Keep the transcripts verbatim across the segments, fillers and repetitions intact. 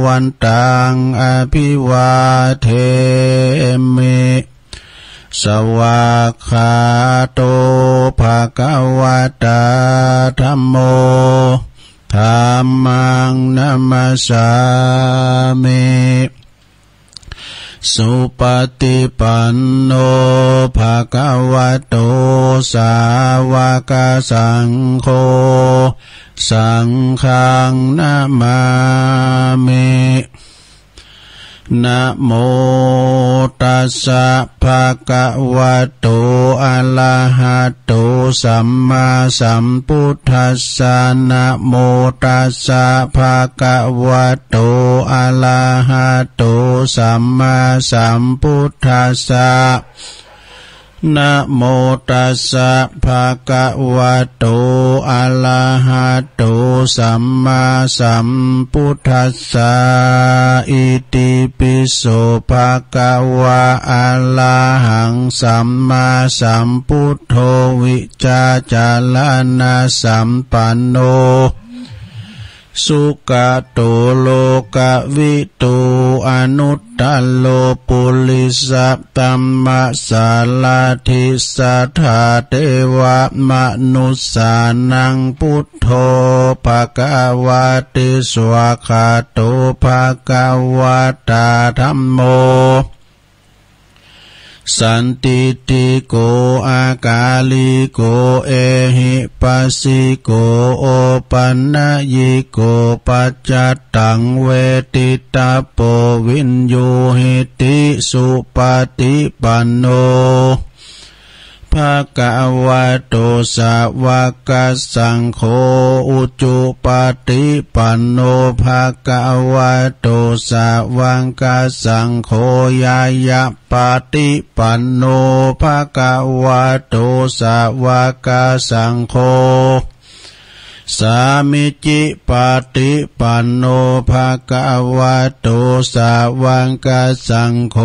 วันตัง อภิวาเทมิ สวากขาโต ภะคะวะตา ธัมโม ธัมมัง นะมัสสามิ สุปะติปันโน ภะคะวะโต สาวะกะสังโฆ สังฆัง นะมามิ นะโมตัสสะ ภะคะวะโต อะระหะโต สัมมาสัมพุทธัสสะ นะโมตัสสะ ภะคะวะโต อะระหะโต สัมมาสัมพุทธัสสะ นะโมตัสสะ ภะคะวะโต อะระหะโต สัมมาสัมพุทธัสสะ อิติปิโส ภะคะวะ อะระหัง สัมมาสัมพุทโธ วิจาจารณะสัมปันโน สุกะโต โลกะวิทู อนุตตะโร ปุริสะธัมมะสารถิ สัทธาเทวะมนุสสานัง พุทโธ ภะคะวะติ สวากขาโต ภะคะวะตา ธัมโม สันทิฏฐิโก อะกาลิโก เอหิปัสสิโก โอปันญิโก ปัจจัตตัง เวทิตะโพ วิญญูหิติ สุปะติปันโน ภะคะวะโต สาวะกะสังโฆ อุจุปะติปันโน ภะคะวะโต สาวะกะสังโฆ ญาณะปะติปันโน ภะคะวะโต สาวะกะสังโฆ สามิจฉิปะติปันโน ภะคะวะโต สาวะกะสังโฆ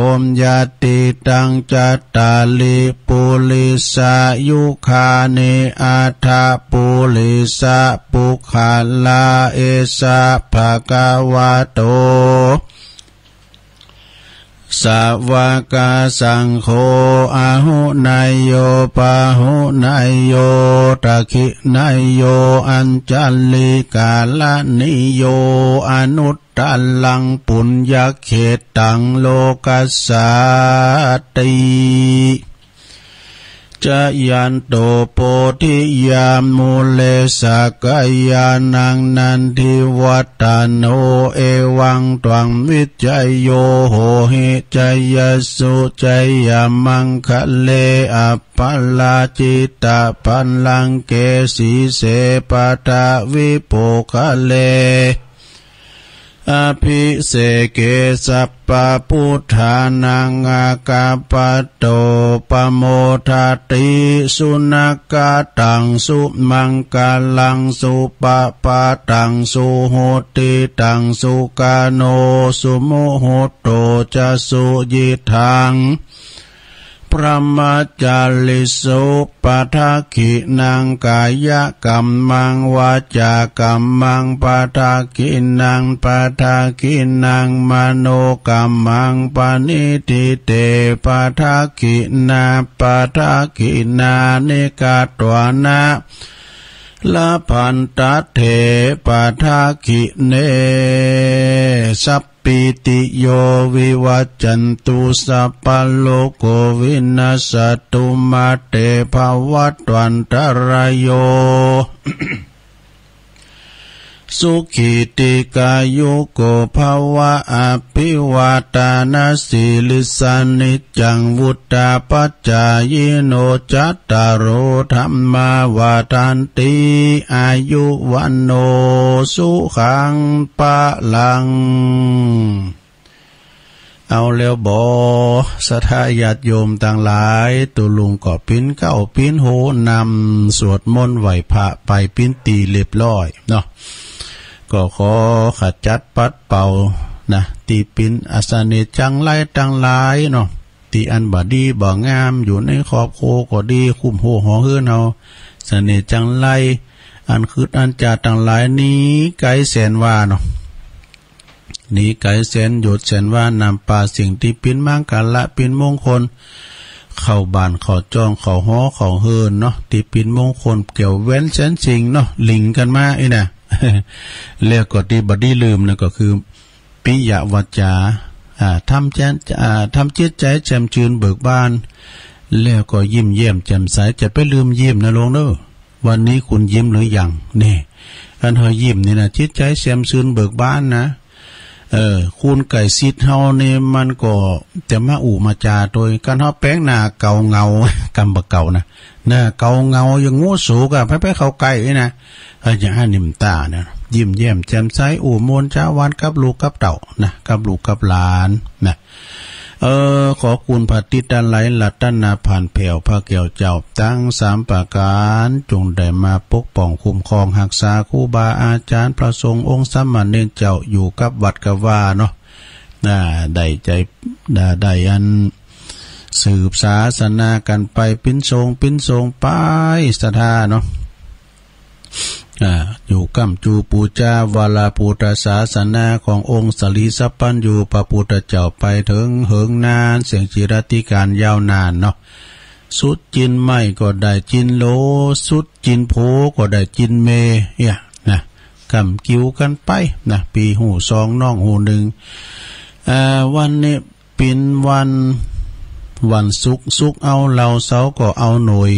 ญาติตัง จัตตาริ ปุริสายุคานิ อัฏฐะปุริสะปุคคลา เอสะ ภะคะวะโต สาวะกะสังโฆ อาหุเนยโย ปาหุเนยโย ดักขิเนยโย อัญชะลิกะรณีโย อนุตตะรัง ปุญญะเขตตัง โลกัสสาติ จะยันโต โพธิยา มูเล สักกะยานัง นันทิวัฏฏะโน เอวังตวัง วิจโย โหหิ จะยสสุ จะยะมังคะเล อัปปะราจิตะ ปัลลังเก สีเส ปะทะวิ โภคะเล อภิเสเก สัพพะพุทธานัง อาคัปปะโต ปะโมทะติ สุนักขะตัง สุมังคะลัง สุปะปะทัง สุหุตติตัง สุขะโน สุมุตโต จะ สุยิตถัง พรหมจาริสุ ปะทักขิณัง กายะกัมมัง วาจากัมมัง ปะทักขิณัง ปะทักขิณัง มโนกัมมัง ปะณิฏฐิเต ปะทักขิณา ปะทักขิณานิ กัตถานะ ละพันทะเถ ปะทักขิเณ สัพ ปีติโย วิวัจจันตุ สัพพะโรโค วินัสสะตุ มา เต ภะวัตวันตะราโย สุขี ทีฆายุโก ภะวะ อะภิวาทานะสีลิสสะ นิจจัง วุฑฒาปะจายิโน จัตตาโร ธัมมา วัฑฒันติ อายุ วัณโณ สุขัง พะลัง เอาแล้วบ่ ศรัทธาญาติโยมตังหลาย ตุ๊ลุงก็ปิ๊นเก๊าปิ๊นโฮ นำสวดมนต์ไหว้พระไปปิ๊นตี้เรียบร้อยเนาะ ก็ขอขจัดปัดเป่านะ ตี้ปิ๊นอเสน่ห์จังไรตังหลายเนาะ ตี้อันบ่ดีบ่งามอยู่ในครอบครัวก็ดี คุ้มหัวหอเฮือนเฮา เสน่ห์จังไร อันขึดอันจ๋าตังหลายหนีไกลแสนว่าเนาะ หนีไก๋แสนโยชน์แสนวา นำปาสิ่งตี้เป๋นมังคละเป๋นมงคล เข้าบ้านเข้าจ้องเข้าหอเข้าเฮือนเนาะ ตี้เป๋นมงคลแก้วแหวนแสนสิ่งเนาะ หลิ้งกั๋นมาอี้นะ แล้วก็ตี้บ่ดีลืมนั่นก็คือ ปิยวาจา อ่า ทำแจ่ม อ่า ทำจิตใจ๋แจ่มชื่นเบิกบาน แล้วก็ยิ้มแย้มแจ่มใส จะไปลืมยิ้มนะลุงเนอะ วันนี้คุณยิ้มหรือยัง นี่ อันเฮายิ้มนี่นะ จิตใจ๋แจ่มชื่นเบิกบานนะ เออ คนใก้ชิดเฮานี่มันก็จะมาอู้มาจ๋าตวย คันเฮาแป๋งหน้าเก๋าเหงา กำบ่าเก๋านะ หน้าเก๋าเหงาอย่างโง่โสกะ ไผๆเข้าใก้นะ เออ อย่างอั้นนี่มันต๋านะ ยิ้มแย้มแจ่มใส อู้ม่วนจ๋าหวานกับลูกกับเต้านะ กับลูกกับหลานนะ เออ ขอบคุณพระติดตาไหล รัตนาผ่านแผ้ว พระแก้วเจ้าตังสามประก๋าน จงได้มาปกป้องคุ้มครองฮักษาครูบาอาจ๋ารย์ พระสงฆ์องค์สามเณรเจ้า อยู่กับวัดกับวาเนาะ อ่า ได้ใจ๋ ได้ ได้อันสืบศาสนากั๋นไป เป๋นสงฆ์เป๋นสงฆ์ไป ศรัทธาเนาะ อ่า อยู่ก้ำจูปู๋จาวรพุทธศาสนาขององค์สรีสัพพัญญูพระพุทธเจ้าไปเถิงเหิงนาน เสี้ยงจิรัติกาลยาวนานเนาะ สุดจิ๊นไม้ก็ได้จิ๊นโหล สุดจิ๊นโผก็ได้จิ๊นเม เนี่ยนะ ก้ำกิ่วกั๋นไปนะ ปี้ฮู้สองน้องฮู้นึ่ง อ่า วันนี้ เป๋นวัน วันศุกร์ ศุกร์เอาเหล้า เสาร์ก็เอาหน่วย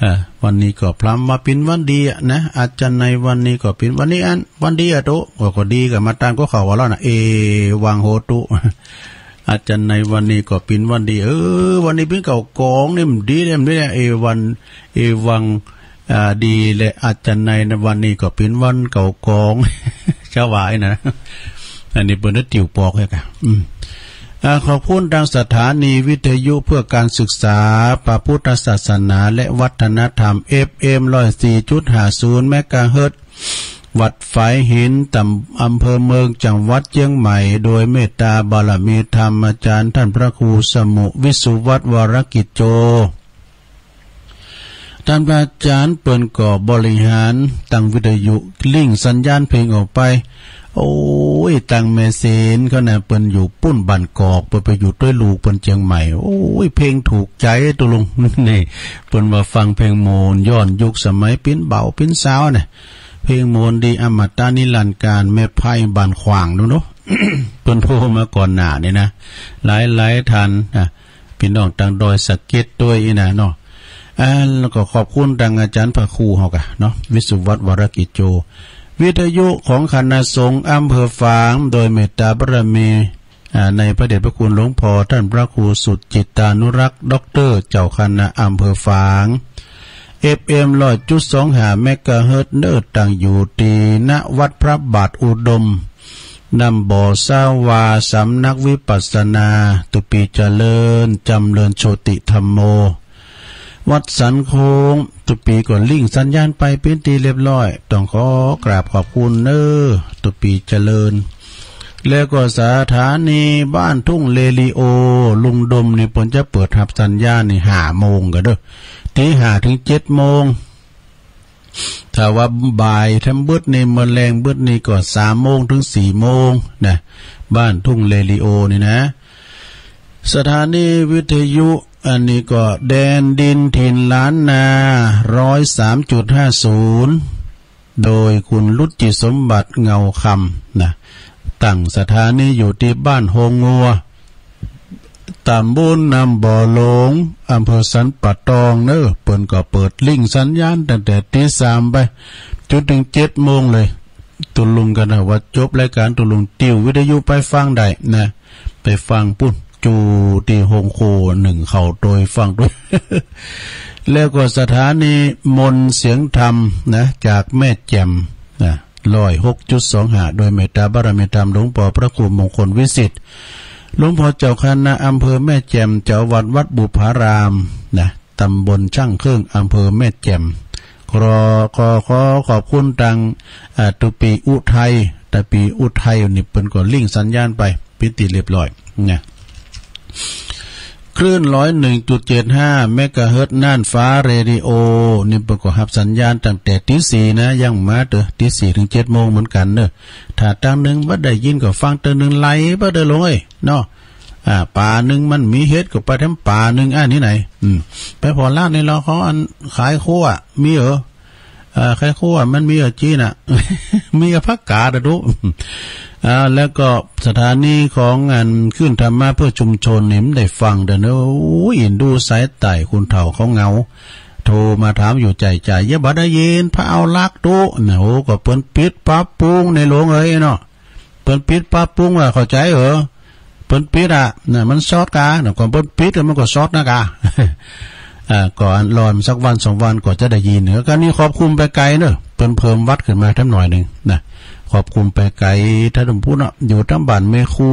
อ่า วันนี้ก็พร่ำว่าเป๋นวันดีอะนะ อาจารย์ในวันนี้ก็เป๋นวันนี้อัน วันดีอะตุ๊ ก็ ก็ดีกั๋นมาตามก็เขาว่าแล้วนะ เอวังโหตุ อาจารย์ในวันนี้ก็เป๋นวันดี เออ วันนี้เป๋นเก๋ากองนี่มันดีเลย มันดีเลย เอวัน เอวัง อ่า ดีแล อาจารย์ในวันนี้ก็เป๋นวันเก๋ากอง จะว่าไอ้นะ อันนี้เปิ้นได้ติวปอกเลยกะ อืม อ่า ขอบคุณตางสถานีวิทยุเพื่อการศึกษาพระพุทธศาสนาและวัฒนธรรม เอฟเอ็ม ร้อยสี่จุดห้าศูนย์ เมกะเฮิรตซ์ วัดฝายหิน ตำ อำเภอเมือง จังหวัดเจียงใหม่ โดยเมตตาบารมีธรรมอาจารย์ท่านพระครูสมุ วิสุวัฒน์ วรกิจโจ ต้านพระอาจ๋ารย์เปิ้นก็บริหารตั้งวิทยุลิงก์สัญญาณเพลงออกไป โอ้ย ตังแม่เสนเขานะ เปิ้นอยู่ปุ้นบ้านกอก เปิ้นไปอยู่ตวยลูกเปิ้นเจียงใหม่ โอ้ย เพลงถูกใจ๋ตุ๊ลุง นี่ เปิ้นว่าฟังเพลงโมนย้อนยุคสมัยเปิ้นบ่าวเปิ้นสาวนะ เพลงโมนดีอมตะนิรันดร์กาล แม่ไพบ้านขว้างดูเนาะ เปิ้นโทรมาก่อนหน้านี่นะ หลายๆ ต้านนะ ปี้น้องตางดอยสะเก็ดตวยอี้นะเนาะ อ่า แล้วก็ขอบคุณตางอาจ๋ารย์พระครูเฮากะเนาะ วิสุวัฒน์ วรกิจโจ วิทยุของคณะสงฆ์อำเภอฝาง โดยเมตตาบารมี อ่า ในพระเดชพระคุณหลวงพ่อต้านพระครูสุจิตตานุรักษ์ ด็อกเตอร์ เจ้าคณะอำเภอฝาง เอฟเอ็ม ร้อยจุดสองห้า เมกะเฮิรตซ์ เน้อ ตั้งอยู่ตี้ ณ วัดพระบาทอุดม น้ำบ่อซาวา สำนักวิปัสสนา ตุ๊ปี้เจริญ จ๋ำเริญโชติธัมโม วัดสันโค้ง ตุ๊ปี้ก็ลิงก์สัญญาณไปเป๋นตี้เรียบร้อย ต้องขอกราบขอบคุณเน้อ ตุ๊ปี้เจริญ แล้วก็สถานีบ้านทุ่งเรดิโอ ลุงดมนี่เปิ้นจะเปิดฮับสัญญาณนี่ห้าโมงก่อเน้อ ตี้ห้าเถิงเจ็ดโมง ถ้าว่าบ่ายทั้งเบิดนี่ เมินแลงเบิดนี่ก็สามโมงเถิงสี่โมงนะ บ้านทุ่งเรดิโอนี่นะ สถานีวิทยุอันนี้ก็แดนดินถิ่นล้านนา ร้อยสามจุดห้าศูนย์ โดยคุณรุจิสมบัติเงาคำนะ ตั้งสถานีอยู่ตี้บ้านโฮงงัว ตำบลน้ำบ่อหลง อำเภอสันป่าตองเน้อ เปิ้นก็เปิดลิงก์สัญญาณตั้งแต่ตีสามไป จ๋นเถิงเจ็ดโมงเลย ตุ๊ลุงกะนะว่าจบรายก๋านตุ๊ลุงติววิทยุไปฟังได้นะ ไปฟังปุ้น จูตี้โฮงครัวนึ่งข้าวตวยฟังตวย แล้วก็สถานีมนต์เสียงธรรมนะ จากแม่แจ่มนะ ร้อยหกจุดสองห้า โดยเมตตาบารมีธรรมหลวงป้อพระครูมงคลวิสิทธิ์ หลวงป้อเจ้าคณะอำเภอแม่แจ่ม เจ้าวัดวัดบุพารามนะ ตำบลช่างเครื่อง อำเภอแม่แจ่ม ขอ ขอ ขอ ขอขอบคุณตาง อ่า ตุ๊ปี้อุทัย ตุ๊ปี้อุทัยนี่เปิ้นก็ลิงก์สัญญาณไปเป๋นตี้เรียบร้อยนะ คลื่นร้อยหนึ่งจุดเจ็ดห้าเมกะเฮิรตซ์ น่านฟ้าเรดิโอ นี่เปิ้นก็ฮับสัญญาณตั้งแต่ตี๋สี่นะ ยังมาเต๊อะ ตี๋สี่เถิงเจ็ดโมงเหมือนกั๋นเนาะ ถ้าตังนึ่งบ่ได้ยินก็ฟังเตื้อนึ่งไหลไปเต๊อะหลวงเอ้ย เนาะ อ่า ป่านึ่งมันมีเห็ดก็ไปแถมป่านึ่ง อ่า นี่ไหน อืม ไปผ่อลาดในลาวเขาอันขายคั่ว มีเหรอ เอ่อ ขายคั่วมันมีเหรอจีนน่ะ มีกับผักกาดอะดู อ่า แล้วก็สถานีของอันคลื่นธรรมะเพื่อชุมชนนี่มันได้ฟังเต๊อะเนาะ โอ้ย อินดูสายใต้ คนเฒ่าเขาเหงา โทรมาถามอยู่ใจ๋ๆ เยียะบ่ได้ยิน พระเอาลักษณ์ตุ๊นะ โอ้ ก็เปิ้นปิดปรับปรุงในหลวงเอ้ยเนาะ เปิ้นปิดปรับปรุงอะ เข้าใจ๋เหรอ เปิ้นปิดอะ น่ะ มันซอดกา น่ะ ก่อนเปิ้นปิดอะ มันก็ซอดนะกา อ่า ก็อันรอสักวันสองวันก็จะได้ยิน แล้วก็นี่ขอบคุณไปไกลเนาะ เปิ้นเพิ่มวัตต์ขึ้นมาแถมหน่อยนึ่งนะ ขอบคุณไปไกล ต้านผู้เนาะ อยู่ตางบ้านแม่ครู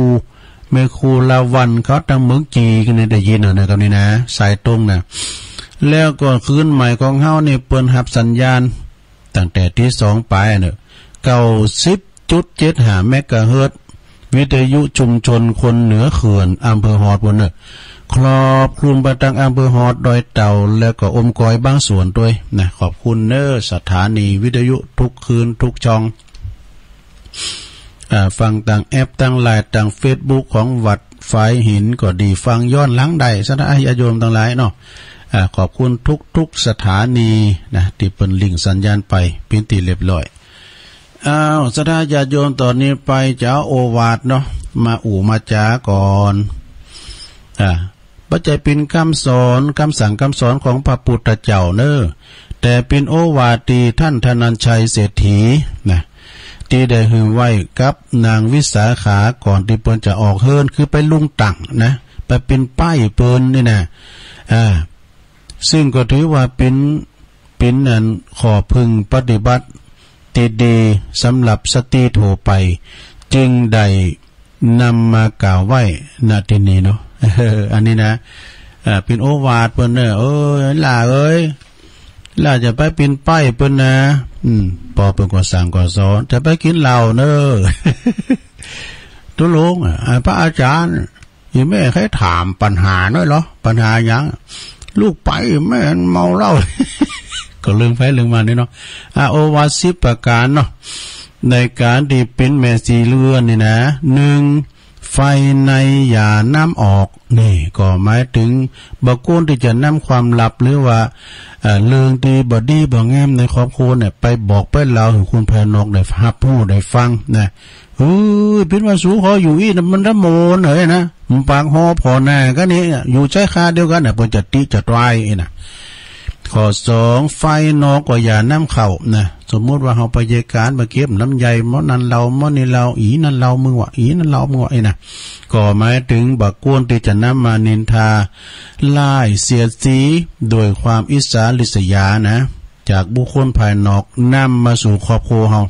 แม่ครูลาวัณเขาตางเมืองจีนก็นี่ได้ยินเนาะ ในกำนี้นะ สายตรงนะ แล้วก็คลื่นใหม่ของเฮานี่เปิ้นฮับสัญญาณ ตั้งแต่ตี๋สองป๋ายเนาะ เก้าสิบจุดเจ็ดห้าเมกะเฮิรตซ์ วิทยุชุมชนคนเหนือเขื่อน อำเภอฮอดปู้นเนาะ ครอบคลุมไปตางอำเภอฮอด ดอยเต่า แล้วก็อมก๋อยบางส่วนตวยนะ ขอบคุณเนาะ สถานีวิทยุทุกคลื่นทุกช่อง อ่า ฟังตางแอป ตางไลน์ ตางเฟซบุ๊กของวัดฝายหินก็ดี ฟังย้อนหลังได้ ศรัทธาญาติโยมตังหลายเนาะ อ่า ขอบคุณทุกๆ สถานีนะ ตี้เปิ้นลิงก์สัญญาณไป เป๋นตี้เรียบร้อย อ้าว ศรัทธาญาติโยม ต๋อนนี้ไปจะเอาโอวาทเนาะ มาอู้มาจ๋าก่อน อ่า บ่ใจ้เป๋นกำสอน กำสั่งกำสอนของพระปุทธเจ้าเนาะ แต่เป๋นโอวาทตี้ต้านธนัญชัยเศรษฐีนะ ตี้ได้หื้อไว้กับนางวิสาขาก่อนตี้เปิ้นจะออกเฮือน คือไปลุงตั๋งนะ ไปเป๋นใบ้เปิ้นนี่นะ อ่า ซึ่งก็ถือว่าเป๋น เป๋นอันข้อพึงปฏิบัติตี้ดีสำหรับสตรีทั่วไป จึงได้นำมากล่าวไว้ ณ ตี้นี้เนาะ อันนี้นะ อ่า เป๋นโอวาทเปิ้นเนาะ เอ้ย หล้าเอ้ย หล้าจะไปเป๋นใบ้เปิ้นนะ อืม ป้อเปิ้นก็สั่งก็สอน จะไปกิ๋นเหล้าเนาะ ตุ๊ลุง อ่า พระอาจ๋ารย์ อี่แม่ใค่ถามปัญหาหน้อยเหรอ ปัญหาหยัง ลูกไปแม่มันเมาเหล้า ก็เรื่องใผเรื่องมันนี่เนาะ อ่ะ โอวาทสิบประก๋านเนาะ ในก๋านตี้เป๋นแม่สีเรือนนี่นะ นึ่ง ไฟในอย่านำออก นี่ก็หมายเถิงบ่ควรตี้จะนำความลับหรือว่า เอ่อ เรื่องตี้บ่ดีบ่งามในครอบครัวเนี่ย ไปบอกไปเล่าหื้อคนภายนอกได้ฮับฮู้ได้ฟังนะ เออ เป๋นว่าสูขออยู่อี้นะ มันละโมนเหยนะ มันปากฮอผ่อหน้ากั๋นนี่ อยู่ใจ๊คาเดียวกั๋นน่ะ เปิ้นจะติจะตรายอี้นะ ข้อสอง ไฟนอกก็อย่านำเข้านะ สมมุติว่าเฮาไปเยียะก๋านมาเก็บน้ำใย หม้อนั้นเหล้า หม้อนี้เหล้า อี่นั้นเหล้ามึงวะ อี่นั้นเหล้ามึงวะ อี้นะ ก็หมายเถิงบ่ควรตี้จะนำมานินทา ร้ายเสียดสี ด้วยความอิจฉาริษยานะ จากบุคคลภายนอกนำมาสู่ครอบครัวเฮา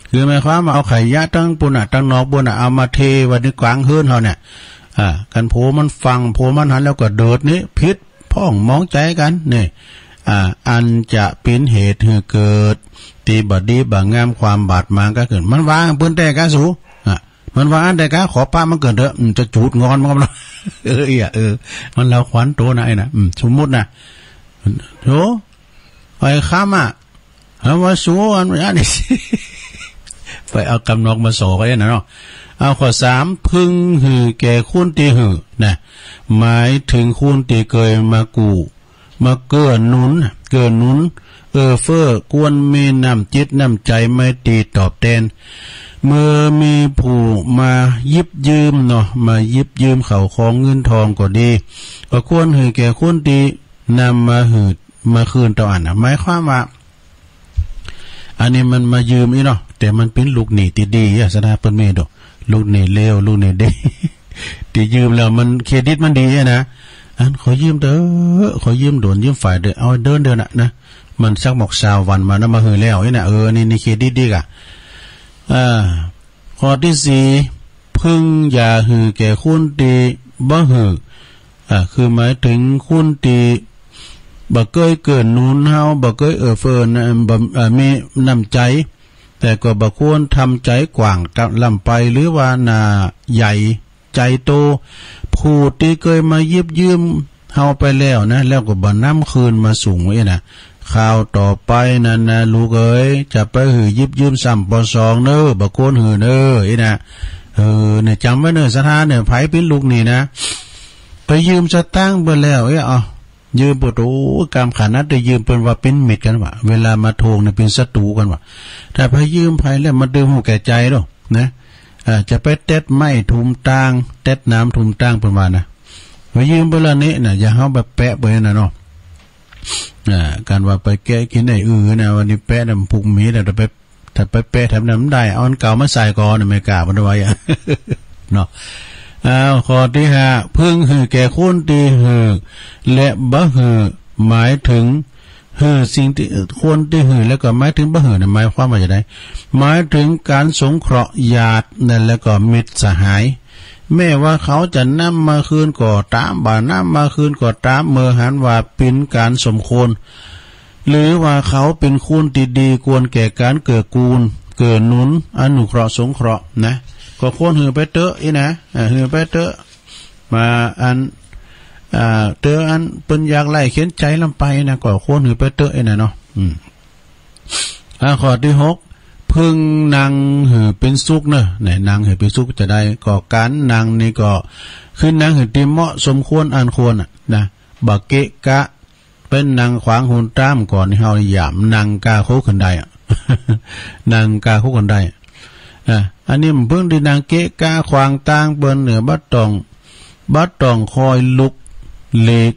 คือหมายความว่าเอาขยะตังปู้นน่ะ ตังนอกปู้นน่ะ เอามาเทไว้ในก๋างเฮือนเฮาเนี่ย อ่า คันผัวมันฟัง ผัวมันหันแล้วก็เดือดนี่ ผิดพ้องหมองใจ๋กั๋นนี่ อ่า อันจะเป๋นเหตุหื้อเกิดตี้บ่ดีบ่งาม ความบาดหมางกั๋นขึ้น มันว่าเปิ้นแต๊ก้าสู อ่ะ มันว่าอั้นแต๊ก้า ขอปะมันเกินเต๊อะ อืม จะจูดงอนมันก็บ่ เออ เอี้ย เออ มันเล่าขวัญตั๋วนะ ไอ้นะ อืม สมมุตินะ โธ่ ไอ้คำอ่ะ หาว่าสูอัน อันนี้ ไปเอากำนอกมาส่อไว้นะเนาะ เอาข้อสาม พึงหื้อแก่คนตี้หื้อนะ หมายเถิงคนตี้เกยมากู้ มาเกื้อหนุน เกื้อหนุน เอื้อเฟื้อ ควรมีน้ำจิตน้ำใจ๋ไมตรีตอบแตน เมื่อมีผู้มาหยิบยืมเนาะ มาหยิบยืมเข้าของเงินทองก็ดี ก็ควรหื้อแก่คนตี้นำมาหื้อ มาคืนเต้าอั้นน่ะ หมายความว่า อันนี้มันมายืมอี้เนาะ แต่มันเป๋นลูกหนี้ตี้ดีอะ ศรัทธาเปิ้นมีดอก ลูกหนี้เลว ลูกหนี้ดี ตี้ยืมแล้วมันเครดิตมันดีอะนะ อันขอยืมเต๊อะ ขอยืมโดนยืมฝ่ายเต๊อะ เอาเดินเต๊อะนะ นะ มันสักหมอกซาววันมานะ มาหื้อแล้วอี้นะ เออ นี่ นี่เครดิตดีก่ะ อ่า ข้อตี้สี่ พึงอย่าหื้อแก่คนตี้บ่หื้อ อ่า คือหมายเถิงคนตี้บ่เกยเกื้อหนุนเฮา บ่เกยเอื้อเฟื้อนะ บ่ อ่า มีน้ำใจ๋ แต่ก็บ่ควรทำใจ๋กว้างล้ำไป หรือว่าหน้าใหญ่ใจ๋โต ผ ผู้ตี้เกยมาหยิบยืมเฮาไปแล้วนะ แล้วก็บ่นำคืนมาสูงอี้นะ คราวต่อไปนั้นนะ ลูกเอ๋ย จะไปหื้อหยิบยืมซ้ำปอสองเน่อ บ่ควรหื้อเน่อ อี้นะ เออ เนี่ย จ๋ำไว้เน่อ ศรัทธาเนี่ย ใผเป๋นลูกหนี้นะ ไปยืมสตางค์เปิ้นแล้ว เอ๊ะ เอา ยืมเปิ้น โอ้ กำขนาดได้ยืมเปิ้นว่าเป๋นมิตรกั๋นวะ เวลามาทวงเนี่ยเป๋นศัตรู๋กั๋นวะ ถ้าไปยืมใผแล้วมันต้องฮู้แก่ใจ๋เนาะ นะ อ่า จะไปเต็ดไม้ถุมตาง เต็ดหนามถุมตาง เปิ้นว่านะ ไปยืมเปิ้นแล้วนี่นะ อย่าเฮาไปแปะเปิ้นนะเนาะ อ่า กั๋นว่าไปแกะกิ๋นไอ้อือนะ วันนี้แปะน้ำพุกหมีแล้ว ถ้าไป ถ้าไปแปะแถมนั้นมันได้ เอาอันเก่ามาใส่ก่อน อเมริกาเปิ้นว่าอะ เนาะ อ้าว ข้อตี้ห้า พึงหื้อแก่คนตี้หื้อ และบ่หื้อ หมายเถิง หื้อสิ่งตี้ คนตี้หื้อ แล้วก็หมายเถิงบ่หื้อเนี่ย หมายความว่าจะใด หมายเถิงก๋านสงเคราะห์ญาตินั่น แล้วก็มิตรสหาย แม้ว่าเขาจะนำมาคืนก็ต๋าม บ่นำมาคืนก็ต๋าม เมื่อหันว่าเป๋นก๋านสมควร หรือว่าเขาเป๋นคนตี้ดีควรแก่ก๋านเกื้อกูล เกื้อหนุน อนุเคราะห์สงเคราะห์นะ ก็ควรหื้อไปเต๊อะอี้นะ อ่า หื้อไปเต๊อะ มาอัน อ่า เต๊อะอันเปิ้นยากไร้เข็ญใจ๋ลำไปนะ ก็ควรหื้อไปเต๊อะอี้นะเนาะ อืม อ่า ข้อตี้หก พึงนั่งหื้อเป๋นสุขเน่อ เนี่ย นั่งหื้อเป๋นสุขจะใด ก็ก๋านนั่งนี่ก็คือนั่งหื้อตี้เหมาะสมควรอันควรอะนะ บ่เกะกะ ไปนั่งขวางหนตางก่อน เฮาหยามนั่งก้าโค้งขึ้นได้อะ นั่งก้าโค้งขึ้นได้ อ่ะ อันนี้มันเปิ้นได้นั่งเกะกะขวางตางเปิ้นเนี่ย บ่ต้อง บ่ต้องคอยลุกหลีก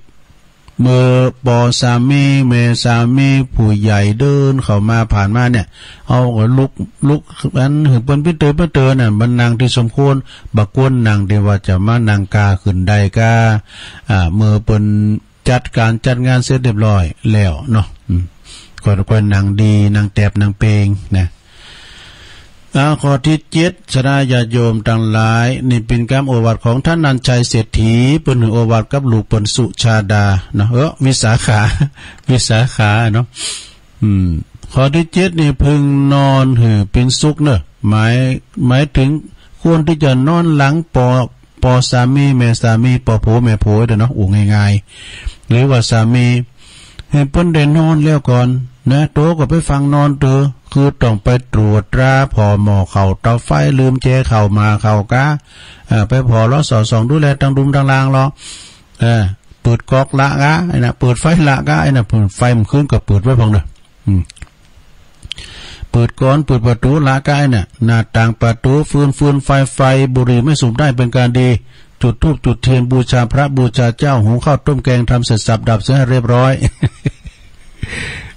เมื่อปอสามีแม่สามีผู้ใหญ่เดินเข้ามาผ่านมาเนี่ย เฮาก็ลุก ลุกอันหื้อเปิ้นปิ๊เตอปิ๊เตอน่ะ บ่นั่งตี้สมควร บ่ควรนั่งตี้ว่าจะมานั่งก้าขึ้นได้ก้า อ่า เมื่อเปิ้น จัดก๋านจัดงานเสร็จเรียบร้อยแล้วเนาะ อืม ก็ ก็นั่งดี นั่งแตบ นั่งเปงนะ อ่า ข้อตี้เจ็ด ศรัทธาญาติโยมตังหลาย นี่เป๋นกำโอวาทของท่านนันชัยเศรษฐี เปิ้นหื้อโอวาทกับลูกเปิ้นสุชาดาเนาะ เออ วิสาขา วิสาขาเนาะ อืม ข้อตี้เจ็ดนี่ พึงนอนหื้อเป๋นสุขเน่อ หมาย หมายเถิงควรตี้จะนอนหลังปอ ปอสามีแม่สามี ปอผัวแม่ผัวเด้อเนาะ อู้ง่ายๆ หรือว่าสามี หื้อเปิ้นได้นอนแล้วก่อนนะ โตก็ไปฟั่งนอนเต๊อะ คือต้องไปตรวจตราผ่อหม้อข้าวเตาไฟ ลืมแจข้าวหม้อข้าวก๊า เอ่อ ไปผ่อเลาะสอดส่องดูแลตังลุ่มตังลางเลาะ เออ เปิดก๊อกละก๊า ไอ้น่ะ เปิดไฟละก๊า ไอ้น่ะ เปิดไฟมันขึ้นก็เปิดไว้พ่องเน่อ อืม เปิดก๊อน เปิดประตู๋ละก๊า ไอ้น่ะ หน้าต่างประตู๋ ฟืน ฟืนไฟ ไฟ บุหรี่ไม่สูบได้เป็นการดี จุดธูปจุดเตียน บูชาพระบูชาเจ้า หุงข้าวต้มแกง ทำเสร็จสับดับเสียให้เรียบร้อย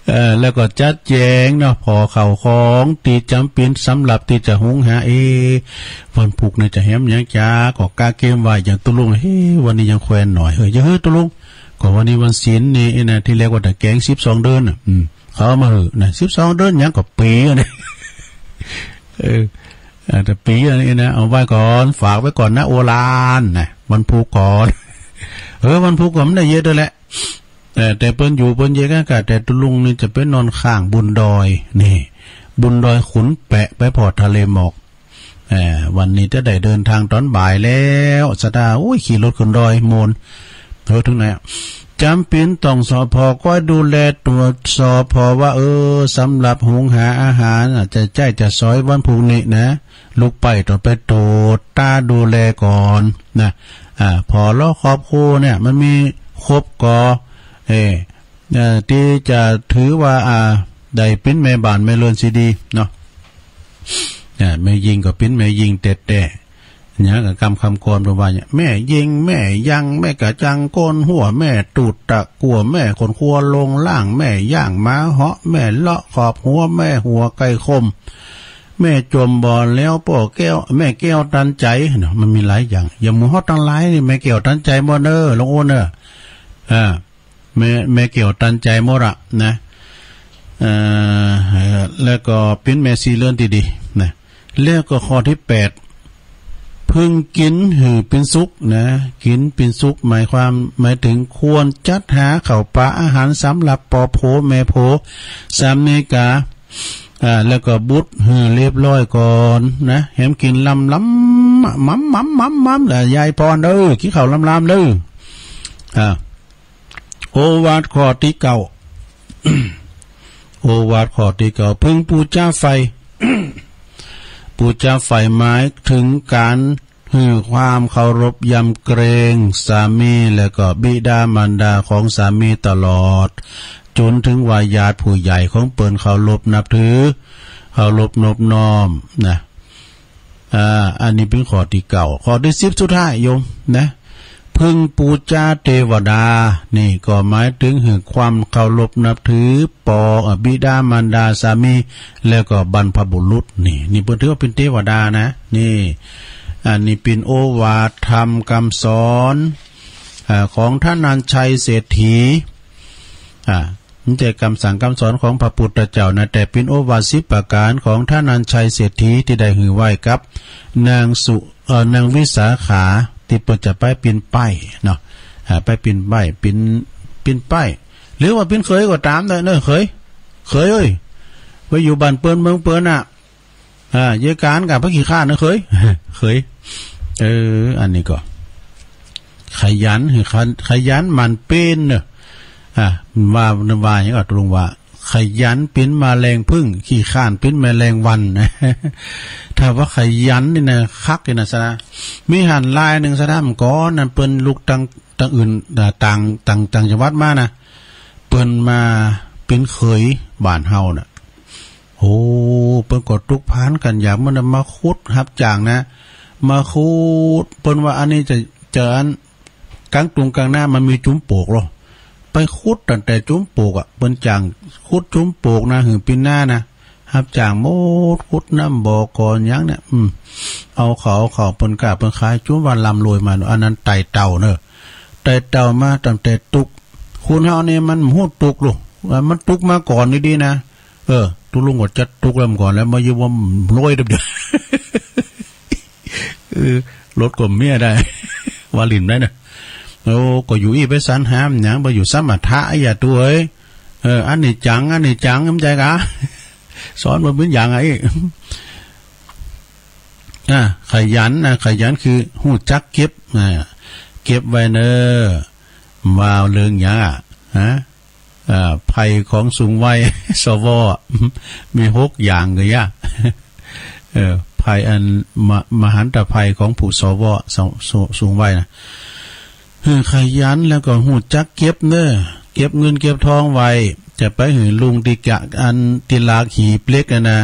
เอ่อ แล้วก็จัดแจงเนาะ ผ่อข้าวของตี้จ๋ำเป๋นสำหรับตี้จะหุงหา เอ๊ะ วันพูกนี่จะแหมหยังจ๊า ก็กะเกมว่าอย่างตุ๊ลุง เฮ้ย วันนี้ยังแควนหน่อย เฮ้ย อย่าเฮ้ยตุ๊ลุง ก็วันนี้วันศีลนี่นะ ตี้แรกว่าจะแก๋งสิบสองเดือนน่ะ อืม เขาเอามาหื้อนะ สิบสองเดือนหยังก็ปี๋อะนี่ เออ อ่า แต่ปี๋อะนี่นะ เอาไว้ก่อน ฝากไว้ก่อนนะ โอรานนะ วันพูกก่อน เออ วันพูกก็บ่ได้เยียะเตื้อแหละ แต่ แต่เปิ้นอยู่เปิ้นเยียะกั๋นก่ะ แต่ตุ๊ลุงนี่จะไปนอนข้างบุญดอย นี่ บุญดอยขุนแปะ ไปผ่อทะเลหมอก เอ่อ วันนี้จะได้เดินทางต๋อนบ่ายแล้ว ศรัทธา โอ้ย ขี่รถขึ้นดอย ม่วน เออ เถิงไหนอะ จ๋ำเป๋นต้องสอผ่อ คอยดูแลตรวจสอบผ่อว่า เออ สำหรับหุงหาอาหารอะ จะใจ๊จะสอยวันพูกนี้นะ ลูกไปต้องไปตรวจตราดูแลก่อนนะ อ่า ผ่อเลาะครอบครัวเนี่ย มันมีครบก่อ เออ เอ่อ ตี้จะถือว่า อ่า ได้เป๋นแม่บ้านแม่เรือนตี้ดีเนาะ อ่า แม่ญิงก็เป๋นแม่ญิงแต๊ๆ เนี่ย ก็กำ กำกรอนเปิ้นว่าเนี่ย แม่เย็ง แม่ยัง แม่กระจัง โกนหัว แม่ตูดตะกั่ว แม่ขนครัวโลงล่าง แม่ย่างหมาเหาะ แม่เลาะขอบหัว แม่หัวไก่ขม แม่จมบ่อแล้ว ป้อแก้ว แม่แก้วตันใจ๋เนาะ มันมีหลายอย่าง อย่างหมู่เฮาตังหลายนี่ แม่แก้วตันใจ๋หมดเน่อ ลุงโอนเน่อ อ่า แม่ แม่แก้วตันใจ๋หมดอะนะ เอ่อ แล้วก็เป๋นแม่สีเรือนตี้ดีนะ แล้วก็ข้อตี้แปด พึงกิ๋นหื้อเป๋นสุขนะ กิ๋นเป๋นสุข หมายความ หมายเถิงควรจัดหาข้าวป๋าอาหารสำหรับปอผัวแม่ผัว สามีกา อ่า แล้วก็บุตรหื้อเรียบร้อยก่อนนะ แหมกิ๋นลำๆ หม่ำ หม่ำ หม่ำ หม่ำ เออ ยายพรเด้อ กิ๋นข้าวลำๆ เด้อ อ่า โอวาทข้อตี้เก้า โอวาทข้อตี้เก้า พึงปู๋จาใฝ่ ปู๋จาใฝ่หมายเถิงก๋านหื้อความเคารพยำเกรงสามี และก็บิดามารดาของสามีตลอด จ๋นเถิงว่าญาติผู้ใหญ่ของเปิ้นเคารพนับถือ เคารพนบน้อมนะ อ่า อันนี้เป๋นข้อตี้เก้า ข้อตี้สิบสุดท้ายโยมนะ พึงปู๋จาเตวดา นี่ก็หมายเถิงหื้อความเคารพนับถือปอ เอ่อ บิดามารดาสามี แล้วก็บรรพบุรุษ นี่ นี่เปิ้นถือว่าเป๋นเตวดานะ นี่ อันนี้เป๋นโอวาทธรรมกำสอน อ่า ของธนัญชัยเศรษฐี อ่า บ่ใจ้กำสั่งกำสอนของพระปุทธเจ้านะ แต่เป๋นโอวาทสิบประก๋านของธนัญชัยเศรษฐีตี้ได้หื้อไว้กับนางสุ เอ่อ นางวิสาขาตี้เปิ้นจะไปปิ้นป้ายเนาะ อ่า ไปปิ้นป้าย ปิ้น ปิ้นป้าย หรือว่าปิ้นเขยก็ต๋ามเน่อ เน่อ เขย เขยเอ้ย ไปอยู่บ้านเปิ้นเมืองเปิ้นน่ะ อ่า เยียะก๋านกับพระขี้ข้าเน่อเขย เขย เออ อันนี้ก็ ขยัน หื้อขะ ขยันหมั่นเปียรเน่อ อ่า ว่า ว่าหยังก็ตกลงว่า ขยันเป๋นแมลงผึ้ง ขี้ข้านเป๋นแมลงวัน ถ้าว่าขยันนี่นะ คักนี่นะสะดา มีหั้นลายนึ่งสะดา เมื่อก่อนนั้นเปิ้นลุกตาง ตางอื่น อ่า ต่าง ต่าง ต่างจังหวัดมานะ เปิ้นมาเป๋นเขยบ้านเฮาน่ะ โอ้ เปิ้นก็ตุ๊กพานกั๋น ยามเปิ้นน่ะมาขุด ฮับจ้างนะ มาขุด เปิ้นว่าอันนี้จะ จะอัน ก๋างตุงก๋างนามันมีจุมโปกลอ ไปขุดตั้งแต่จุมโปกอะ เปิ้นจ้างขุดจุมโปกนะ หื้อปิ้นนานะ ฮับจ้างหมด ขุดน้ำบ่อก่อหยังเนี่ย อืม เอาเข้า เอาเข้า เปิ้นก้าเปิ้นขาย จุมว่าร่ำรวยมา อันนั้นไต่เต้าเน่อ ไต่เต้ามาตั้งแต่ตุ๊ก คนเฮานี่มันบ่ฮู้ตุ๊กลูก มันตุ๊กมาก่อนดีๆ นะ เออ ตุ๊ลุงก็จัดตุ๊กแล้วก่อน แล้วมาอยู่ว่ารวยเดียว เออ รถก็เมียได้ ว่าหลิ้นได้นะ โอ้ ก็อยู่อี้ไปสรรหาหยัง ไปอยู่สมถะ ไอ้หยาตั๋วเอ้ย เออ อันนี้จัง อันนี้จัง เข้าใจ๋กะ สอนบ่เป๋นหยังอะอี้ อ่ะ ขยันนะ ขยันคือฮู้จักเก็บ อ่า เก็บไว้เน่อ ว่าเรื่องหยังอะ ฮะ อ่า ภัยของสูงวัย สว มีหกอย่างก็ยะ เออ ภัยอันมะ มหันตภัยของผู้ สว ส ส สูงวัยนะ คือขยันแล้วก็ฮู้จักเก็บเน่อ เก็บเงินเก็บทองไว้ จะไปหื้อลุงตี้กะ อันตี้ลากหีบเหล็กอะนะ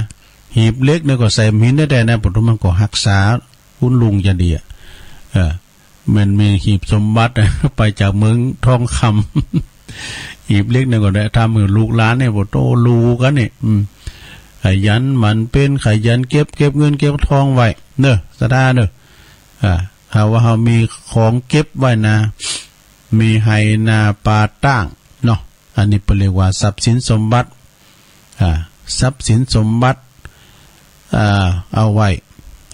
หีบเหล็กเนี่ยก็ใส่หินแต๊ๆ นะ ปะทุมมันก็ฮักษาคุณลุงจะดีอะ เออ มันมีหีบสมบัติ ไปจากเมืองทองคำ หีบเหล็กเนี่ยก็ได้ทำหื้อลูกหลานเนี่ย โอ้โห ลูกกั๋นนี่ อืม ขยันหมั่นเปียร ขยันเก็บ เก็บเงินเก็บทองไว้ เน่อ สะดาเน่อ อ่า ถ้าว่าเฮามีของเก็บไว้นะ มีไหนาป่าตางเนาะ อันนี้เปิ้นเรียกว่าทรัพย์สินสมบัติ อ่า ทรัพย์สินสมบัติ อ่า เอาไว้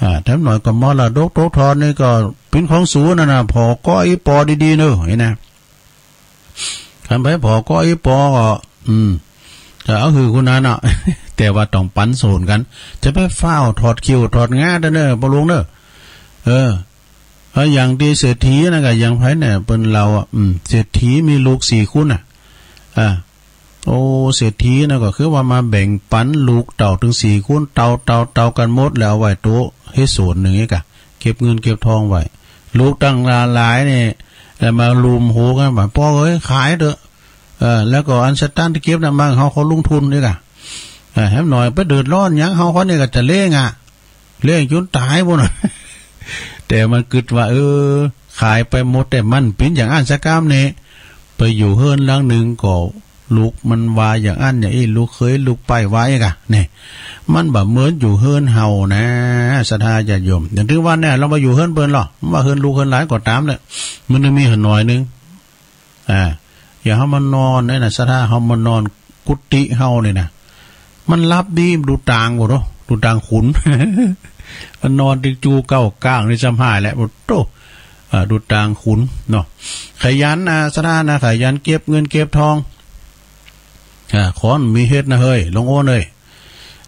อ่า แถมหน่อยก็มรดกตกทอดนี่ก็เป๋นของสูนั่นน่ะ ผ่อก้ออี่ปอดีๆ เน่อ หันก่อ คันใผผ่อก้ออี่ปอก็ อืม จะเอาหื้อคนนั้นน่ะ แต่ว่าต้องปันส่วนกั๋น จะไปฟ้าวถอดคิ้วถอดงาเน่อ ป้อลุงเน่อ เออ เอาอย่างตี้เศรษฐีนะ ก็อย่างใผเนี่ย เปิ้นเล่าอะ อืม เศรษฐีมีลูกสี่คนน่ะ อ่า โอ้ เศรษฐีนะ ก็คือว่ามาแบ่งปันลูกเต้าเถิงสี่คน เต้า เต้า เต้ากั๋นหมด แล้วเอาไว้โต๊ะเฮ็ดส่วนนึ่งอี้ก่ะ เก็บเงินเก็บทองไว้ ลูกตังหลายๆ นี่ เอ่อ มาลุมโหกั๋นว่า ป้อเอ้ย ขายเต๊อะ เออ แล้วก็อันสตางค์ตี้เก็บน่ะ มาหื้อเฮา เฮาลงทุนอี้ก่ะ เออ แหมหน่อยไปเดือดร้อนหยัง เฮาคนนี้ก็จะเล้งอะ เล้งจ๋นต๋ายปู้นน่ะ แต่มันกึ๊ดว่า เออ ขายไปหมด แต่มันเป๋นอย่างอั้นสักกำนี่ ไปอยู่เฮือนหลังนึ่งก็ลูกมันว่าอย่างอั้นอย่างอี้ ลูกเขยลูกป้ายว่าอี้ก่ะ นี่ มันบ่เหมือนอยู่เฮือนเฮานะ ศรัทธาญาติโยม อย่างตี้ว่าเนี่ย ลองไปอยู่เฮือนเปิ้นลอ ว่าเฮือนลูกเฮือนหลานก็ต๋ามแหละ มันจะมีหน่อยนึ่ง อ่า อย่างเฮามานอนเนี่ยนะ ศรัทธา เฮามานอนกุฏิเฮาเนี่ยนะ มันหลับดี ดูตางโห ดูตางขุน มันนอนติดจูเก้าก้างนี่ซ้ำฮ้ายแหละ โอ้โธ่ อ่า ดูตางขุนเนาะ ขยันนะ ศรัทธานะ ขยันเก็บเงินเก็บทอง อ่า ขอมีเฮ็ดนะเฮ้ย หลวงโอนเอ้ย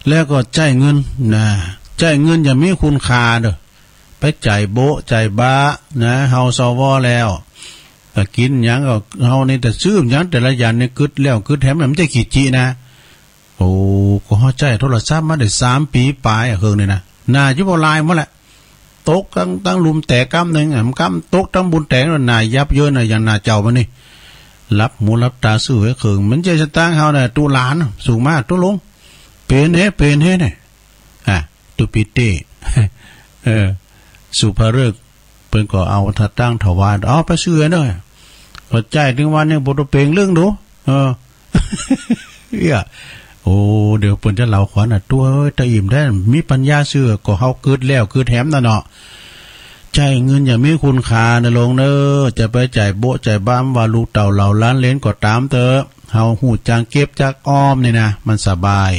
แล้วก็ใจ๊เงินนะ ใจ๊เงินอย่างมีคุณค่าเน่อ ไปจ่ายโบ๊ะจ่ายบ้านะ เฮา สว แล้ว ก็กิ๋นหยังก็ เฮานี่แต่ซื้อหยังแต่ละอย่างนี่กึ๊ดแล้วกึ๊ดแถม มันบ่ใจ้ขี้จินะ โอ้ ก็เฮาใจ๊โทรศัพท์มาได้สามปี๋ป๋ายอะ เครื่องนี่นะ หน้าจะบ่ลายหมดแหละ ตกตัง ตังลุ่มแตกก้ำนึ่งอะ มันก้ำตกตังบุญแตก หน้ายับเยินอะ อย่างหน้าเจ้ามันนี่ หลับหูหลับต๋าซื้อไว้เครื่อง มันบ่ใจ้สตางค์เฮานะ ตุ๊หลาน สูงมาก ตุ๊ลุง เป๋นเฮ เป๋นเฮเนี่ย อ่ะ ตุ๊ปิเต้ เออ สุภฤกษ์ เปิ้นก็เอาตะตังถวาย เอาไปซื้อเน่อ ก็ใจ๊ตึงวันนึ่ง บ่ต้องเป๋งเรื่องดู เออ เอี้ย โอ้ เดี๋ยวเปิ้นจะเล่าขวัญน่ะ ตั๋วเอ้ย ตะอิ่มแต๊ มีปัญญาซื้อ ก็เฮากึ๊ดแล้วกึ๊ดแถมนั่นเนาะ ใจ๊เงินอย่างมีคุณค่านะลุงเน่อ จะไปจ่ายโบ๊ะจ่ายบ้าว่าลูกเต้าเหล่าหลานเหลนก็ต๋ามเต๊อะ เฮาฮู้จักเก็บจักออมนี่นะ มันสบาย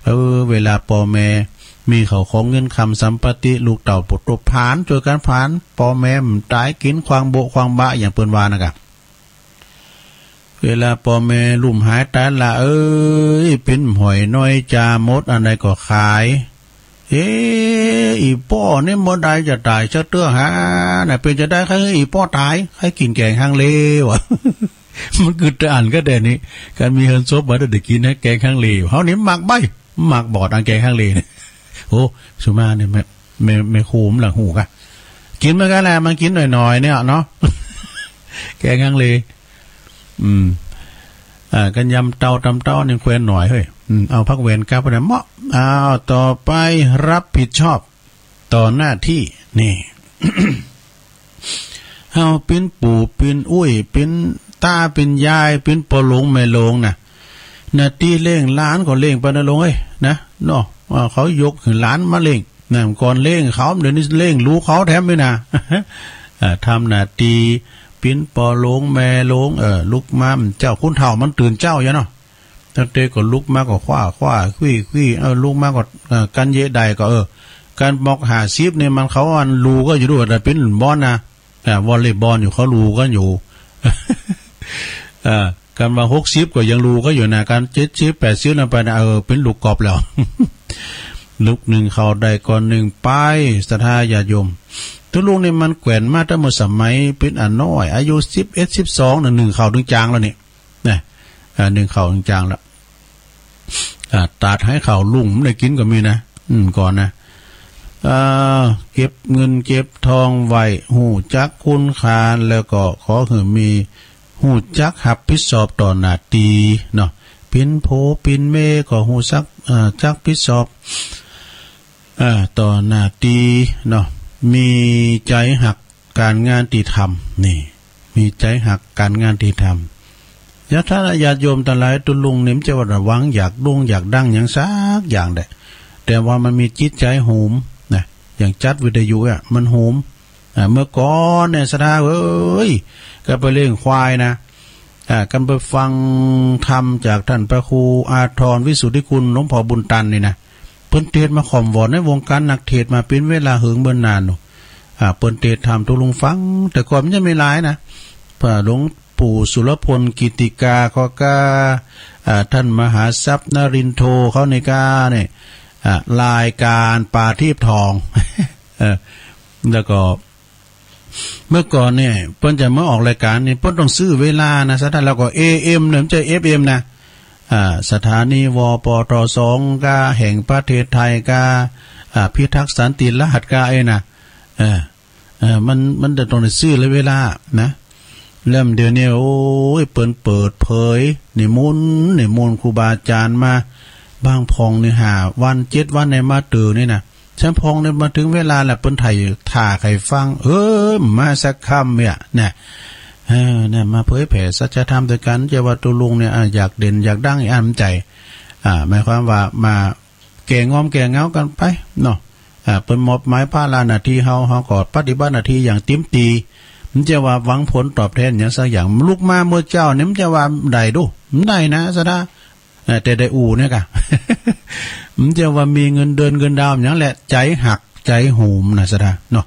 เออ เวลาป้อแม่มีเข้าของเงินคำสัมปติ ลูกเต้าบ่ต้องผลาญ จ้วยกั๋นผลาญ ป้อแม่บ่ต๋ายกิ๋นขว้างโบ๊ะขว้างบ้า อย่างเปิ้นว่านั่นกะ เวลาป้อแม่ลุ่มหายต๋ายละ เอ้ย เป๋นหอยน้อยจาหมด อันใดก็ขาย เอ๊ะ อี่ป้อนี่บ่ได้จะต๋ายจะเตื้อหา น่ะ เป๋นจะใดใค่อี่ป้อต๋าย ใค่กิ๋นแก๋งฮังเลวะ มันคือตะอั้นก็ได้นี่ คันมีเฮือนศพบ่ได้กิ๋นนะ แก๋งฮังเลวะ เฮานี่มักใบ้ มักบอดอันแก๋งฮังเลนี่ โอ้ สุมาเนี่ย แม่ แม่ แม่ครูมันหลังหูกะ กิ๋นเหมือนกั๋นแหละ มันกิ๋นหน่อยๆ เนี่ยเนาะ แก๋งฮังเล อืม อ่า กั๋นยำเต้าตำเต้านี่แควนหน่อยเฮ้ย อืม เอาผักแหวนกับไปนะ เหมาะ อ้าว ต่อไป รับผิดชอบต่อหน้าตี้ นี่ เฮาเป๋นปู่เป๋นอุ้ย เป๋นต๋าเป๋นยาย เป๋นป้อหลวงแม่หลวงน่ะ หน้าตี้เลี้ยงหลานก็เลี้ยงไปนะลุงเอ้ย นะ เนาะ ว่าเขายกหื้อหลานมาเลี้ยง นะ ก่อนเลี้ยงเขา เดี๋ยวนี้เลี้ยงลูกเขาแถมนี่นะ อ่า ทำหน้าตี้เป๋นป้อหลวงแม่หลวง เออ ลุกมา เจ้าขุนเฒ่ามันตื่นเจ๊าอยู่เนาะ ตั้งแต่ก็ลุกมาก็คว้า คว้า ควี้ ควี้ เออ ลุกมาก็ เออ กั๋นเยาะได้ก็ เออ กั๋นมอกห้าสิบนี่มันเขาอันลูก็อยู่ดู แต่เป๋นบอลนะ อ่า วอลเลย์บอลอยู่ เขาลูกั๋นอยู่ อ่า กั๋นว่าหกสิบก็ยังลูกั๋นอยู่นะ กั๋นเจ็ดสิบ แปดสิบ นั่นไปนะ เออ เป๋นลูกกอล์ฟแล้ว ลุกนึ่งข้าวได้ก่อนนึ่งไป ศรัทธาญาติโยม ตุ๊ลุงนี่มันแกว่นมาตั้งเมื่อสมัยเป๋นอะน้อย อายุสิบเอ็ด สิบสอง น่ะ นึ่งข้าวนึ่งจานแล้วนี่ นะ อ่า นึ่งข้าวนึ่งจานแล้ว อ่า ต๋าดหื้อข้าวลุ่ง บ่ได้กิ๋นก็มีนะ อืม ก่อนนะ อ่า เก็บเงินเก็บทองไว้ ฮู้จักคุณค่า แล้วก็ขอหื้อมี ฮู้จักฮับผิดชอบต่อหน้าตี้เนาะ เป๋นผัวเป๋นเมียก็ฮู้จัก อ่า จักฮับผิดชอบ อ่า ต่อหน้าตี้เนาะ มีใจ๋ฮักก๋านงานตี้ทำ นี่ มีใจ๋ฮักก๋านงานตี้ทำ ญาติ ญาติโยมตังหลาย ตุ๊ลุงนี่บ่ใจ้ว่าหวังอยากโด่งอยากดังหยังสักอย่างแหละ แต่ว่ามันมีจิตใจ๋โหมนะ อย่างจัดวิทยุอะ มันโหม อ่า เมื่อก่อนเนี่ย ศรัทธาเอ้ย ก็ไปเลี้ยงควายนะ อ่า กั๋นไปฟังธรรมจากต้านพระครูอาทรวิสุทธิคุณ หลวงพ่อบุญตันนี่นะ เปิ้นเตสน์มาค่อมวอดในวงก๋านนักเตสน์มาเป๋นเวลาเหิงเบิ่นนานโน่น อ่า เปิ้นเตสน์ธรรมตุ๊ลุงฟัง แต่ก่อนมันยังบ่หลายนะ พระหลวงปู่สุรพลกิตติกาเขาก็ อ่า ต้านมหาทรัพย์นรินทร์โทเขานี่ก็เนี่ย อ่า รายก๋านป่าทิพย์ทอง เออ แล้วก็ เมื่อก่อนเนี่ย เปิ้นจะมาออกรายก๋านนี่ เปิ้นต้องซื้อเวลานะ ศรัทธา แล้วก็ เอเอ็ม เนี่ย บ่ใจ้ เอฟเอ็ม นะ อ่า สถานี วปท สอง กา แห่งประเทศไทย กา อ่า พิทักษ์สันติราษฎร์ กา เอ้ยนะ เออ เออ มัน มันจะต้องได้ซื้อเวลานะ แล้วเดี๋ยวนี้ โอ้ย เปิ้นเปิดเผย นิมนต์ นิมนต์ครูบาอาจ๋ารย์มา บางพ่องนี่ห้าวัน เจ็ดวันเนี่ยมาเตื้อนี่นะ ฉันพ่องเนี่ยมาเถิงเวลาแล้ว เปิ้นถ่าย ถ่าใค่ฟัง เออ มาสักค่ำเนี่ย นะ เออ เนี่ย มาเผยแผ่สัจธรรมตวยกั๋น บ่ใจ้ว่าตุ๊ลุงเนี่ย อ่า อยากเด่นอยากดัง อันบ่ใจ้ อ่า หมายความว่ามาแก้ง่วงแก้เหงากั๋นไปเนาะ อ่า เปิ้นมอบหมายภาระหน้าตี้เฮา เฮาก็ปฏิบัติหน้าตี้อย่างเต๋มตี้ บ่ใจ้ว่าหวังผลตอบแทนหยังสักอย่าง ลุกมาเมื่อเจ๊านี่ บ่ใจ้ว่าได้ดู บ่ได้นะ ศรัทธา เออ แต่ได้อู้เนี่ยกะ บ่ใจ้ว่ามีเงินเดือนเงินดาวหยังแหละ ใจ๋ฮักใจ๋โหมนะ ศรัทธา เนาะ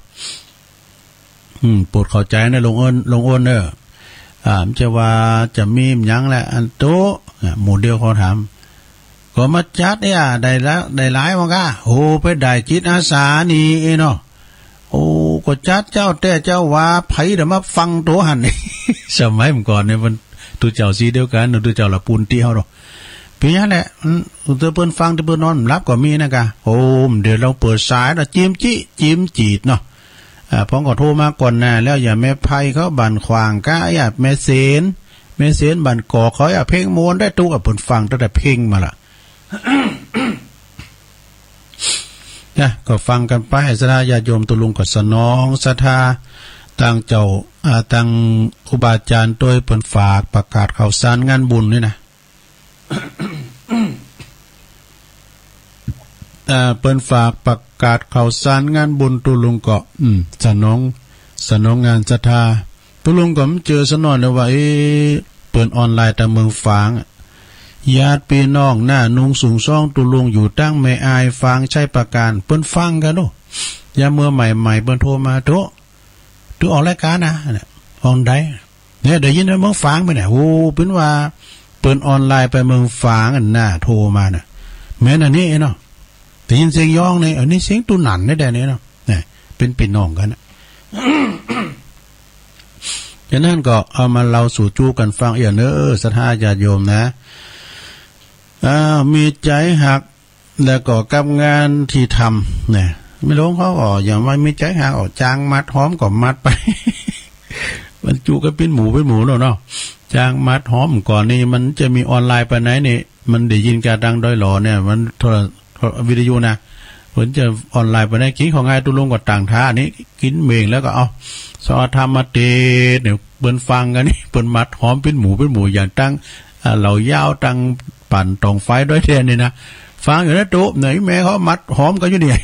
อืม โปรดเข้าใจ๋นะ ลุงอ้น ลุงอ้นเน่อ อ่า บ่ใจ้ว่าจะมีหยังแหละ อันโต๊ะ อ่ะ หมู่เดียวเขาถาม ก็มาจัดเนี่ย ได้ละ ได้หลายบ่กา โห ไปได้จิตอาสานี่เนาะ โอ โอ้ ก็จั๊ดเจ้าแต๊เจ้าว่า ใผเดี่ยวมาฟังโตหั้น สมัยเมื่อก่อนเนี่ย มันตุ๊เจ้าสีเดียวกั๋น ตุ๊เจ้าละปูนตี้เฮาเนาะ เป๋นอย่างนั้นแหละ อืม เตื้อเปิ้นฟัง เตื้อเปิ้นนอนบ่หลับก็มีนะกะ โอ้ เดี๋ยวลองเปิดสายเนาะ จิมจิ จิมจีดเนาะ อ่า พ่องก็โทรมาก่อนหน้าแล้ว อย่างแม่ไพเขาบ้านขวางก๊ะ อย่างแม่เสน แม่เสนบ้านกอกเขา อย่างเพลงม่วนได้ตุ๊ก อ่ะ เปิ้นฟังตั้งแต่เพลงมาละ นะ ก็ฟังกั๋นไป ศรัทธาญาติโยมตุ๊ลุงก็สนองศรัทธา ตางเจ้า อ่า ตางครูบาอาจารย์ตวยเปิ้นฝากประกาศข่าวสารงานบุญนี่นะ อ่า เปิ้นฝากประกาศข่าวสารงานบุญตุ๊ลุงก็ อืม สนอง สนองงานศรัทธา ตุ๊ลุงก็บ่เจินสักหน้อยนะว่า เอ๊ะ เปิ้นออนไลน์ตางเมืองฝางอะ ญาติปี้น้องหน้านุงสุงซ้องตุ๊ลุงอยู่ตางแม่อาย ฝางชัยปราการ เปิ้นฟังกั๋นโอ้ ยามเมื่อใหม่ๆ เปิ้นโทรมา โต ตุ๊ออกรายก๋านนะ เนี่ย ออกใด เนี่ย ได้ยินในเมืองฝางไปเนี่ย โอ้ เปิ้นว่า เปิ้นออนไลน์ไปเมืองฝางอันน่ะ โทรมาน่ะ แม่นอันนี้เนาะ ได้ยินเสียงย้องนี่ อันนี้เสียงตุ๊นันนี่แหละนี่เนาะ เนี่ย เปิ้นปี้น้องกั๋นน่ะ ฉะนั้นก็เอามาเล่าสู่จู๊กั๋นฟังเอี้ยเน่อ ศรัทธาญาติโยมนะ อ้าว มีใจ๋ฮัก แล้วก็กับงานตี้ทำเนี่ย แม่หลวงเขาก็อย่างว่ามีใจ๋ฮัก เอาจ้างมัดหอมก็มัดไป มันจุกั๋นเป๋นหมู่เป๋นหมู่แล้วเนาะ จ้างมัดหอมก่อนนี่ มันจะมีออนไลน์ปานใดนี่ มันได้ยินกาตางดอยหล่อเนี่ย มันโทร วิทยุนะ เปิ้นจะออนไลน์ปานใด กิ๋นข้าวงายตุ๊ลุงก็ตั้งท่านี่ กิ๋นเม่งแล้วก็เอา สวดธรรมเตสน์เนี่ย เปิ้นฟังกั๋นนี่ เปิ้นมัดหอมเป๋นหมู่เป๋นหมู่ อย่างตาง อ่า เหล่ายาวตางป่านต๋องไฟดอยแทนนี่นะ ฟังอยู่นะตุ๊ เนี่ย แม่เขามัดหอมกั๋นอยู่เนี่ย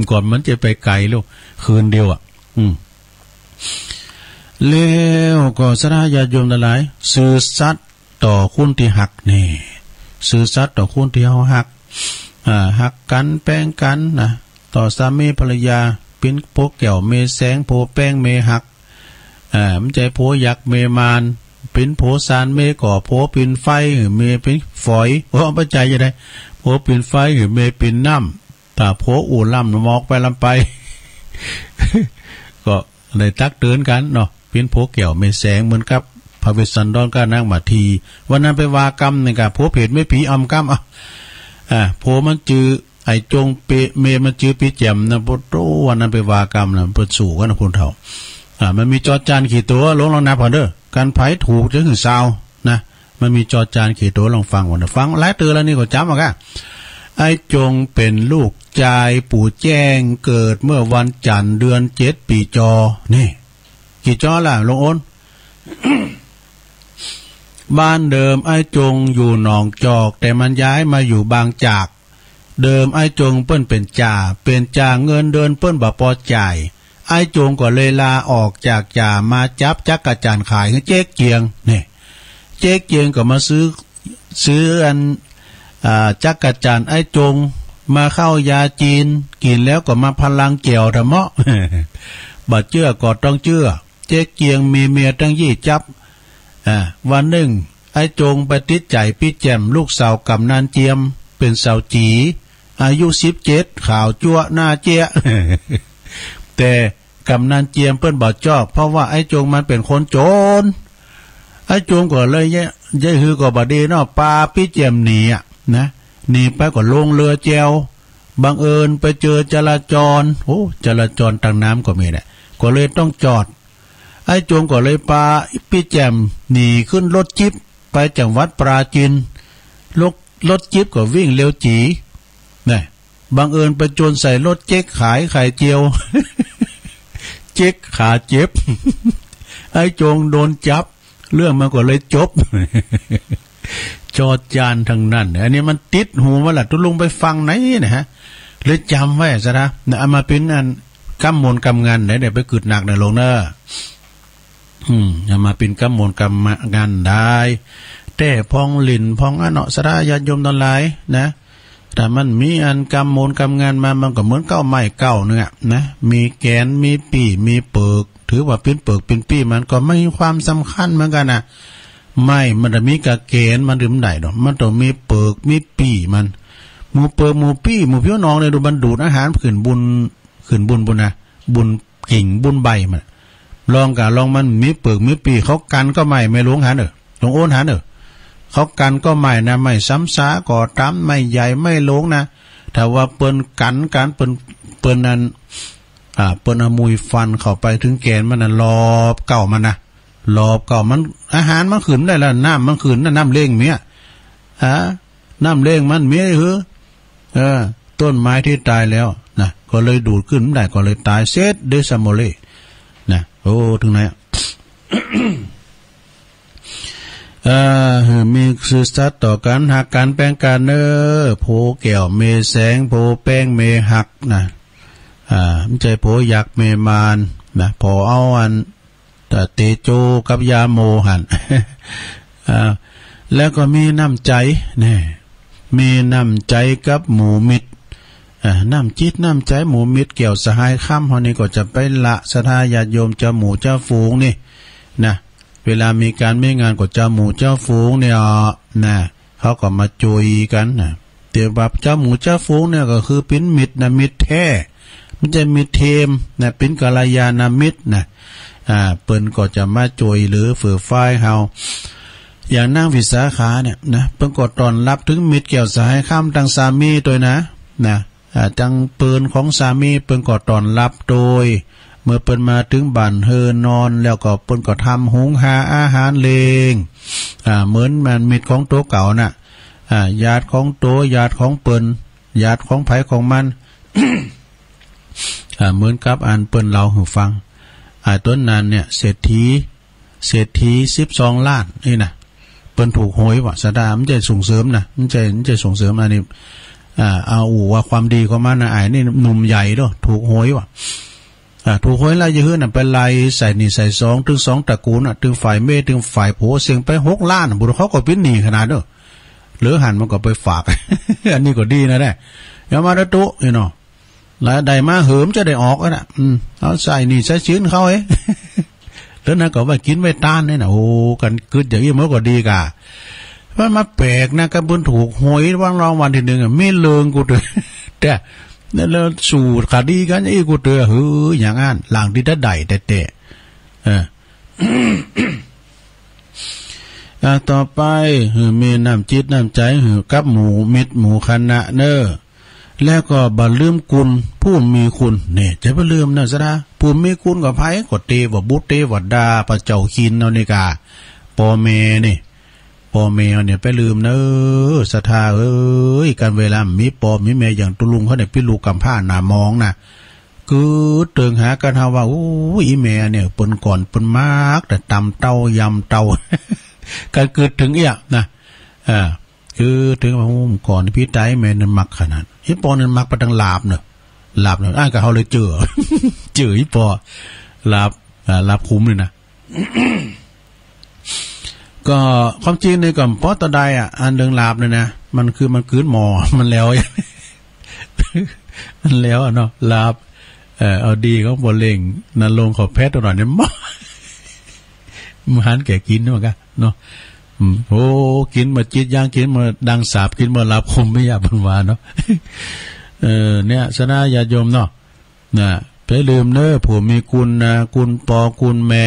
ก่อนมันจะไปไก๋แล้ว คืนเดียวอะ อืม แล้วก็ศรัทธาญาติโยมตังหลาย ซื่อสัตย์ต่อคนตี้ฮักนี่ ซื่อสัตย์ต่อคนตี้เฮาฮัก อ่า ฮักกั๋นแป้งกั๋นนะ ต่อสามีภรรยา เป๋นผัวแก้วเมียแสง ผัวแป้งเมียฮัก อ่า บ่ใจ้ผัวยักษ์เมียมาร เป๋นผัวสานเมียก่อ ผัวปิ่นไฟหื้อเมียปิ่นฝอย โอ้ บ่ใจ้จะได้ ผัวปิ่นไฟหื้อเมียปิ่นน้ำ ถ้าผัวอู้ล่ำมอกไปล่ำไป ก็ได้ตักเตื๋อนกั๋นเนาะ เป๋นผัวแก้วเมียแสง เหมือนกับพระเวสสันดรกับนางมาที วันนั้นไปวากรรมนี่กะ ผัวเปรตเมียผีอำกำ อ่ะ อ่า ผัวมันจื้อ ไอ้จงเปะ เมียมันจื้อปี้แจ่มนะ โอ้โห วันนั้นไปวากรรมนะ เปิ้นสู้กั๋นนะคนเฒ่า อ่า มันมีจอจานกี่ตั๋ว ลองลองนับก่อนเน่อ กั๋นใผถูกจะหื้อซาวนะ มันมีจอจานกี่ตั๋ว ลองฟังก่อนเน่อ ฟังหลายเตื้อแล้วนี่ก็จ๋ำเอาก่ะ ไอ้จงเป๋นลูกจายปู่แจ้ง เกิดเมื่อวันจันทร์เดือนเจ็ดปีจอ นี่ กี่จอล่ะ ลุงโอน บ้านเดิมไอ้จงอยู่หนองจอก แต่มันย้ายมาอยู่บางจาก เดิมไอ้จงเปิ้นเป๋นจ่า เป๋นจ่าเงินเดือนเปิ้นบ่ปอจ่าย ไอ้จงก็เลยลาออกจากจ่ามาจับจั๊กจั่นขายหื้อเจ๊กเจียง เนี่ย เจ๊กเจียงก็มาซื้อ ซื้ออัน อ่า จั๊กจั่นไอ้จง มาเข้ายาจีน กิ๋นแล้วก็มาพลังแจ๋วเถาะเมาะ บ่เจื้อก็ต้องเจื้อ เจ๊กเจียงมีเมียตั้งยี่จั๊บ อ่า วันนึ่ง ไอ้จงไปติดใจ๋ปี้แจ่ม ลูกสาวก๋ำนันเจียม เป๋นสาวจี๋ อายุสิบเจ็ด ขาวจั๊วะหน้าเจ๊ยะ แต่ก๋ำนันเจียมเปิ้นบ่จอบ เพราะว่าไอ้จงมันเป๋นคนจ๋น ไอ้จงก็เลยเย้ย เย้ยหื้อก็บ่ดีเนาะ ปาปี้แจ่มหนีอะนะ หนีไปก็ลงเรือแจว บังเอิญไปเจอจราจร โอ้ จราจรตางน้ำก็มีแหละ ก็เลยต้องจอด ไอ้จงก็เลยปาปี้แจ่มหนีขึ้นรถจิ๊ปไปจังหวัดปราจีน รถ รถจิ๊ปก็วิ่งเร็วจี๋ นะ บังเอิญไปจนใส่รถเจ๊กขายไข่เจียว เจ๊กขาเจ็บ ไอ้จงโดนจับ เรื่องมันก็เลยจบ จอจานตังนั้น อันนี้มันติดหูมาละ ตุ๊ลุงไปฟังไหนนะฮะ เลยจ๋ำไว้ซะนะ เอามาเป๋นอันกำมนต์กำงานไหน เดี๋ยวไปกึ๊ดหนักหน่อยลงเน่อ อืม เอามาเป๋นกำมนต์กำงานได้ แต่พ่องหลิ้นพ่องอันเนาะ ศรัทธาญาติโยมตังหลายนะ ถ้ามันมีอันกำมนต์กำงานมา มันก็เหมือนเก๊าไม้เก๊าเนื้อนะ มีแก๋น มีปี้ มีเปิก ถือว่าเป๋นเปิกเป๋นปี้ มันก็มีความสำคัญเหมือนกั๋นนะ ไม้มันจะมีกะแก๋น มันดื่มได้ดอก มันต้องมีเปิก มีปี้มัน หมู่เปิก หมู่ปี้ หมู่ผิวหนองเนี่ย ดูมันดูดอาหารขึ้นบุญ ขึ้นบุญบุญนะ บุญ กิ่งบุ้นใบมัน ลองกะลองมันมีเปิกมีปี๋ เขากั๋นก็ไม้ แม่หลวงหันเน่อ หลวงโอนหันเน่อ เขากั๋นก็ไม้นะ ไม้ซ้ำซาก็ต๋าม ไม้ใหญ่ไม้หลวงนะ ถ้าว่าเปิ้นกั๋นกั๋น เปิ้น เปิ้นอัน อ่า เปิ้นเอามุยฟันเข้าไปเถิงแก่นมันนะ รอบเก๊ามันนะ รอบเก๊ามัน อาหารมันขึ้นบ่ได้แล้ว น้ำมันขึ้นนะ น้ำเล็งเมี้ย อ่า น้ำเล็งมันเมี้ยหื้อ เออ ต้นไม้ตี้ต๋ายแล้วนะ ก็เลยดูดขึ้นบ่ได้ ก็เลยต๋ายเสร็จเด้อ ซาโมเลนะ โอ้ เถิงไหนอะ เอ่อ หื้อมีซื่อสัตย์ต่อกั๋น ฮักกั๋นแปงกั๋นเน่อ ผู้แก้วเมย์แสง ผู้แปงเมย์ฮักนะ อ่า บ่ใจ้ผู้ยักษ์เมย์มารนะ ผ่อเอาอัน ตะเตโจกับยาโมหัน อ่า แล้วก็มีน้ำใจ๋ แน่ มีน้ำใจ๋กับหมู่มิตร อ่า น้ำจิตน้ำใจ๋หมู่มิตร แก้วสหายคำเฮานี่ก็จะไปละศรัทธาญาติโยมเจ้าหมู่เจ้าฝูงนี่นะ เวลามีก๋านมีงานก็เจ้าหมู่เจ้าฝูงเนี่ยนะ เขาก็มาจุยกั๋นนะ แต่ว่าเจ้าหมู่เจ้าฝูงเนี่ยก็คือเป๋นมิตรนะ มิตรแท้ บ่ใจ้มิตรเทมนะ เป๋นกัลยาณมิตรนะ อ่า เปิ้นก็จะมาจุยเหลือเฟือเฟื้อเฮา อย่างนางวิสาขาเนี่ยนะ เปิ้นก็ต้อนฮับเถิงมิตรแก้วสหายคำ ตังสามีตวยนะ นะ อ่า ตังเปิ้นของสามีเปิ้นก็ต้อนฮับตวย เมื่อเปิ้นมาเถิงบ้านเฮือนนอนแล้วก็เปิ้นก็ทำหุงหาอาหารเลี้ยง อ่า เหมือนมันมิตรของตั๋วเก่าน่ะ อ่า ญาติของตั๋ว ญาติของเปิ้น ญาติของใผของมัน อ่า เหมือนกับอันเปิ้นเล่าหื้อฟัง อ่า ต๋อนนั้นเนี่ย เศรษฐี เศรษฐีสิบสองล้านนี่นะ เปิ้นถูกหวยว่ะ ศรัทธา บ่ใจ้ส่งเสริมนะ บ่ใจ้ บ่ใจ้ส่งเสริม อันนี้ อ่า เอาอู้ว่าความดีของมันนะ อ้ายนี่หนุ่มใหญ่เด้อ ถูกหวยว่ะ อ่า ถูกหวยแล้วจะหื้อน่ะ ไปไล่ใส่หนี้ใส่สอง เถิงสองตระกูลน่ะ เถิงฝ่ายเมย์ เถิงฝ่ายผัว เสี้ยงไปหกล้านน่ะ บุญเขาก็เป๋นหนี้ขนาดเด้อ เหลือหันมันก็ไปฝาก อันนี้ก็ดีนะเนี่ย อย่ามาเด้อตุ๊ นี่เนาะ แล้วได้มาหื้อมันจะได้ออกอะนะ อืม เอาใส่หนี้ใส่สินเขาเอ้ย แล้วนั้นก็ไว้กิ๋นไว้ตานนี่นะ โอ้ กั๋นกึ๊ดอย่างอี้มันก็ดีก่า มันมาแปลกนะ กับเปิ้นถูกหวยรางวัลตี้นึ่งอะ มีเรื่องกูเต๋อ แต่ แล้วสู้คดีกั๋นอี้กูเต๋อ เฮ้ย อย่างอั้น หลังตี้ตะได้แต่แต่ เออ อ่า ต่อไป หื้อมีน้ำจิตน้ำใจ๋ หื้อกับหมู่มิตรหมู่คณะเน่อ แล้วก็บ่ลืมคุณผู้มีคุณ เนี่ย จะบ่ลืมนะศรัทธา ผู้มีคุณก็ใผ ก็เตวบุตรเตวดา พระเจ้าคินเอานี่ก่า ป้อแม่นี่ ป้อแม่เนี่ยไปลืมเน่อศรัทธาเอ้ย กั๋นเวลามีป้อมีแม่อย่างตุ๊ลุงเขาเนี่ย เป๋นลูกก๋ำพร้าหน้ามองนะ กึ๊ดเถิงหากั๋นเฮาว่า โอ้ย อีแม่เนี่ย เปิ้นก่อนเปิ้นมักแต่ตำเต้ายำเต้า กั๋นกึ๊ดเถิงเอี้ยนะ อ่า กึ๊ดเถิงว่า โอ้ ก่อนพี่ต๋ายแม่นั้นมักขนาด อีป้อนั้นมักไปตังหลาบเน่อ หลาบเน่อ อั้นก็เฮาเลยเจอ เจออีป้อ หลาบ อ่า หลาบขุมเลยนะ ก็ความจริงนี่ก็บ่ปอตะไดอะ อันเรื่องหลาบเนี่ยนะ มันคือมันกืนหม้อ มันแล้ว มันแล้วอะเนาะ หลาบ เอ่อ เอาดีของป้อเล่ง นรงค์เขาแพทย์หน่อยเนี่ย มันหันแก่กิ๋นเหมือนกั๋นเนาะ อืม โอ้ กิ๋นบ่าจิตย่าง กิ๋นบ่าดังสาบ กิ๋นบ่าหลาบคมไม่อยากเปิ้นว่าเนาะ เออ เนี่ย ศรัทธาญาติโยมเนาะ นะ ไปลืมเน่อ ผู้มีคุณนะ คุณป้อคุณแม่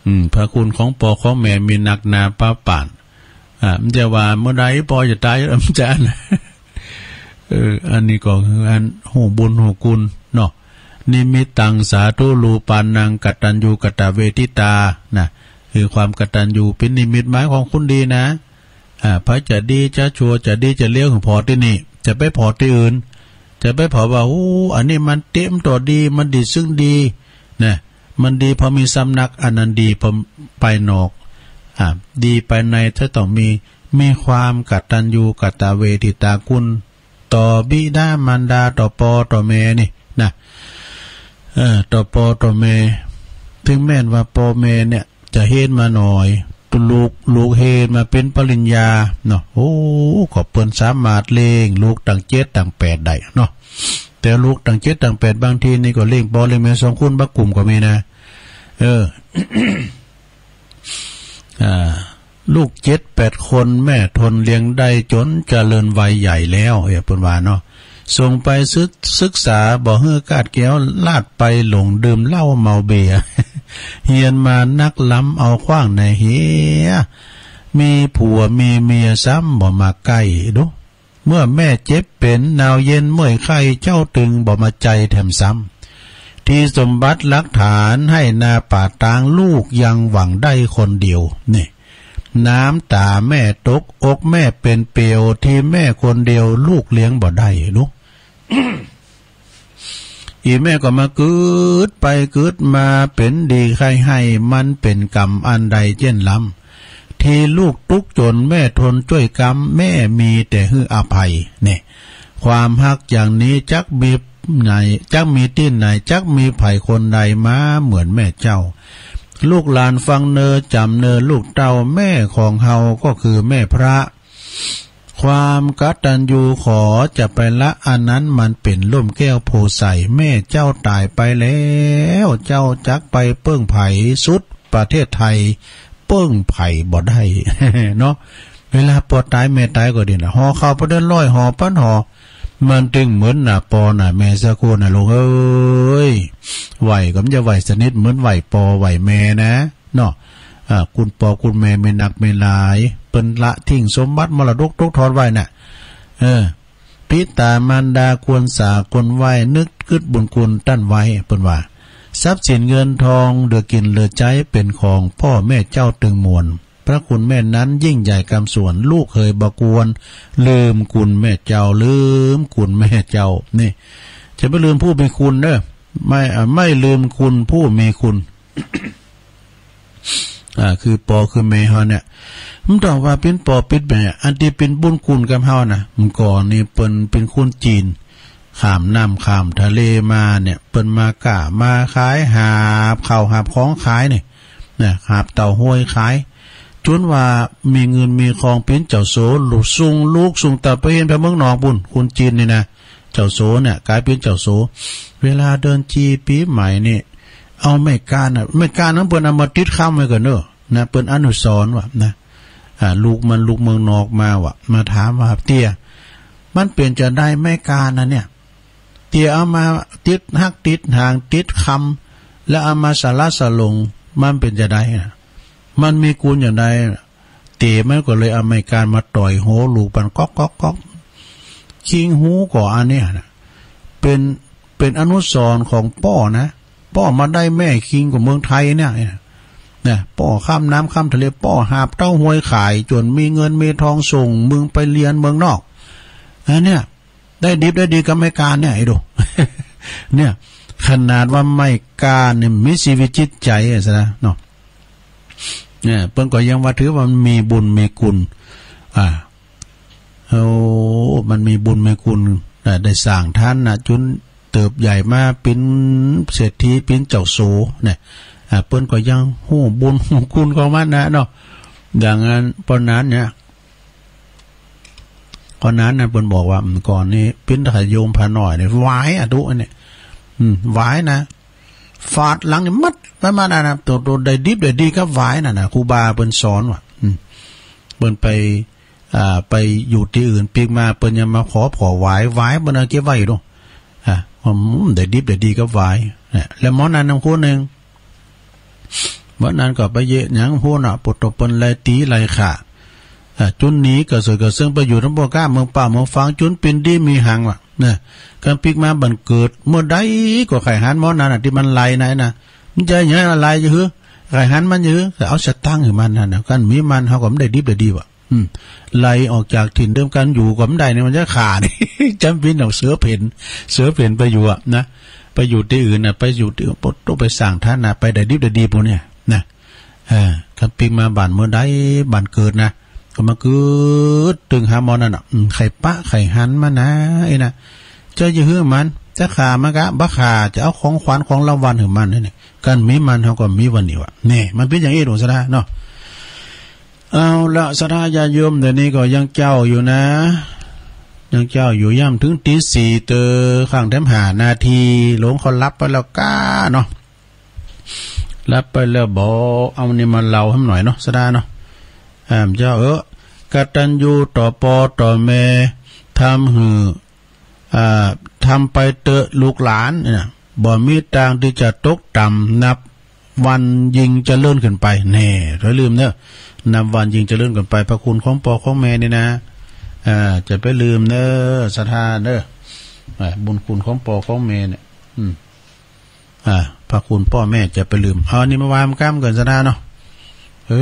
อืม พระคุณของป้อของแม่มีนักหนาปาปาน อ่า มันจะว่าเมื่อใดป้อจะต๋าย มันจะอั้น เออ อันนี้ก็คืออันฮู้บุญฮู้คุณเนาะ นิมิตตังสาธุรูปานังกตัญญูกตเวทิตา นะ คือความกตัญญูเป๋นนิมิตหมายของคนดีนะ อ่า ใผจะดีจะชั่ว จะดีจะเลว ผ่อตี้นี่ จะไปผ่อตี้อื่น จะไปผ่อว่า โอ้ อันนี้มันเต๊ะมันต่อดี มันดีซึ่งดี นะ มันดีพอมีสำนัก อันนั้นดีพอภายนอก อ่า ดีภายในจะต้องมี มีความกตัญญูกตเวทิตาคุณ ต่อบิดามารดา ต่อป้อต่อแม่นี่นะ เอ่อ ต่อป้อต่อแม่ เถิงแม้นว่าป้อแม่เนี่ย จะเฮียนมาหน้อย ลูก ลูกเฮียนมาเป๋นปริญญาเนาะ โอ้ ก็เปิ้นสามารถเลี้ยงลูกตังเจ็ดตังแปดได้เนาะ แต่ลูกตังเจ็ดตังแปดบางทีนี่ก็เลี้ยงป้อเลี้ยงแม่สองคนบ่กุ้มก็มีนะ เออ อ่า ลูกเจ็ดแปดคนแม่ทนเลี้ยงได้จ๋นเจริญวัยใหญ่แล้ว เอ้ย เปิ้นว่าเนาะ ส่งไปศึก ศึกษา บ่หื้อคาดแคล้ว ลาดไปหลงดื่มเหล้าเมาเบียร์ เฮียนมานักล้ำ เอาขว้างในเหีย มีผัวมีเมียซ้ำ บ่มาใก้ดู เมื่อแม่เจ็บเป๋น หนาวเย็นเมื่อยไข้ เจ้าตึงบ่มาใจ๋แถมซ้ำ ตี้สมบัติหลักฐาน ให้นาป่าตาง ลูกยังหวังได้คนเดียว นี่ น้ำต๋าแม่ตก อกแม่เป๋นเปลว ตี้แม่คนเดียว ลูกเลี้ยงบ่ได้ลูก อี่แม่ก็มาเกิดไปเกิดมา เป๋นดีใค่ไห้ มันเป๋นกรรมอันใดเจ้นลำ ตี้ลูกตุ๊กจน แม่ทนจ้วยกำ แม่มีแต่หื้ออภัย นี่ ความฮักอย่างนี้ จักมีไหน จักมีตี้ไหน จักมีใผคนใด มาเหมือนแม่เจ้า ลูกหลานฟังเน่อ จ๋ำเน่อลูกเต้า แม่ของเฮาก็คือแม่พระ ความกตัญญูขอจะไปละ อันนั้นมันเป๋นร่มแก้วโพธิ์ใส แม่เจ้าต๋ายไปแล้ว เจ้าจักไปเปิ้งใผ สุดประเทศไทย เปิ้งใผบ่ได้ เนาะ เวลาปอต๋ายแม่ต๋ายก็ดีนะ ห่อข้าวปะเดือนร้อยห่อ ปันห่อ มันตึงเหมือนหน้าปอหน้าแม่สักคนน่ะลูกเอ้ย ไหว้ก็มันจะไหว้สนิทเหมือนไหว้ปอไหว้แม่นะ เนาะ อ่า คุณปอคุณแม่มีนักมีหลาย เปิ้นละทิ้งสมบัติมรดกตกทอดไว้น่ะ เออ ปิต๋ามารดาควรสาควรไหว้ นึกกึ๊ดบุญคุณต้านไว้ เปิ้นว่า ทรัพย์สินเงินทองเหลือกิ๋นเหลือใจ๊ เป๋นของป้อแม่เจ้าตึงมวล พระคุณแม่นั้นยิ่งใหญ่กำสวน ลูกเฮยบ่ควรลืมคุณแม่เจ้า ลืมคุณแม่เจ้า นี่ จะไม่ลืมผู้มีคุณเน่อ ไม่ อ่า ไม่ลืมคุณผู้มีคุณ อ่า คือปอคือแม่เฮาเนี่ย มันต้องว่าเป๋นปอเป๋นแม่ อันตี้เป๋นบุญคุณกับเฮานะ เมื่อก่อนนี่เปิ้นเป๋นคนจีน ข้ามน้ำข้ามทะเลมาเนี่ย เปิ้นมาก้ามาขาย หาบข้าวหาบของขายนี่ นะ หาบเต้าฮวยขาย จ๋นว่ามีเงินมีคอง เป๋นเจ้าโส ลูกส่งลูกส่งเต้าไปเฮียนแถวเมืองนอกปู้น คนจีนนี่นะ เจ้าโสเนี่ย ก๋ายเป๋นเจ้าโส เวลาเดินจีปี๋ใหม่นี่ เอาไม้ก้านน่ะ ไม้ก้านนั้นเปิ้นเอามาติดคำไว้ก่อนเน่อ นะ เปิ้นอนุสรณ์ว่านะ อ่า ลูกมันลูกเมืองนอกมาว่า มาถามว่า เตี้ย มันเป๋นจาใดไม้ก้านน่ะเนี่ย เตี้ยเอามาติดฮักติดหางติดคำ แล้วเอามาสละสลง มันเป๋นจาใดน่ะ มันมีคุณจาใดน่ะ เตี้ยมันก็เลยเอาไม้ก้านมาต่อยหัวลูกมันก๊อกก๊อกก๊อก คิงฮู้ก่ออันเนี้ยน่ะ เป๋น เป๋นอนุสรณ์ของป้อนะ ป้อมาได้แม่คิงกว่าเมืองไทยเนี่ย นะ ป้อข้ามน้ำข้ามทะเล ป้อหาบเต้าฮวยขาย จ๋นมีเงินมีทองส่งมึงไปเฮียนเมืองนอก อันเนี้ย ได้ดิบได้ดีกับไม้ก้านเนี่ย ไอ้ดู เนี่ย ขนาดว่าไม้ก้านเนี่ยมีชีวิตจิตใจ๋อะสินะเนาะ เนี่ย เปิ้นก็ยังว่าถือว่ามันมีบุญมีคุณ อ่า โอ้ มันมีบุญมีคุณ อ่า ได้สร้างทานน่ะ จ๋นเติบใหญ่มาเป๋นเศรษฐี เป๋นเจ้าโสเนี่ย อ่า เปิ้นก็ยังฮู้บุญฮู้คุณของมันนะเนาะ ดังนั้น ป้อหนานเนี่ย ป้อหนานน่ะ เปิ้นบอกว่า อืม ก่อนนี้เป๋นทาสโยมผาน้อยเนี่ย หวายอะตุ๊อันเนี่ย อืม หวายนะ ฝาดหลังนี่มัด ประมาณนั้นนะ โต โตได้ดิบได้ดีกับหวายนั่นน่ะ ครูบาเปิ้นสอนว่า อืม เปิ้นไป อ่า ไปอยู่ตี้อื่น ปิ๊กมาเปิ้นยังมาขอผ่อหวาย หวายเปิ้นเอาเก็บไว้อยู่เนาะ อ่า อืม ได้ดิบได้ดีกับหวาย เนี่ย แล้วหมอหนานนำคนหนึ่ง หมอหนานก็ไปเยียะหยังฮู้น่ะ ปวดตกเปิ้นไล่ตี๋ไล่ฆ่า อ่า จ๋นหนีกระเสิร์ตกระเซิงไปอยู่ตางป้อก้าเมืองป่าเมืองฝาง จ๋นเป๋นดีมีหังว่ะ นะ กั๋นปิ๊กมาบั้นเกิด เมื่อใดก็ใค่หันหมอหนานน่ะ ตี้มันไล่นั่นน่ะ มันจะหยังไล่จะหื้อ ใค่หันมันจะหื้อ ก็เอาสตางค์หื้อมันนั่นน่ะ กั๋นมีมันเฮาก็บ่ได้ดิบได้ดีว่ะ อืม ไล่ออกจากถิ่นเดิม กั๋นอยู่ก็บ่ได้นี่ มันจะฆ่านี่ จ๋ำเป๋นต้องเสือเพ่น เสือเพ่นไปอยู่อะนะ ไปอยู่ตี้อื่นน่ะ ไปอยู่ตี้อื่น โป๊ะ โต๊ะ ไปสร้างฐานะ ไปได้ดิบได้ดีปู้นเนี่ยนะ เออ กั๋นปิ๊กมาบ้านเมื่อใด บ้านเกิดนะ ก็มาเกิดตึงหาหมอหนานน่ะ อืม ใค่ปะใค่หันมันนะ ไอ้นะ จะจะหื้อมัน จะฆ่ามันก็บ่ฆ่า จะเอาของขวัญของรางวัลหื้อมันนี่ กั๋นมีมันเฮาก็มีวันนี้ว่ะ นี่ มันเป๋นอย่างอี้ หลวงศรัทธาเนาะ เอาละ ศรัทธาญาติโยม เดี๋ยวนี้ก็ยังเจ๊าอยู่นะ ยังเจ๊าอยู่ ย่ำเถิงตี๋สี่เต๊อะ ข้างแถมห้านาที หลวงเขาหลับไปแล้วก้าเนาะ หลับไปแล้วบ่ เอานี่มาเล่าหื้อหน่อยเนาะ ศรัทธาเนาะ อ่า เจ้าเอ๋อ กตัญญูต่อปอต่อแม่ ทำหื้อ อ่า ทำไปเต๊อะลูกหลาน เนี่ย บ่มีตางตี้จะตกต่ำ นับวันยิ่งเจริญขึ้นไป แน่ อย่าลืมเนอะ นับวันยิ่งเจริญขึ้นไป พระคุณของป้อของแม่นี่นะ อ่า อย่าไปลืมเนอะ ศรัทธาเนอะ อ่า บุญคุณของป้อของแม่เนี่ย อืม อ่า พระคุณป้อแม่อย่าไปลืม เอาอันนี้มาว่าก้ำก่อนศรัทธาเนาะ เอ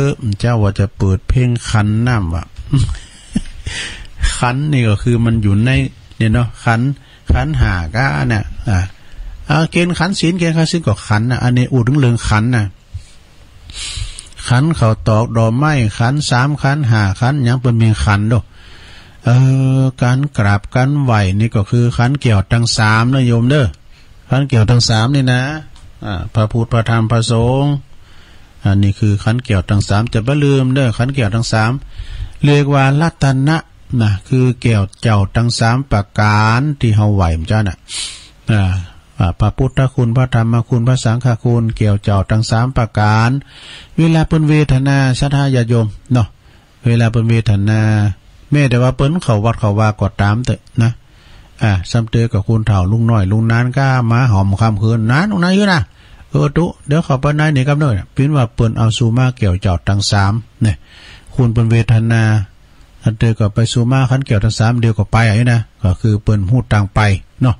อ เจ้าว่าจะเปิดเพลงขันน้ำวะ ขันนี่ก็คือมันอยู่ในเนี่ยเนาะ ขัน ขันห้าก้าเนี่ย อ่า อ่า เกณฑ์ขันศีล เกณฑ์ขันศีลก็ขันนะ อันนี้อู้เถิงเรื่องขันนะ ขันข้าวตอกดอกไม้ ขันสาม ขันห้า ขันหยังเปิ้นมีขันโด เออ ก๋านกราบก๋านไหว้นี่ก็คือขันแก้วตังสามนะโยมเด้อ ขันแก้วตังสามนี่นะ อ่า พระพุทธ พระธรรม พระสงฆ์ อันนี้คือขันแก้วตังสาม อย่าไปลืมเด้อ ขันแก้วตังสาม เรียกว่ารัตนะนะ คือแก้วเจ้าตังสามประก๋านตี้เฮาไหว้มันเจ้าน่ะ อ่า อ่า พระพุทธคุณ พระธรรมคุณ พระสังฆคุณ แก้วเจ้าตังสามประก๋าน เวลาเปิ้นเวทนา ศรัทธาญาติโยมเนาะ เวลาเปิ้นเวทนา แม้แต่ว่าเปิ้นเข้าวัดเข้าวาก็ต๋ามเต๊อะนะ อ่า ซ้ำเต๊อะก็คนเฒ่าลุงน้อยลุงนานก้ามาหอมค่ำคืน นานลุงนานอยู่นะ เออ ตุ๊ เดี๋ยวเข้าไปในนี่กำเนิด เปิ้นว่าเปิ้นเอาสุมาแก้วเจ้าตังสามเนี่ย คนเปิ้นเวทนา อันเต๊อะก็ไปสุมาขันแก้วตังสาม เดี๋ยวก็ไปอะนะ ก็คือเปิ้นฮู้ตางไปเนาะ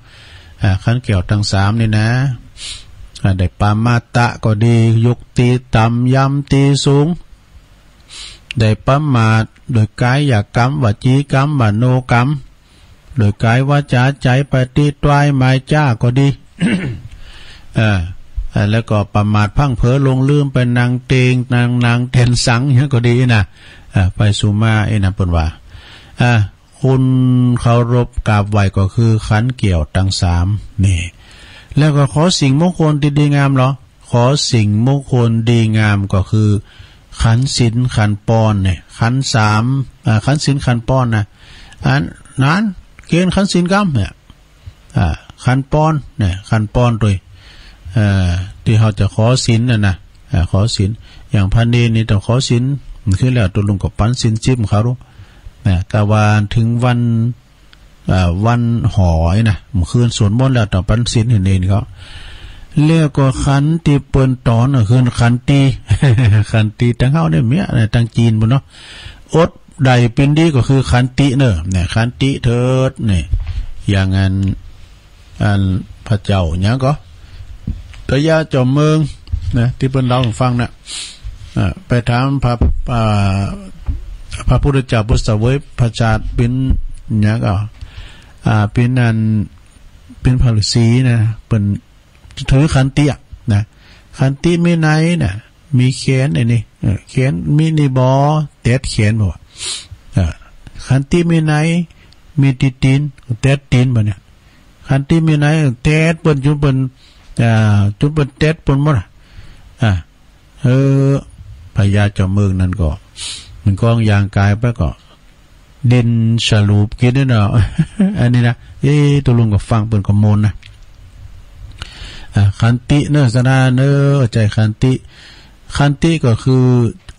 อ่า ขันแก้วตังสามนี่นะ อ่า ได้ปามาตะก็ดี ยกตี๋ต่ำ ยำตี๋สูง ได้ประมาท โดยก๋ายกรรม วจีกรรม มโนกรรม โดยก๋ายวาจาใจ๋ ปฏิตวายหมายจ๊าก็ดี เออ เออ แล้วก็ประมาทพลั้งเผลอหลงลืมไปนั่งเตง นั่ง นั่งแตนสังหยังก็ดีนะ เออ ไปสุมา ไอ้นั่นเปิ้นว่า เออ คนเคารพกราบไหว้ก็คือขันแก้วตังสามนี่ แล้วก็ขอสิ่งมงคลตี้ดีงามเหรอ ขอสิ่งมงคลดีงามก็คือขันศีลขันปอนเนี่ย ขันสาม อ่า ขันศีลขันปอนนะ อันนั้นเกณฑ์ขันศีลกำเนี่ย อ่า ขันปอนเนี่ย ขันปอนตวย เอ่อ ตี้เฮาจะขอศีลน่ะนะ อ่า ขอศีล อย่างพระเณรนี่ต้องขอศีล มันขึ้นแล้วตุ๊ลุงก็ปั๋นศีลสิบเขารู้นะ แต่ว่าเถิงวัน อ่า วันหอไอ้นะ เมื่อคืนสวดมนต์แล้วต้องปั๋นศีลหื้อเณรเขา แล้วก็ขันตี้เปิ้นต๋อนก็คือขันติ ขันติตังเฮาเนี่ยเมี้ยนะ ตังจีนปุ้นเนาะ อดได้เป๋นดีก็คือขันติเน่อ เนี่ย ขันติเถิด เนี่ย อย่างอัน อันพระเจ้าหยังก็ พญาจอมเมืองนะ ตี้เปิ้นเล่าหื้อฟังน่ะ อ่า ไปถามพระ อ่า พระพุทธเจ้า ผู้เสวยพระชาติเป๋นหยังก็ อ่า เป๋นอัน เป๋นพระฤาษีนะ เปิ้นถือขันติอะนะ ขันติมีในน่ะ มีแขนไอ้นี่ เออ แขนมีนี่บ่ แตดแขนบ่ เออ ขันติมีใน มีตี้ตี๋น แตดตี๋นบ่เนี่ย ขันติมีใน แตดเปิ้นจุ่นเปิ้น อ่า จุ่นเปิ้นแตดเปิ้นหมดอะ อ่า เออ พญาจอมเมืองนั้นก็ มันก้องยางก๋ายไปก็ ดินสรูปกิ๋นเนี่ยเนาะ อันนี้นะ เอ๊ะ ตุ๊ลุงก็ฟังเปิ้นก็มนต์นะ อ่า ขันติเน่อ ศรัทธาเน่อ ใจ๋ขันติ ขันติก็คือ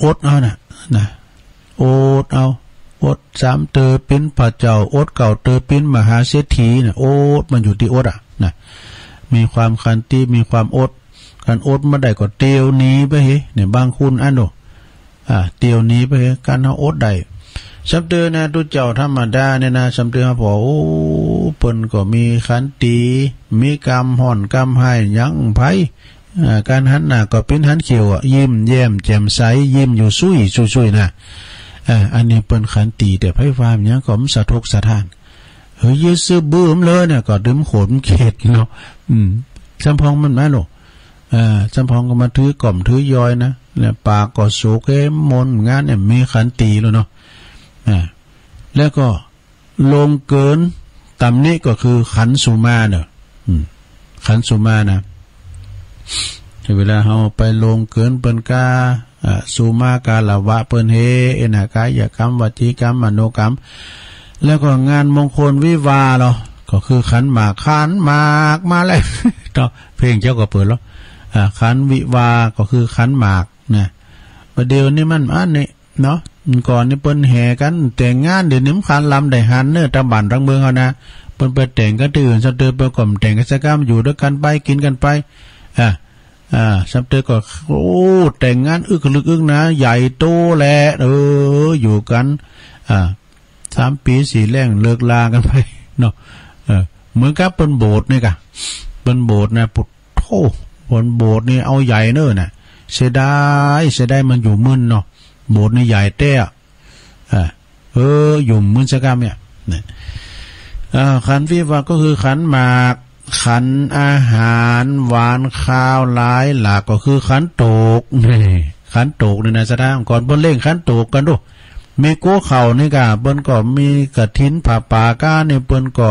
อดเอาน่ะ นะ อดเอา อดสามเตอเป๋นพระเจ้า อดเก้าเตอเป๋นมหาเศรษฐีน่ะ อด มันอยู่ตี้อดอะนะ มีความขันติ มีความอด คันอดบ่ได้ก็เตียวหนีไปเฮ เนี่ย บางคนอั้นโด อ่า เตียวหนีไปเฮ คันเฮาอดได้ สามเตอนะ ตุ๊เจ้าธรรมดาเนี่ยนะ สามเตอเฮาผ่อ โอ้ เปิ้นก็มีขันติ มีกำฮ้อนกำฮ้ายหยังไผ อ่า การหันหน้าก็เป๋นหันเขี้ยวอะ ยิ้มแย้มแจ่มใส ยิ้มอยู่ซุยซุยซุยนะ อ่า อันนี้เปิ้นขันติ แต่ไผว่าหยังก็บ่สะทกสะท้าน เฮ้ย ยื้อซื่อบื้อมันเลยเนี่ย ก็ดึงขนเข็ดเนาะ อืม สำปองมันมาโลก อ่า สำปองก็มาถือก้อมถือยอยนะ แล้วปากก็โสเกมนต์ งานเนี่ยมีขันติแล้วเนาะ อ่า แล้วก็ ลงเกินต่ำนี้ก็คือขันสุมาเน่อ อืม ขันสุมานะ เวลาเฮาไปลงเกินเปิ้นกา อ่า สุมาคารวะเปิ้นเฮ เอนะ กายกรรม วจีกรรม มโนกรรม แล้วก็งานมงคลวิวาห์เหรอ ก็คือขันหมาก ขันหมากมาแล้ว เนาะ เพลงเจ้าก็เปิดแล้ว อ่า ขันวิวาห์ก็คือขันหมากนะ ประเดี๋ยวนี้มันอันนี้ เนาะ ก่อนนี่เปิ้นแห่กั๋นแต่งงาน เดี๋ยวนี้มันคานลำได้หันเน่อ ตางบ้านตางเมืองเฮานะ ปิ้นไปแต่งกั๋นตี้อื่น ซ้ำเติมเปิ้นก็บ่แต่งกั๋นสักกำ อยู่ตวยกั๋นไป กิ๋นกั๋นไป อ่า อ่า ซ้ำเติมก็ โอ้ แต่งงานอึกลึกอึกหนา ใหญ่โตแล เออ อยู่กั๋น อ่า สามปี๋สี่แล้งเลิกลากั๋นไปเนาะ เออ เหมือนกับเปิ้นโบสถ์นี่ก่ะ เปิ้นโบสถ์นะ ปุโธ่ เปิ้นโบสถ์นี่เอาใหญ่เน่อนะ เสียดาย เสียดายมันอยู่มึนเนาะ โบสถ์นี่ใหญ่แต๊อะ อ่า เออ อยู่มึนสักกำเนี่ย นะ อ่า ขันวิวาห์ก็คือขันหมาก ขันอาหารหวานคาวหลายหลากก็คือขันโตก นี่ ขันโตกนี่นะ ศรัทธา ก่อนเปิ้นเล่งขันโตกกั๋นดู มีกั๊วข้าวนี่ก่ะ เปิ้นก็มีกฐินผ้าป่าก้านี่ เปิ้นก็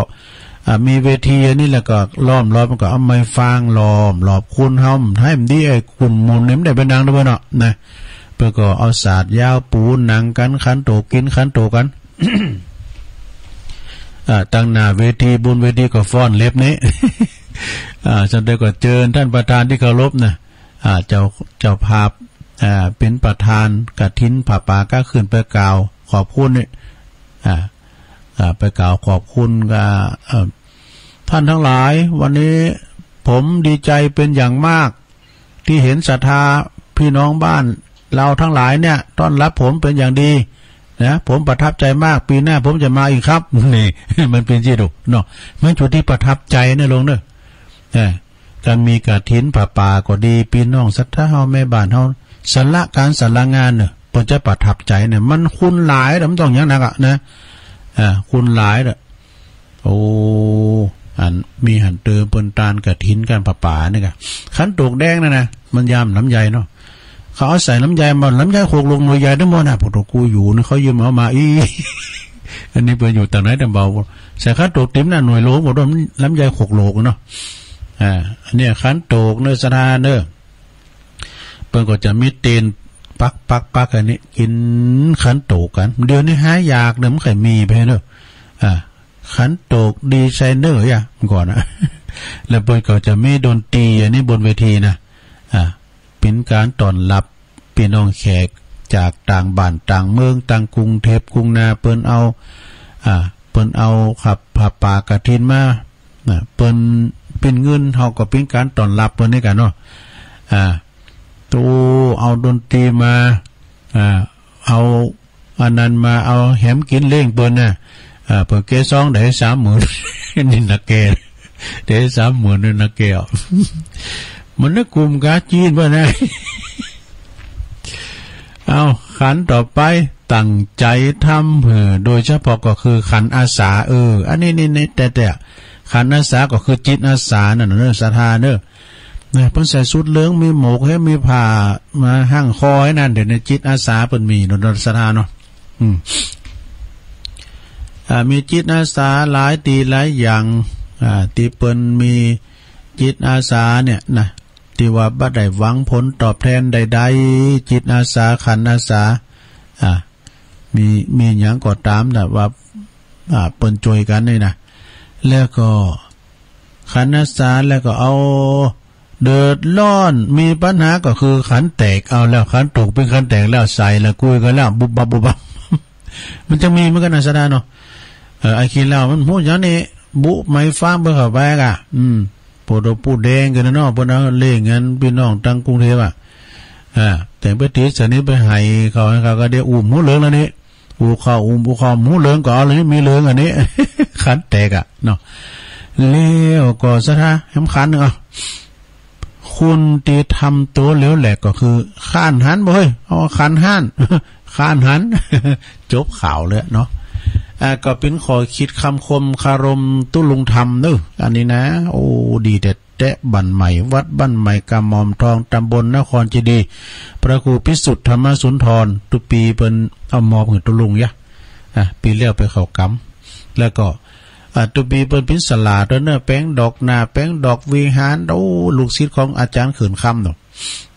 อ่า มีเวทีอันนี้ แล้วก็ล้อมรอบ มันก็เอาไม้ฟางล้อมรอบ คนเฮา หื้อมันดี ไอ้กลุ่มหมู่นี่มันได้ไปนั่งตวยเปิ้นเนาะ นะ เปิ้นก็เอาสาดยาวปูหนังกั๋น ขันโตกกิ๋น ขันโตกกั๋น อ่า ตังหน้าเวที บนเวทีก็ฟ้อนเล็บนี่ อ่า ซ้ำเติมก็เจิญต้านประธานตี้เคารพนะ อ่า เจ้า เจ้าภาพ อ่า เป๋นประธานกฐินผ้าป่าก้า ขึ้นไปกล่าวขอบคุณนี่ อ่า อ่า ไปกล่าวขอบคุณกับ เอ่อ ท่านทั้งหลาย วันนี้ผมดีใจเป็นอย่างมาก ตี้เห็นศรัทธาพี่น้องบ้านเฮาตังหลายเนี่ย ต้อนฮับผมเป๋นอย่างดีนะ ผมประทับใจ๋มาก ปี๋หน้าผมจะมาอีกครับ นี่ มันเป๋นจั้งซี้ดูเนาะ มันอยู่ตี้ประทับใจ๋นะโยมเน่อ เออ ก๋านมีกฐินผ้าป่าก็ดี ปี้น้องศรัทธาเฮา แม่บ้านเฮา สละก๋านสละงานเน่อ เปิ้นจะประทับใจ๋เนี่ย มันคุณหลายเน่อ มันต้องอย่างนั้นก่ะนะ อ่า คุณหลายเน่อ โอ้ อันมีหันเติมเปิ้นตานกฐินก๋านผ้าป่านี่ก่ะ ขันโตกแดงนั่นนะ มันยามลำไยเนาะ เขาเอาใส่ลำไยมา ลำไยหกโหลกหน่วยใหญ่ตังหมดนะ พวกกูอยู่นี่เขายืมเอามาอี้ อันนี้เปิ้นอยู่ตางไหนตางเบา ใส่ขันโตกติ๋มน่ะ หน่วยโหลหมด ลำไยหกโหลกเนาะ อ่า อันเนี้ยขันโตกเน่อศรัทธาเน่อ เปิ้นก็จะมีเตียนปักปักปักอันนี้ กิ๋นขันโตกกั๋น เดี๋ยวนี้หายากเน่อ บ่ค่อยมีไปเน่อ อ่า ขันโตกดีไซเนอร์อะ เมื่อก่อนนะ แล้วเปิ้นก็จะมีดนตรีอันนี้บนเวทีนะ อ่า เป๋นก๋านต้อนฮับปี้น้องแขกจากต่างบ้านต่างเมือง ต่างกรุงเทพฯ กรุงนา เปิ้นเอา อ่า เปิ้นเอาขับผ้าป่ากฐินมา นะ เปิ้นปิ้นเงิน เฮาก็เป๋นก๋านต้อนฮับเปิ้นนี่ก่ะเนาะ อ่า โต เอาดนตรีมา อ่า เอาอันนั้นมา เอาแหมกิ๋นเลี้ยงเปิ้นน่ะ อ่า เปิ้นเกซองได้สามหมื่น นี่นักแก่ ได้สามหมื่นนี่นักแก่ มันนึกกลุ่มกาจีนเปิ้นนะ เอา ขันต่อไป ตั้งใจ๋ทำหื้อ โดยเฉพาะก็คือขันอาสา เออ อันนี้นี่ นี่ แต่ แต่ ขันอาสาก็คือจิตอาสานั่นเน่อ ศรัทธาเน่อ นะ เปิ้นใส่ชุดเหลือง มีหมวก เฮ้ย มีผ้ามาห้างคอไอ้นั่น เดี๋ยวนี้จิตอาสาเปิ้นมีเน่อ ศรัทธาเนาะ อืม อ่า มีจิตอาสาหลายตี้หลายอย่าง อ่า ตี้เปิ้นมีจิตอาสาเนี่ยนะ ตี้ว่าบ่ได้หวังผลตอบแทนใดๆ จิตอาสา ขันอาสา อ่า มี มีหยังก็ต๋ามนะว่า อ่า เปิ้นจ้วยกั๋นนี่นะ แล้วก็ขันอาสา แล้วก็เอา เดือดร้อน มีปัญหาก็คือขันแตก เอาแล้ว ขันโตกเป๋นขันแตกแล้ว ใส่แล้ว กุยกั๋นแล้ว บุบบับบุบบับ มันจะมีเหมือนกั๋นนะ ศรัทธาเนาะ เออ ไอ้ขี้เหล้ามันพูดอย่างนี้ บุไม้ฟางเปิ้นเข้าไปก่ะ อืม ปูดอกปูแดงกั๋นเนาะ เปิ้นเอาเล่งกั๋น ปี้น้องตางกรุงเทพฯ อ่ะ อ่า แต่ไปติดสนิทไปให้เขา ให้เขาก็ได้อุ้มหูเหลืองแล้วนี่ อู้เข้าอุ้มอู้เข้า หูเหลืองก็เอาเลย มีเหลืองอันนี้ ขันแตกอะเนาะ แล้วก็ศรัทธา สำคัญเนาะ คนตี้ทำตั๋วเหลวแหลกก็คือ ค้านหันบ่เฮ้ย เอาขันห้าน ค้านหัน จบข่าวเลยเนาะ อ่า ก็เป๋นข้อคิดคำคมคารมตุ๊ลุงธรรมเนาะ อันนี้นะ โอ้ ดีแต๊ๆ บ้านใหม่ วัดบ้านใหม่ กระหม่อมทอง ตำบลนครเจดีย์ พระครูพิสุทธิ์ธรรมสุนทร ตุ๊ปีเปิ้นเอามอบหื้อตุ๊ลุงยะ อ่ะ ปี๋แล้วไปเข้ากรรม แล้วก็ อ่ะ ตุ๊ปีเปิ้นเป๋นศาลาตวยเนาะ แป๋งดอกหน้า แป๋งดอกวิหาร โอ้ ลูกศิษย์ของอาจ๋ารย์เขื่อนคำเนาะ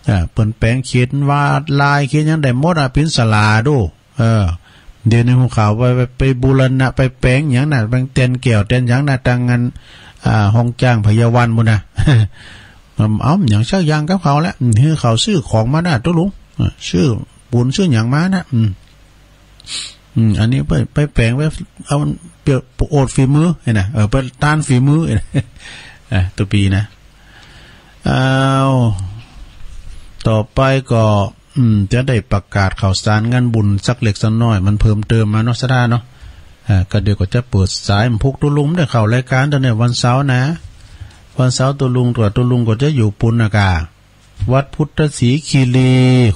อ่ะ เปิ้นแป๋งเขียนวาดลาย เขียนหยังได้หมดอ่ะ เป๋นศาลาดู เออ เดี๋ยวนี้ฮู้ข่าวว่าไป ไปบูรณะ ไปแป๋งหยังน่ะ แป๋งแตนแก้ว แตนหยังน่ะ ตางอัน อ่า ห้องจ้างพยาวันปู้นน่ะ เอ้า หยังสักอย่างกับเขาแหละ อืม หื้อเขาซื้อของมาน่ะ ตุ๊ลุง เออ ซื้อปูนซื้อหยังมาน่ะ อืม อืม อันนี้ไป ไปแป๋งไว้ เอาเปรียบอวดฝีมือ หั้นน่ะ เออ ไปตานฝีมือ หั้นน่ะ อ่ะ ตุ๊ปี๋นะ อ้าว ต่อไปก็ อืม จะได้ประกาศข่าวสารงานบุญสักเล็กสักน้อย มันเพิ่มเติมมาเนาะ ศรัทธาเนาะ อ่า ก็เดี๋ยวก็จะเปิดสาย มันพุกตุ๊ลุงได้เข้ารายก๋านต๋อนเนี้ย วันเสาร์นะ วันเสาร์ตุ๊ลุง ตั๋วตุ๊ลุงก็จะอยู่ปุณณากา วัดพุทธศรีคีรี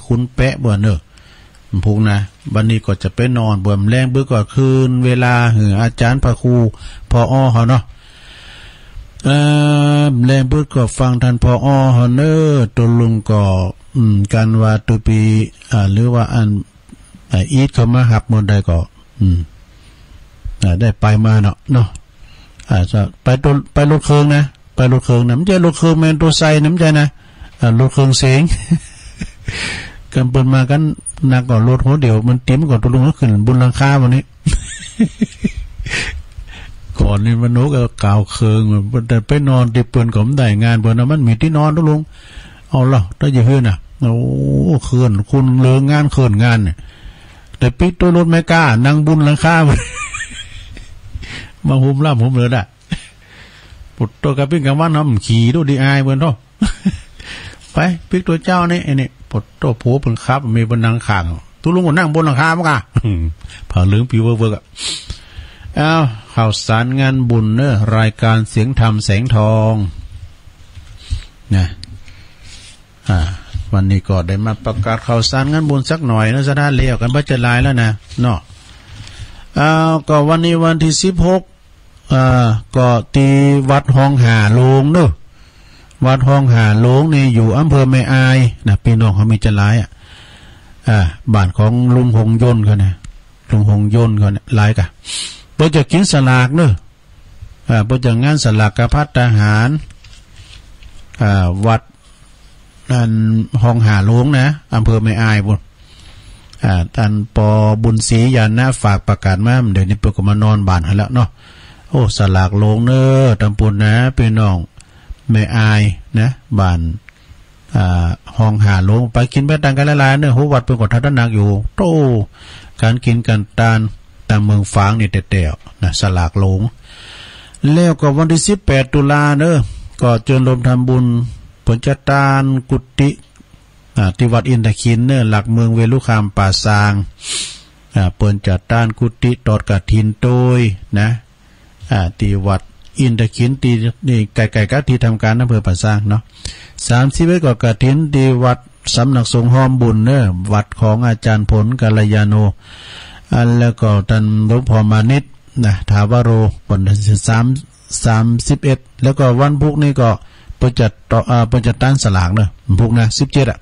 คุณแป๊ะบ่าเนอะ พุกนะ บัดนี้ก็จะไปนอน บ่าแลงบึกก็คืนเวลาหื้ออาจ๋ารย์พระครู ผอ.เฮาเนาะ เอ่อ แลงบึกก็ฟังต้าน ผอ.เฮาเนอะ ตุ๊ลุงก็ อืม กั๋นว่าตุ๊ปี๋ อ่า หรือว่าอัน อ่า อีทเข้ามาฮับเมื่อใดก็ อืม อ่า ได้ไปมาเนาะ เนาะ อ่า จะไปตั๋ว ไปรถเครื่องนะ ไปรถเครื่องนะ บ่ใจ้รถเครื่องแม่นตั๋วใส่นะ บ่ใจ้นะ อ่า รถเครื่องเสง กั๋นเปิ้นมากั๋นนักก็รถหัวเดี่ยว มันติดก็ตุ๊ลุงก็ขึ้นบนหลังคาวันนี้ ก่อนนี่มโนก็กล่าวเคือง แต่ไปนอนตี้เปิ้นก็บ่ได้งานเปิ้นนะ มันมีตี้นอนตุ๊ลุง เอาละ ถ้าจะหื้อนะ โอ้ เคิ่น คุณเลิกงานเคิ่นงานเนี่ย แต่ปิ๊กตั๋วรถไม่กล้า นั่งบนหลังคา มาหุมล่ำหุมเลินอะ ปวดตั๋วกลางปิ๊กกลางวันเนาะ ขี่ดูดีอายเปิ้นโถ่ ไปปิ๊กตั๋วเจ้านี่ ไอ้นี่ ปวดตั๋วผัวเปิ้นขับ เมียเปิ้นนั่งข้าง ตุ๊ลุงก็นั่งบนหลังคาบ่าก่ะ ผ้าเหลืองปิวเวิกๆ อะ อ้าว ข่าวสารงานบุญเนอะ รายการเสียงธรรมแสงทอง นะ อ่า วันนี้ก็ได้มาประกาศข่าวสารงานบุญสักหน่อยนะ ศรัทธา แล้วกั๋นบ่จะหลายแล้วนะ เนาะ อ้าว ก็วันนี้วันตี้สิบหก อ่า ก็ตี้วัดฮองห้าโลงเนอะ วัดฮองห้าโลงนี่อยู่อำเภอแม่อายนะ ปี้น้องเฮามีจะหลายอะ อ่า บ้านของลุงหงยนต์เขานะ ลุงหงยนต์เขาเนี่ย หลายก่ะ เปิ้นจะกิ๋นสลากเนอะ อ่า เปิ้นจะงานสลากภัตตาหาร อ่า วัด อันฮองห้าโลงนะ อำเภอแม่อายปุ้น อ่า อันปอบุญศรีญาณะฝากประกาศมา เดี๋ยวนี้เปิ้นก็มานอนบ้านหั้นแล้วเนาะ โอ้ สลากโลงเนอะ ต๋ามปุ้นนะ ปี้น้องแม่อายนะ บ้าน อ่า ฮองห้าโลง ไปกิ๋นไปตานกั๋นหลายๆ เนอะ ฮู้วัดเปิ้นก็ถนัดนักอยู่ โต้ ก๋านกิ๋นก๋านตาน ต๋ามเมืองฝางนี่แต๊ๆ นะ สลากโลง แล้วก็วันตี้สิบแปดตุลาเนอะ ก็เจิญโฮมทำบุญ เปิ้นจะตานกุฏิ อ่า ตี้วัดอินทขิลเนอะ หลักเมืองเวฬุคามป่าซาง อ่า เปิ้นจะตานกุฏิตอดกฐินโตยนะ อ่า ตี้วัดอินทขิล ตี้นี่ใก้ๆ กับตี้ทำก๋านอำเภอป่าซางเนาะ สามสิบเอ็ดก็กฐินตี้วัดสำนักสงฆ์ฮอมบุญเนอะ วัดของอาจ๋ารย์ผลกัลยาโณ อันแล้วก็ต้านหลวงพ่อมานิตย์ นะ ถาวโร วันตี้สาม สามสิบเอ็ด แล้วก็วันพุกนี่ก็เปิ้นจะต่อ อ่า เปิ้นจะตานสลากเนอะ วันพุกนะ สิบเจ็ดอะ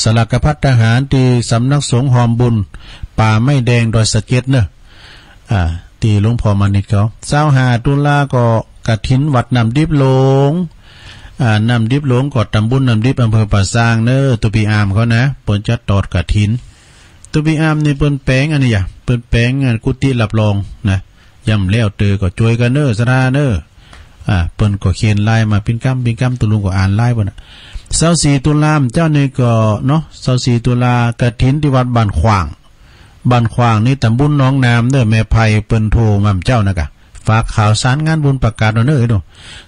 สลากภัตตาหารตี้สำนักสงฆ์ฮอมบุญ ป่าไม้แดง ดอยสะเก็ดเนอะ อ่า ตี้หลวงพ่อมานิตย์เขา ซาวห้าตุลาก็กฐินวัดน้ำดิบโลง อ่า น้ำดิบโลงก็ต๋ามบุญน้ำดิบ อำเภอป่าซางเนอะ ตุ๊ปี๋อามเขานะ เปิ้นจะตอดกฐิน ตุ๊ปี๋อามนี่เปิ้นแป๋งอันนี้อะ เปิ้นแป๋งอันกุฏิรับรองนะ ยังบ่แล้วเตื้อ ก็จ้วยกั๋นเนอะ ศรัทธาเนอะ อ่า เปิ้นก็เขียนไลน์มาปิ้นกำปิ้นกำ ตุ๊ลุงก็อ่านไลน์เปิ้นน่ะ ซาวสี่ตุลาเจ้านี่ก็เนาะ ซาวสี่ตุลากฐินตี้วัดบ้านขว้าง บ้านขว้างนี่ต๋ามบุญหนองน้ำเนอะ แม่ไพเปิ้นโทรมาเจ้านะก่ะ ฝากข่าวสารงานบุญประกาศเอาเนอะ เอ้ยเนาะ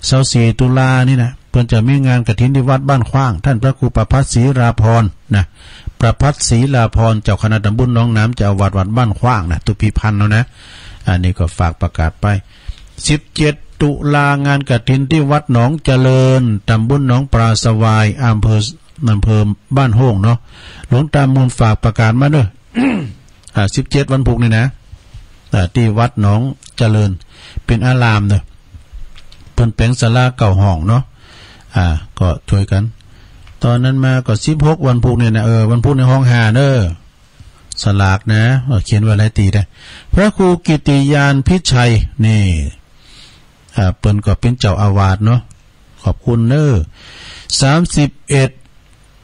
ซาวสี่ตุลานี่นะ เปิ้นจะมีงานกฐินตี้วัดบ้านขว้าง ต้านพระครูประภัสศรีลาภรณ์นะ ประภัสศรีลาภรณ์ เจ้าคณะต๋ามบุญหนองน้ำ เจ้าอาวาสวัดบ้านขว้างนะ ตุ๊พีพันธ์เฮานะ อันนี้ก็ฝากประกาศไป สิบเจ็ดตุลางานกฐินตี้วัดหนองเจริญ ต๋ามบุญหนองปลาสวาย อำเภอ อำเภอบ้านโฮ่งเนาะ หลวงต๋ามบุญฝากประกาศมาเนอะ อ่า สิบเจ็ดวันพุกนี่นะ อ่า ตี้วัดหนองเจริญ เป๋นอารามเนอะ เปิ้นแป๋งศาลาเก้าห้องเนาะ อ่า ก็จ้วยกั๋น ต๋อนนั้นมาก็สิบหกวันพุกนี่นะ เออ วันพุกในฮองห้าเนอะ สลากนะ เออ เขียนไว้หลายตี้ได้ พระครูกิตติญาณพิชัย นี่ อ่า เปิ้นก็เป๋นเจ้าอาวาสเนาะ ขอบคุณเนอะ สามสิบเอ็ด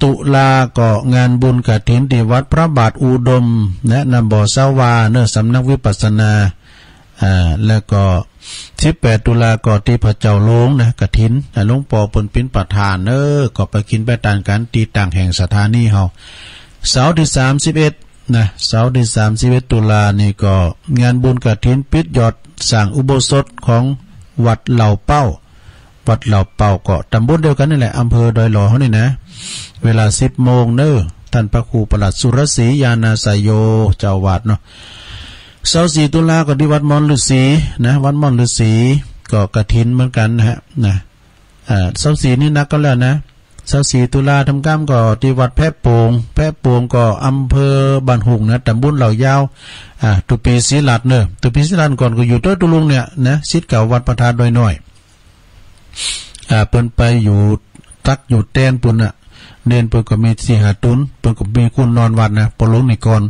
ตุลาก็งานบุญกฐินตี้วัดพระบาทอุดม และน้ำบ่อสาวาเนอะ สำนักวิปัสสนา อ่า แล้วก็สิบแปดตุลาก็ตี้พระเจ้าโลงนะ กฐิน อ่า หลวงป้อเปิ้นเป๋นประธานเนอะ ก็ไปกิ๋นไปตานกั๋นตี้ต่างแห่งสถานีเฮา เสาร์ตี้สามสิบเอ็ด นะ เสาร์ตี้สามสิบเอ็ดตุลานี่ก็งานบุญกฐินปิดยอดสร้างอุโบสถของวัดเหล่าเป้า วัดเหล่าเป้าก็ตำบลเดียวกั๋นนี่แหละ อำเภอดอยหล่อเฮานี่นะ เวลาสิบโมงเน่อ ต้านพระครูประหลัดสุรศรีญาณาสโย เจ้าอาวาสเนาะ เสาร์สี่ตุลาก็ตี้วัดมอนฤๅษีนะ วัดมอนฤๅษีก็กฐินเหมือนกั๋นนะฮะ นะ อ่า เสาร์สี่นี่นักก็แล้วนะ เสาร์สี่ตุลาทำกรรมก็ตี้วัดแพะโป่ง แพะโป่งก็อำเภอบ้านหุ่งนะ ตำบลเหล่ายาว อ่า ตุ๊ปีศรีรัตน์เน่อ ตุ๊ปีศรีรัตน์ก่อนก็อยู่ตวยตุ๊ลุงเนี่ยนะ ศิษย์เก่าวัดพระธาตุดอยน้อย อ่า เปิ้นไปอยู่ตักอยู่แตนปู้นน่ะ เณรเปิ้นก็มีสี่ห้าตุ๊น เปิ้นก็มีคุณนอนวัดนะ ปอหลวงนิกร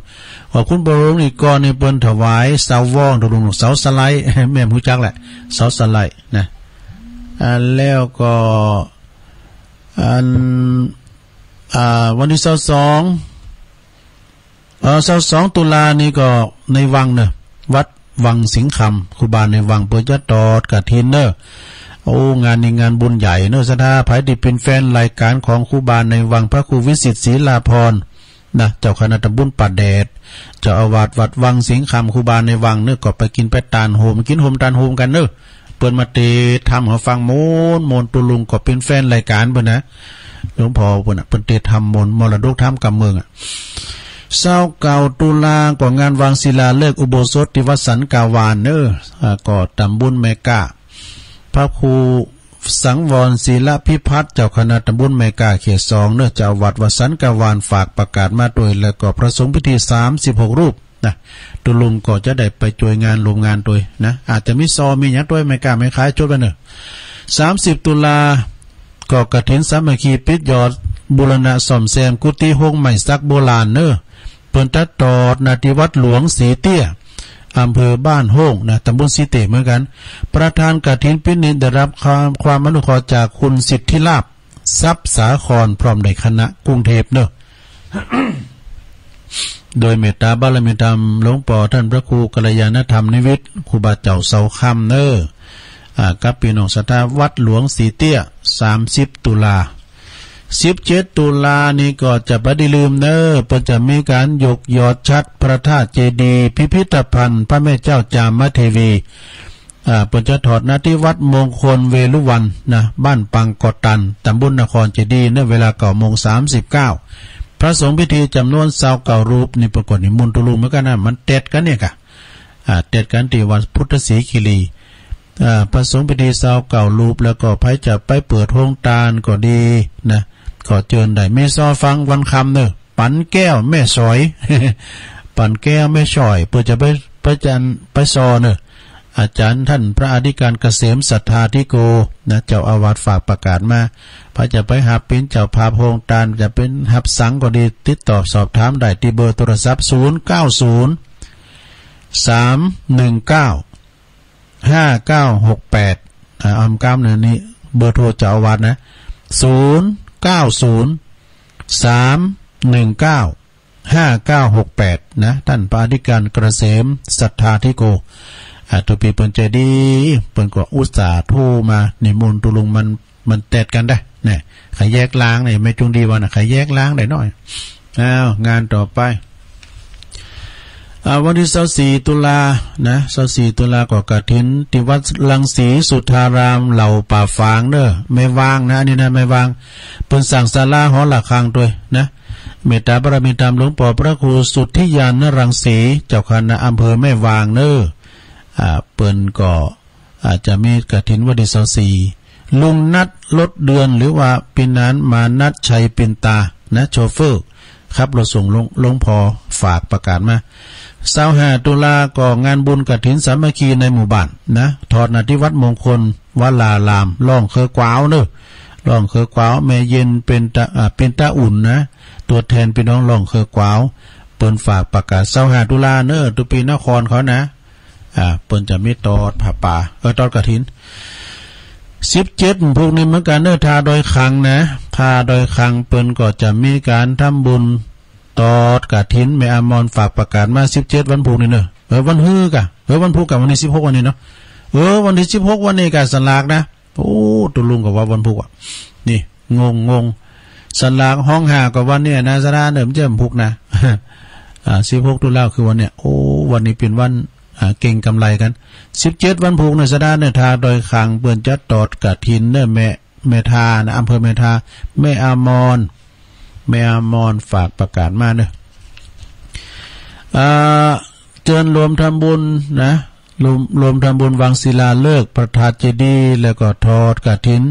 ว่าคุณปอหลวงนิกรนี่เปิ้นถวายเสาว้องตุ๊ลุง เสาสไลด์ แม่นฮู้จักแหละ เสาสไลด์นะ อ่า แล้วก็ อัน อ่า วันตี้เสาร์สอง เอ่อ เสาร์สองตุลานี่ก็ในวังเน่อ วัดวังสิงห์คำ ครูบาในวังเปิ้นจะตอดกฐินเน่อ โอ้ งานนี้งานบุญใหญ่เน่อ ศรัทธาใผตี้เป๋นแฟนรายก๋านของครูบาในวัง พระครูวิสิทธิ์ศรีลาภรณ์นะ เจ้าคณะตำบลป่าแดด เจ้าอาวาสวัดวังสิงห์คำ ครูบาในวังเน่อ ก็ไปกิ๋นไปตานโฮม กิ๋นโฮมตานโฮมกั๋นเน่อ เปิ้นมาเตศน์ธรรมหื้อฟังม่วนๆ ตุ๊ลุงก็เป๋นแฟนรายก๋านเปิ้นนะ หลวงพ่อเปิ้นน่ะ เปิ้นเตศน์ธรรมม่วน มรดกธรรมกำเมืองอะ เสาร์เก้าตุลาก็งานวางศิลาฤกษ์อุโบสถตี้วัดสันกาวานเน่อ อ่า ก็ตำบลแม่ก้า พระครูสังวรศิลพิพัฒน์ เจ้าคณะตำบลแม่ก้าเขตสองเน่อ เจ้าอาวาสวัดสันกาวานฝากประกาศมาตวย แล้วก็พระสงฆ์พิธีสามสิบหกรูป นะ ตุ๊ลุงก็จะได้ไปจ้วยงานร่วมงานตวยนะ อาจจะมีซอมีหยังตวย แม่ก้าแม่ขายจดไว้เน่อ สามสิบตุลา ก็กฐินสามัคคีปิดยอดบูรณะซ่อมแซมกุฏิโฮงไม้สักโบราณเน่อ เปิ้นจะตอดนาตี้วัดหลวงสีเตี้ย อำเภอบ้านโฮ่งนะ ตำบลสีเตี้ยเหมือนกั๋น ประธานกฐินปี๋นี้ได้รับความ ความอนุเคราะห์จากคุณสิทธิลาภ ทรัพย์สาคร พร้อมด้วยคณะ กรุงเทพฯเน่อ โดยเมตตาบารมีธรรมหลวงป้อต้านพระครูกัลยาณธรรมนิวิทย์ ครูบาเจ้าเสาคำเน่อ อ่า กับปี้น้องศรัทธาวัดหลวงสีเตี้ย สามสิบตุลา สิบเจ็ดตุลานี่ก็จะบ่ได้ลืมเน่อ เปิ้นจะมีก๋านยกยอดฉัตรพระธาตุเจดีย์ พิพิธภัณฑ์พระแม่เจ้าจามเทวี อ่า เปิ้นจะถอดนาตี้วัดมงคลเวรุวัณนะ บ้านปังกอตัน ตำบลนครเจดีย์ ในเวลาเก้าโมงสามสิบเก้า พระสงฆ์พิธีจ๋ำนวนซาวเก้ารูป นี่เปิ้นก็นิมนต์ตุ๊ลุงเหมือนกั๋นนะ มันเต็ดกั๋นเนี่ยก่ะ อ่า เต็ดกั๋นตี้วัดพุทธศรีคีรี อ่า พระสงฆ์พิธีซาวเก้ารูป แล้วก็ใผจะไปเปิดโฮงตานก็ดีนะ ก็เจิญได้ มีซอฟังวันค่ำเน่อ ปั๋นแก้วแม่สอย ปั๋นแก้วแม่สอย เปิ้นจะไป ไปจัน ไปซอเน่อ อาจ๋ารย์ต้านพระอธิการเกษมสัทธาธิโกนะ เจ้าอาวาสฝากประกาศมา ใผจะไปหับเป๋นเจ้าภาพโฮงตาน จะเป๋นหับสังก็ดี ติดต่อสอบถามได้ตี้เบอร์โทรศัพท์ ศูนย์เก้าศูนย์ สามหนึ่งเก้า ห้าเก้าหกแปด อ่า อำกำเน่อ นี่เบอร์โทรเจ้าอาวาสนะ ศูนย์เก้าศูนย์ สามหนึ่งเก้า ห้าเก้าหกแปด นะ ต้านพระอธิการเกษมสัทธาธิโก อ่า ตุ๊ปี้เปิ้นใจ๋ดี เปิ้นก็อุตส่าห์โทรมานิมนต์ตุ๊ลุง มัน มันเต็ดกั๋นได้ เนี่ย ใค่แยกล้างเนี่ย แม่จุงดีว่านะ ใค่แยกล้างได้หน้อย อ้าว งานต่อไป อ่า วันตี้ซาวสี่ตุลานะ ซาวสี่ตุลาก็กฐินตี้วัดรังสีสุทธาราม เหล่าป่าฝางเน่อ แม่วางนะ อันนี้นะ แม่วาง เปิ้นสร้างศาลาหอระฆังตวยนะ เมตตาบารมีธรรมหลวงป้อพระครูสุทธิญาณรังสี เจ้าคณะอำเภอแม่วางเน่อ อ่า เปิ้นก็ อาจจะมีกฐินวันตี้ซาวสี่ ลุงนัท ลดเดือน หรือว่าปี้นาน มานัท ชัยปินตา นะ โชเฟอร์ ขับรถส่งหลวง หลวงป้อ ฝากประกาศมา ซาวห้าตุลาก็งานบุญกฐินสามัคคีในหมู่บ้านนะ ถอดนาตี้วัดมงคลวราราม ร่องเคือกวาวเน่อ ร่องเคือกวาว แม่เย็นเป๋นตา อ่า เป๋นตาอุ่นนะ ตั๋วแทนปี้น้องร่องเคือกวาว เปิ้นฝากประกาศ ซาวห้าตุลาเน่อ ตุ๊ปี้นครเขานะ อ่า เปิ้นจะมีตอดผ้าป่า เออ ตอดกฐิน สิบเจ็ดวันพูกนี้เหมือนกั๋นเน่อ ท่าดอยขังนะ ท่าดอยขังเปิ้นก็จะมีก๋านทำบุญตอดกฐิน แม่อมรฝากประกาศมา สิบเจ็ดวันพูกนี้เน่อ เออ วันฮื้อกะ เออ วันพูกกะ วันนี้สิบหกวันนี้เนาะ เออ วันตี้สิบหกวันนี้กะสลากนะ โอ้ ตุ๊ลุงก็ว่าวันพูกอะ นี่ งง งง สลากห้องห้าก็วันนี้นะ สะดาเน่อ มันจะวันพูกนะ อ่า สิบหกตุลาคือวันเนี้ย โอ้ วันนี้เป๋นวัน อ่า เก็งก๋ำไรกั๋น สิบเจ็ดวันพูกเน่อ สะดาเน่อ ท่าดอยขัง เปิ้นจะตอดกฐินเน่อ แม่ แม่ทานะ อำเภอแม่ทา แม่อามอน แม่อามอนฝากประกาศมาเน่อ อ่า เจิญรวมทำบุญนะ รวม รวมทำบุญวางศิลาฤกษ์พระธาตุเจดีย์ แล้วก็ทอดกฐิน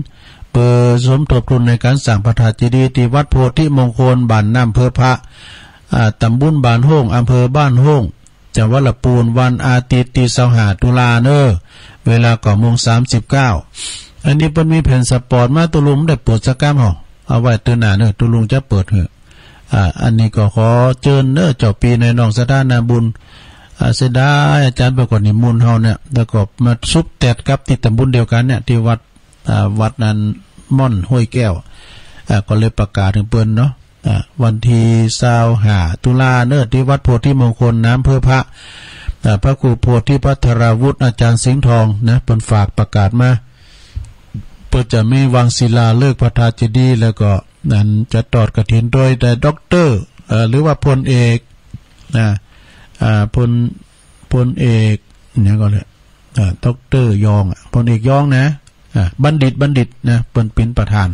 เปื้อสมทบทุนในก๋านสร้างพระธาตุเจดีย์ ตี้วัดโพธิมงคล บ้านน้ำเพิบพระ อ่า ต๋ำบุญบ้านโฮ่ง อำเภอบ้านโฮ่ง จังหวัดละปูน วันอาทิตย์ตี้ซาวห้าตุลาเน่อ เวลาเก้าโมงสามสิบเก้า อันนี้เปิ้นมีแผ่นสปอร์ตมา ตุ๊ลุงได้เปิดสักก้ำหรอ เอาไว้เตื้อหน้าเน่อ ตุ๊ลุงจะเปิดหื้อ อ่า อันนี้ก็ขอเจิญเน่อ เจ้าปี้นายน้องศรัทธานาบุญ อ่า เสียดายอาจ๋ารย์ไปก่อนนิมนต์เฮาเนี่ย แล้วก็มาสุบแตดกับตี้ต๋ำบุญเดียวกั๋นเนี่ย ตี้วัด อ่า วัดนั้นม่อนห้วยแก้ว อ่า ก็เลยประกาศหื้อเปิ้นเนาะ อ่า วันตี้ซาวห้าตุลาเน่อ ตี้วัดโพธิมงคลน้ำเพิบพระ อ่า พระครูโพธิพัทราวุฒิ อาจ๋ารย์สิงห์ทองนะ เปิ้นฝากประกาศมา เปิ้นจะมีวางศิลาฤกษ์พระธาตุเจดีย์ แล้วก็นั้นจะตอดกฐินโดยได้ด็อกเตอร์ เอ่อ หรือว่าพลเอก นะ อ่า พล พลเอก หยังก่อเลย อ่า ด็อกเตอร์ยองอะ พลเอกยองนะ อ่า บัณฑิต บัณฑิตนะ เปิ้นเป๋นประธาน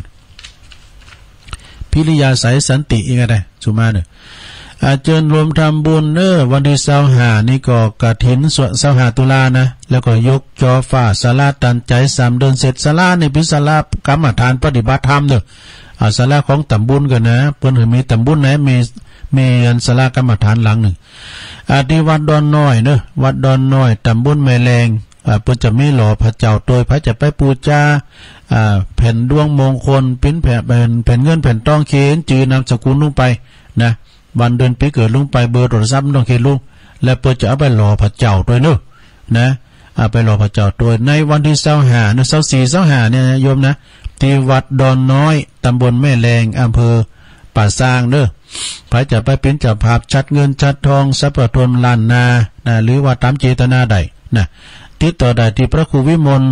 พิริยาใสสันติ อีกอะได สุมาเน่อ อ่า เจิญรวมทำบุญเน่อ วันตี้ซาวห้านี่ก็กฐินส่วนซาวห้าตุลานะ แล้วก็ยกจอฟ้าศาลาตันใจ๋สามเดือนเสร็จ ศาลานี่เป๋นศาลากรรมฐานปฏิบัติธรรมเน่อ อ่า ศาลาของต๋ำบุญกั๋นนะ เปิ้นหื้อมีต๋ำบุญไหน มี มีอันศาลากรรมฐานหลังนึ่ง อ่า ตี้วัดดอนน้อยเน่อ วัดดอนน้อย ต๋ำบุญแม่แลง อ่า เปิ้นจะมีหล่อพระเจ้าโตย ใผจะไปปู๋จา อ่า แผ่นดวงมงคล ปิ้นแผ่น แผ่น แผ่นเงินแผ่นตอง เขียนจื้อนามสกุลลงไปนะ วันเดือนปี๋เกิดลงไป เบอร์โทรศัพท์ต้องเขียนลง แล้วเปิ้นจะเอาไปหล่อพระเจ้าโตยเน่อ นะ เอาไปหล่อพระเจ้าโตย ในวันตี้ซาวห้าเน่อ ซาวสี่ ซาวห้าเนี่ยนะโยมนะ ตี้วัดดอนน้อย ต๋ำบลแม่แลง อำเภอป่าซางเน่อ ใผจะไปเป๋นเจ้าภาพฉัตรเงินฉัตรตอง สรรพทนล้านนา นะ หรือว่าต๋ามเจตนาได้นะ ติดต่อได้ตี้พระครูวิมล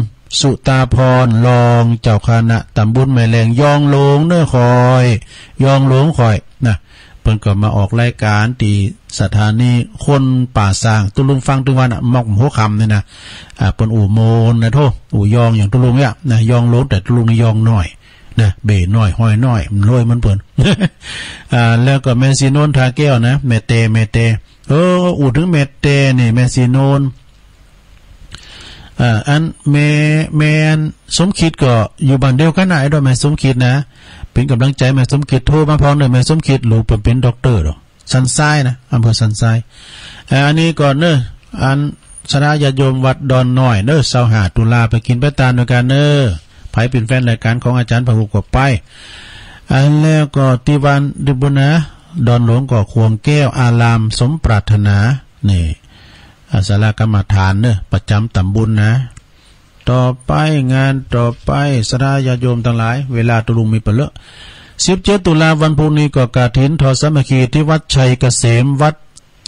สุตาพร รองเจ้าคณะต๋ำบุญแม่แลง ยองหลวงเน่อ ข้อย ยองหลวงข้อยนะ เปิ้นก็มาออกรายก๋านตี้สถานีคนป่าซาง ตุ๊ลุงฟังตึงวันอะ มอกหัวค่ำนี่นะ อ่า เปิ้นอู้โมนนะโธ่ อู้ยองอย่างตุ๊ลุงเนี่ยนะ ยองหลวง แต่ตุ๊ลุงนี่ยองน้อยนะ เบ้น้อย ฮ้อยน้อย มันรวยเหมือนเปิ้น อ่า แล้วก็แม่ศรีนวล ทาแก้วนะ แม่เต แม่เต เออ อู้เถิงแม่เตนี่ แม่ศรีนวล อ่า อันแม่ แม่สมคิดก็อยู่บ้านเดียวกั๋นนะ ไอ้ดอกแม่สมคิดนะ เป๋นก๋ำลังใจ๋แม่สมคิด โทรมาพร้อมเน่อ แม่สมคิด ลูกเปิ้นเป๋นด็อกเตอร์ดอก สันทรายนะ อำเภอสันทราย อ่า อันนี้ก่อนเน่อ อันศรัทธาญาติโยมวัดดอนน้อยเน่อ ซาวห้าตุลา ไปกิ๋นไปตานด้วยกั๋นเน่อ ใผเป๋นแฟนรายก๋านของอาจ๋ารย์พระครูก็ไป อันแล้วก็ตี้วันตี้บุญนะ ดอนหลวงก็ขวงแก้ว อารามสมปรารถนา นี่ อ่า ศาลากรรมฐานเน่อ ประจ๋ำต๋ำบุญนะ ต่อไป งานต่อไป ศรัทธาญาติโยมตังหลาย เวลาตุ๊ลุงมีบ่เหลือ สิบเจ็ดตุลา วันพูกนี้ก็กฐินทอดสามัคคีตี้วัดชัยเกษม วัด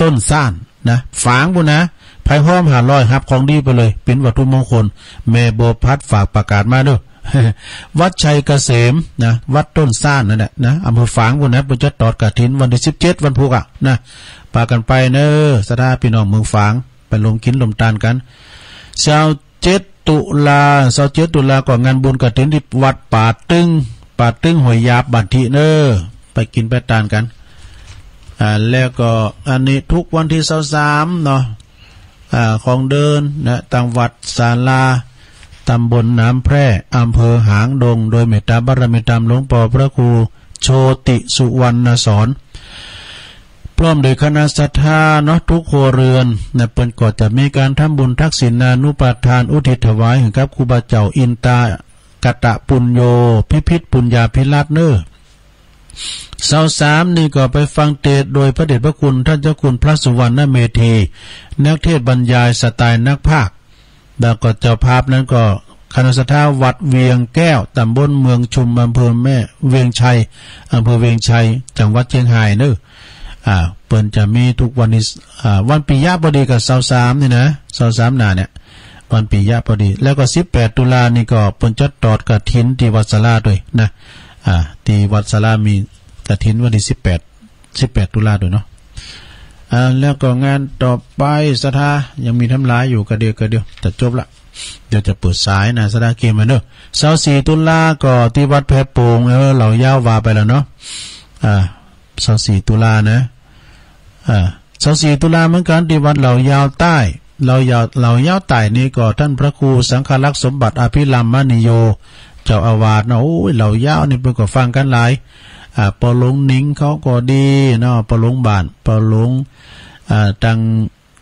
ต้นส้านนะ ฝางปู้นนะ ใผพร้อมห้าร้อย ฮับของดีไปเลย เป๋นวัตถุมงคล แม่บัวพัดฝากประกาศมาเน่อ วัดชัยเกษมนะ วัดต้นส้านนั่นแหละนะ อำเภอฝางปู้นนะ เปิ้นจะตอดกฐินวันตี้สิบเจ็ด วันพูกอะนะ ปากั๋นไปเน่อ ศรัทธาปี้น้องเมืองฝาง ไปร่วมกิ๋นร่วมตานกั๋น ซาวเจ็ดตุลา ซาวเจ็ดตุลาก็งานบุญกฐินตี้วัดป่าตึง ป่าตึงห้วยหยาบบ้านถิเน่อ ไปกิ๋นไปตานกั๋น อ่า แล้วก็อันนี้ทุกวันตี้ซาวสามเนาะ อ่า ของเดือนนะ ตางวัดศาลา ต๋ำบลน้ำแพร่ อำเภอหางดง โดยเมตตาบารมีธรรมหลวงป้อพระครูโชติสุวรรณสอน พร้อมโดยคณะศรัทธาเนาะ ทุกครัวเรือนนะ เปิ้นก็จะมีก๋านทำบุญทักษิณานุปทานอุทิศถวายหื้อกับครูบาเจ้าอินตากตปุญโญ พิพิธปุญญาภิรัตน์เน่อ ซาวสามนี่ก็ไปฟังเตสน์โดยพระเดชพระคุณท่านเจ้าคุณพระสุวรรณเมธี นักเทศน์บรรยายสไตล์นักพากย์ แล้วก็เจ้าภาพนั้นก็คณะศรัทธาวัดเวียงแก้ว ต๋ำบลเมืองชุม อำเภอแม่ เวียงชัย อำเภอเวียงชัย จังหวัดเจียงฮายเน่อ อ่า เปิ้นจะมีทุกวันตี้ อ่า วันปิยะพอดีกับซาวสามนี่นะ ซาวสามหน้าเนี่ย วันปิยะพอดี แล้วก็สิบแปดตุลานี่ก็เปิ้นจะตอดกฐินตี้วัดศาลาตวยนะ อ่า ตี้วัดศาลามีกฐินวันตี้สิบแปด สิบแปดตุลาตวยเนาะ อ่า แล้วก็งานต่อไป ศรัทธา ยังมีแถมหลายอยู่ กะเดียว กะเดียว จะจบละ เดี๋ยวจะเปิดสายนะ ศรัทธา เกียมมาเน่อ ซาวสี่ ตุลา ก็ตี้วัดแพโป่ง เออ เหล่ายาวว่าไปแล้วเนาะ อ่า ซาวสี่ ตุลา นะ อ่า ซาวสี่ ตุลา เหมือนกั๋น ตี้วัดเหล่ายาวใต้ เหล่ายาว เหล่ายาวใต้นี่ก็ต้านพระครูสังฆรักษ์สมบัติอภิรัมมณีโย เจ้าอาวาสเนาะ โอ้ย เหล่ายาวนี่เปิ้นก็ฟังกั๋นหลาย อ่า ป้อหลวงหนิงเขาก็ดีเนาะ ป้อหลวงบ้าน ป้อหลวง อ่า ตัง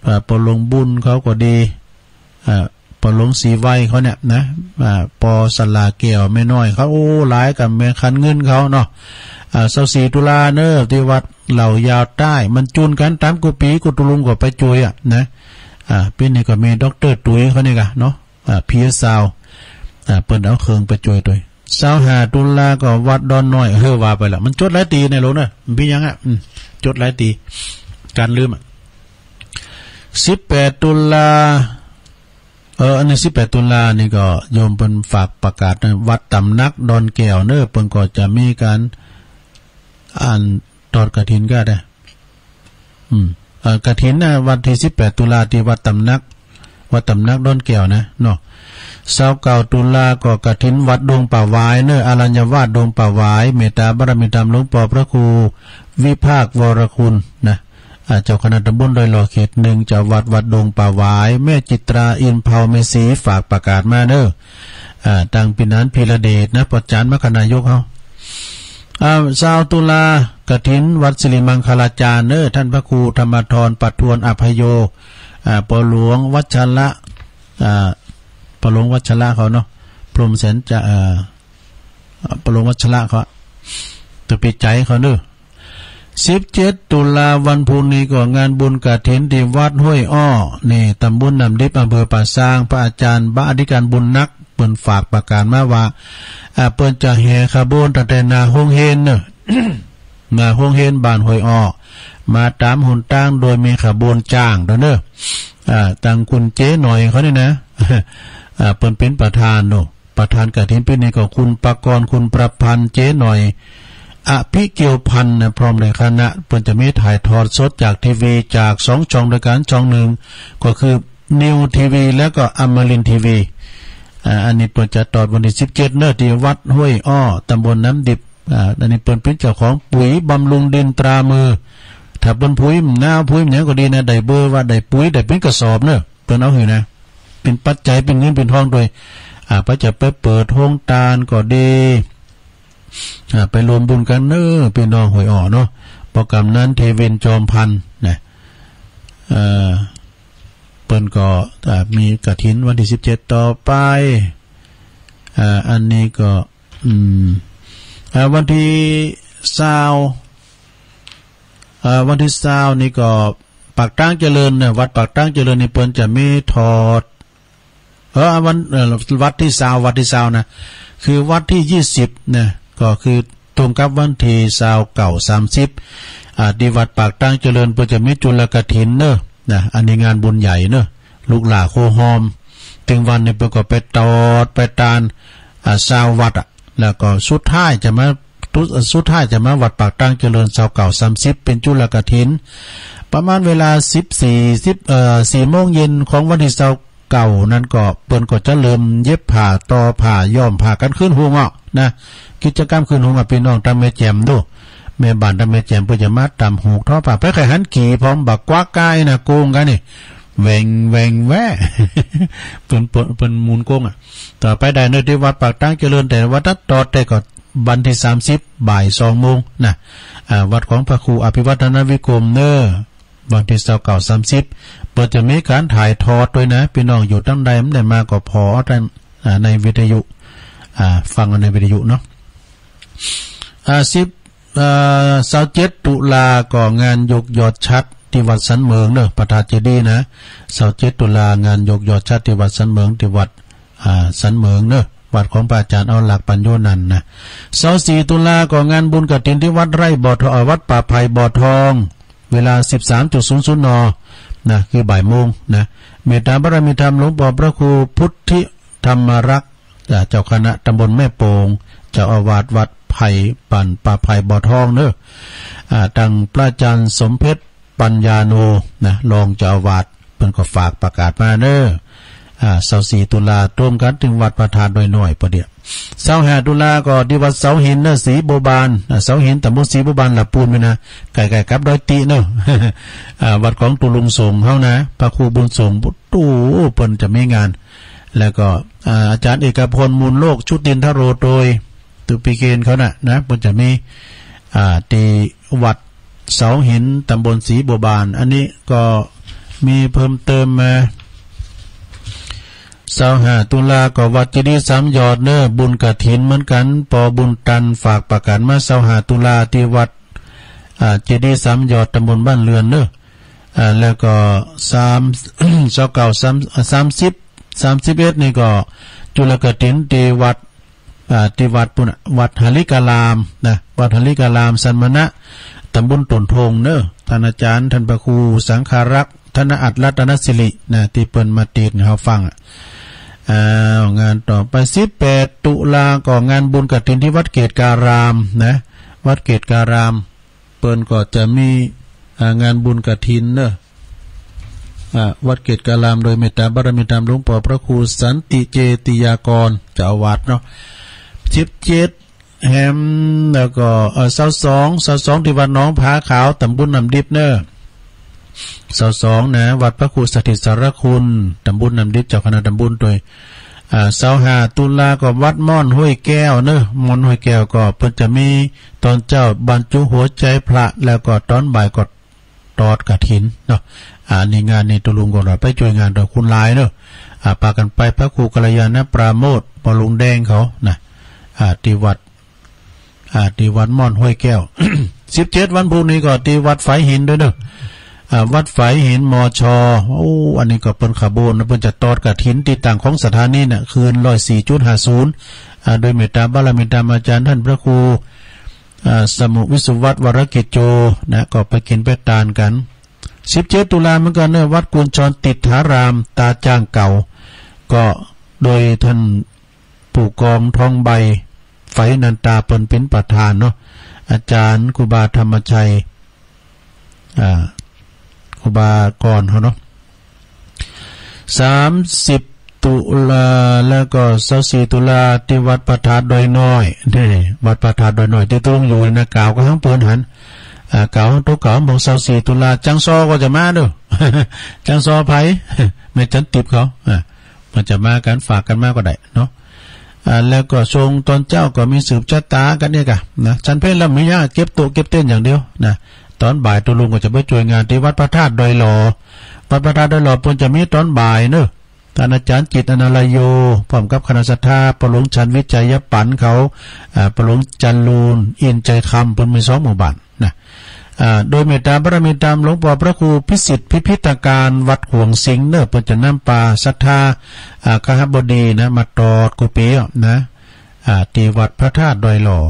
อ่า ป้อหลวงบุญเขาก็ดี อ่า ป้อหลวงศรีไวเขาเนี่ยนะ อ่า ป้อสลาแก้วแม่น้อยเขา โอ้ หลายกับแม่คันเงินเขาเนาะ อ่า ซาวสี่ ตุลา เน่อ ตี้วัดเหล่ายาวใต้ มันจูนกั๋นต๋ามกู้ปี๋ กู้ตุลุงก็ไปจุยอะนะ อ่า ปี๋นี้ก็มีด็อกเตอร์ตุ๋ยเขานี่กะเนาะ อ่า พีเอส ซาวด์ อ่า เปิ้นเอาเครื่องไปจุยตวย ซาวห้า ตุลา ก็วัดดอนน้อย เออ ว่าไปละ มันจดหลายตี้ในโลกเน่อ มีหยังอะ อืม จดหลายตี้ กั๋นลืมอะ สิบแปด ตุลา เออ อันนี้ สิบแปด ตุลา นี่ก็โยมเปิ้นฝากประกาศนะ วัดตำหนักดอนแก้วเน่อ เปิ้นก็จะมีก๋าน อัน ทอดกฐินก็ได้ อืม เอ่อ กฐินนะ วันตี้ สิบแปด ตุลา ตี้วัดตำหนัก วัดตำหนักดอนแก้วนะเนาะ ซาวเก้า ตุลา ก็กฐินวัดดงป่าหวายเน่อ อรัญญวาสดงป่าหวาย เมตตาบารมีธรรมหลวงป้อพระครูวิภาควรคุณนะ อ่า เจ้าคณะตำบลดอยหล่อ เขตหนึ่ง เจ้าวัดวัดดงป่าหวาย แม่จิตรา อินเผ่า แม่ศรี ฝากประกาศมาเน่อ อ่า ตังปี๋นั้น พีระเดชนะ ป้อจ๋ารย์มรรคนายกเฮา อ่า ซาว ตุลา กฐินวัดสิริมังคลาจารย์เน่อ ต้านพระครูธรรมธร ประทวนอภัยโย อ่า ป้อหลวงวัชระ อ่า ป้อหลวงวัชระเขาเนาะ พรหมแสนจะ เอ่อ ป้อหลวงวัชระเขา ตะปี๋ใจ๋เขาเน่อ สิบเจ็ด ตุลา วันพูกนี้ก็งานบุญกฐินตี้วัดห้วยอ้อ นี่ ตำบลน้ำดิบ อำเภอป่าซาง พระอาจารย์ พระอธิการบุญนัก เปิ้นฝากประกาศมาว่า อ่า เปิ้นจะแห่ขบวนตั้งแต่หน้าโฮงเฮียนเน่อ หน้าโฮงเฮียนบ้านห้วยอ้อ มาต๋ามหนตาง โดยมีขบวนจ๊างตวยเน่อ อ่า ตังคุณเจ๊หน่อยเขานี่นะ อ่า เปิ้นเป๋นประธานเนาะ ประธานกฐินปี๋นี้ก็คุณปกรณ์ คุณประพันธ์ เจ๊หน่อย อภิเกียวพันธ์นะ พร้อมด้วยคณะ เปิ้นจะมีถ่ายทอดสดจากทีวี จากสองช่องด้วยกั๋น ช่องหนึ่งก็คือ นิวทีวี แล้วก็อมรินทร์ทีวี อ่า อันนี้เปิ้นจะทอดวันตี้ สิบเจ็ด เน่อ ตี้วัดห้วยอ้อ ตำบลน้ำดิบ อ่า อันนี้เปิ้นเป๋นเจ้าของปุ๋ยบำรุงดินตรามือ ถ้าเปิ้นผุยหน้าผุยหยังก็ดีนะ ได้เบอร์ว่าได้ปุ๋ย ได้เป๋นกระสอบเน่อ เปิ้นเอาหื้อนะ เป๋นปัจจัย เป๋นเงินเป๋นทองตวย อ่า ไปจะไปเปิดโฮงตานก็ดี อ่า ไปรวมบุญกั๋นเน่อ ปี้น้องห้วยอ้อเนาะ ป้อกำนันเทวิน จอมพันธ์นะ เอ่อ เปิ้นก็ อ่า มีกฐินวันตี้ สิบเจ็ด ต่อไป อ่า อันนี้ก็ อืม อ่า วันตี้ ซาว อ่า วันตี้ ซาว นี่ก็ ปากตางเจริญเนี่ย วัดปากตางเจริญนี่เปิ้นจะมีทอด เออ วัน เอ่อ วัดตี้ ซาว วัดตี้ ซาว นะ คือวันตี้ ยี่สิบ นะ ก็คือตรงกับวันตี้ ซาวเก้า สามสิบ อ่า ตี้วัดปากตางเจริญเปิ้นจะมีจุลกฐินเน่อ นะ อันนี้งานบุญใหญ่เน่อ ลูกหล้าโคฮอม ตึงวันนี้เปิ้นก็ไปทอดไปตาน อ่า ซาววัดอะ แล้วก็สุดท้ายจะมา สุดท้ายจะมาวัดปากตางเจริญ ซาวเก้า สามสิบ เป๋นจุลกฐิน ประมาณเวลา สิบสี่ สิบ เอ่อ สี่โมงเย็นของวันตี้ ซาวเก้า นั้นก็ เปิ้นก็จะเริ่มเย็บผ้า ต่อผ้า ย้อมผ้ากั๋นขึ้นหุงอ้อนะ กิจกรรมขึ้นหุงอะ ปี้น้องตางแม่แจ่มดู แม่บ้านตางแม่แจ่มเปิ้นจะมาตำหูกทอผ้า ไปใค่หันกี่พร้อมบักกวักก้ายนะ โกงกั๋นนี่ แหว่ง แหว่ง แหว่ง เปิ้น เปิ้น เปิ้นหมุนโกงอะ ต่อไปได้เน่อตี้วัดปากตางเจริญ แต่ว่าถ้าตอดแต่ก็วันตี้ สามสิบ บ่ายสองโมงนะ อ่า วัดของพระครูอภิวัฒนวิกรมเน่อ วันตี้ ซาวเก้า สามสิบ เปิ้นจะมีก๋านถ่ายทอดตวยนะ ปี้น้องอยู่ตางใดบ่ได้มาก็ผ่อเอาตาง อ่า ในวิทยุ อ่า ฟังเอาในวิทยุเนาะ อ่า สิบ เอ่อ ซาวเจ็ด ตุลา ก็งานยกยอดฉัตรตี้วัดสันเหมิงเน่อ พระธาตุเจดีย์นะ ซาวเจ็ด ตุลา งานยกยอดฉัตรตี้วัดสันเหมิง ตี้วัด อ่า สันเหมิงเน่อ วัดของพระอาจารย์เอาหลักปัญโญนันท์นะ ซาวสี่ ตุลา ก็งานบุญกฐินตี้วัดไร่บ่อทอง เอ่อ วัดป่าไผ่บ่อทอง เวลา สิบสามจุดศูนย์ศูนย์ น นะ คือบ่ายโมงนะ เมตตาบารมีธรรมหลวงป้อพระครูพุทธิธรรมรักษ์ อ่า เจ้าคณะตำบลแม่โป่ง เจ้าอาวาสวัดไผ่ บ้านป่าไผ่บ่อทองเน่อ อ่า ตังพระอาจารย์สมเพชร ปัญญาโน นะ รองเจ้าอาวาส เปิ้นก็ฝากประกาศมาเน้อ อ่า ซาวสี่ตุลา ตรงกั๋นตี้วัดพระธาตุดอยน้อย ปะเดี๋ยว ซาวห้าตุลาก็ตี้วัดเสาหินเน้อ ศรีบัวบาน อ่า เสาหิน ตำบลศรีบัวบาน ละปูนไปนะ ใก้ๆ กับดอยติเน้อ อ่า วัดของตุ๊ลุงสงฆ์เฮานะ พระครูบุญสงฆ์ โอ้ เปิ้นจะมีงาน แล้วก็ อ่า อาจ๋ารย์เอกพล มูลโลก ชุตินทโร โตย ตุปิเกณฑ์เขาน่ะนะ เปิ้นจะมี อ่า ตี้วัดเสาหิน ตำบลศรีบัวบาน อันนี้ก็มีเพิ่มเติมมา ซาวห้าตุลาก็วัดเจดีย์สามยอดเน้อ บุญกฐินเหมือนกั๋น ปอบุญตันฝากประกาศมา ซาวห้าตุลาตี้วัด อ่า เจดีย์สามยอด ตำบลบ้านเรือนเน้อ อ่า แล้วก็สาม ซาวเก้า สาม สามสิบ สามสิบเอ็ดนี่ก็จุลกฐินตี้วัด อ่า ตี้วัดปู้นน่ะ วัดหริการามนะ วัดหริการามสันมณะ ตำบลต้นทงเน้อ ต้านอาจ๋ารย์ ต้านพระครูสังฆารักษ์ ธนอัตถรัตนสิรินะ ตี้เปิ้นมาเตศน์หื้อเฮาฟังอะ อ้าว งานต่อไป สิบแปดตุลาก็งานบุญกฐินตี้วัดเกตุการามนะ วัดเกตุการาม เปิ้นก็จะมี อ่า งานบุญกฐินเน้อ อ่า วัดเกตุการาม โดยเมตตาบารมีธรรมหลวงป้อพระครูสันติเจติยากร เจ้าอาวาสเนาะ สิบเจ็ด แหม แล้วก็ เอ่อ ซาวสอง ซาวสองตี้วัดหนองผาขาว ตำบลน้ำดิบเน้อ ซาวสองนะ วัดพระครูสถิตสารคุณ ตำบลน้ำดิบ เจ้าคณะตำบลโตย อ่า ซาวห้าตุลาก็วัดม่อนห้วยแก้วเน้อ ม่อนห้วยแก้วก็เปิ้นจะมีตอนเจ๊าบรรจุหัวใจพระ แล้วก็ตอนบ่ายก็ตอดกฐินเนาะ อ่า นี่งานนี้ตุ๊ลุงก็ไปจ้วยงานโตย คนหลายเน้อ อ่า ปากั๋นไป พระครูกัลยาณปราโมทย์ ป้อหลวงแดงเขานะ อ่า ตี้วัด อ่า ตี้วัดม่อนห้วยแก้ว สิบเจ็ด วันพูกนี้ก็ตี้วัดฝายหินโตยเน้อ อ่า วัดฝายหิน มช. โอ้ อันนี้ก็เปิ้นขบวนนะ เปิ้นจะตอดกฐินตี้ตั้งของสถานีน่ะ คืนร้อยสี่จุดห้าศูนย์ อ่า โดยเมตตาบารมีธรรมอาจ๋ารย์ต้านพระครู อ่า สมุวิสุวัฒน์ วรกิจโจ นะ ก็ไปกิ๋นไปตานกั๋น สิบเจ็ดตุลาเหมือนกั๋นเน้อ วัดกุญชรติฏฐาราม ตาจ้างเก่า ก็โดยต้านผู้กองทองใบ ไฝนันตา เปิ้นเป๋นประธานเนาะ อาจ๋ารย์ครูบาธรรมชัย อ่า ครูบากรเฮาเนาะ สามสิบตุลา แล้วก็ซาวสี่ตุลาตี้วัดพระธาตุดอยน้อย นี่ วัดพระธาตุดอยน้อยตี้ตุ๊ลุงอยู่นะ กล่าวกั๋นหื้อเปิ้นหัน อ่า กล่าวหื้อตุ๊ กล่าวหื้อหม่อง ซาวสี่ตุลา จังซอก็จะมาเน้อ จังซอไผ แม่จันติบเขา อ่า มันจะมากั๋น ฝากกั๋นมาก็ได้เนาะ อ่า แล้วก็ช่วงตอนเจ๊าก็มีสืบชะตากั๋นเนี่ยก่ะนะ ฉันเพลแล้วมีหยัง เก็บโต๊ะเก็บเต็นท์อย่างเดียวนะ ตอนบ่ายตุ๊ลุงก็จะไปจ้วยงานตี้วัดพระธาตุดอยหล่อ วัดพระธาตุดอยหล่อเปิ้นจะมีตอนบ่ายเน้อ ต้านอาจ๋ารย์จิตร อนาลโย พร้อมกับคณะศรัทธา ป้อหลวงฉันวิจัยปันเขา อ่า ป้อหลวงจรูญ อินทร์ใจคำ เปิ้นมีสองหมู่บ้านนะ อ่า โดยเมตตาบารมีธรรมหลวงป้อพระครูพิสิทธิ์พิพิธการ วัดหวงสิงห์เน้อ เปิ้นจะนำปาศรัทธา อ่า คหบดีนะ มาตอดกู้ปี๋อะนะ อ่า ตี้วัดพระธาตุดอยหล่อ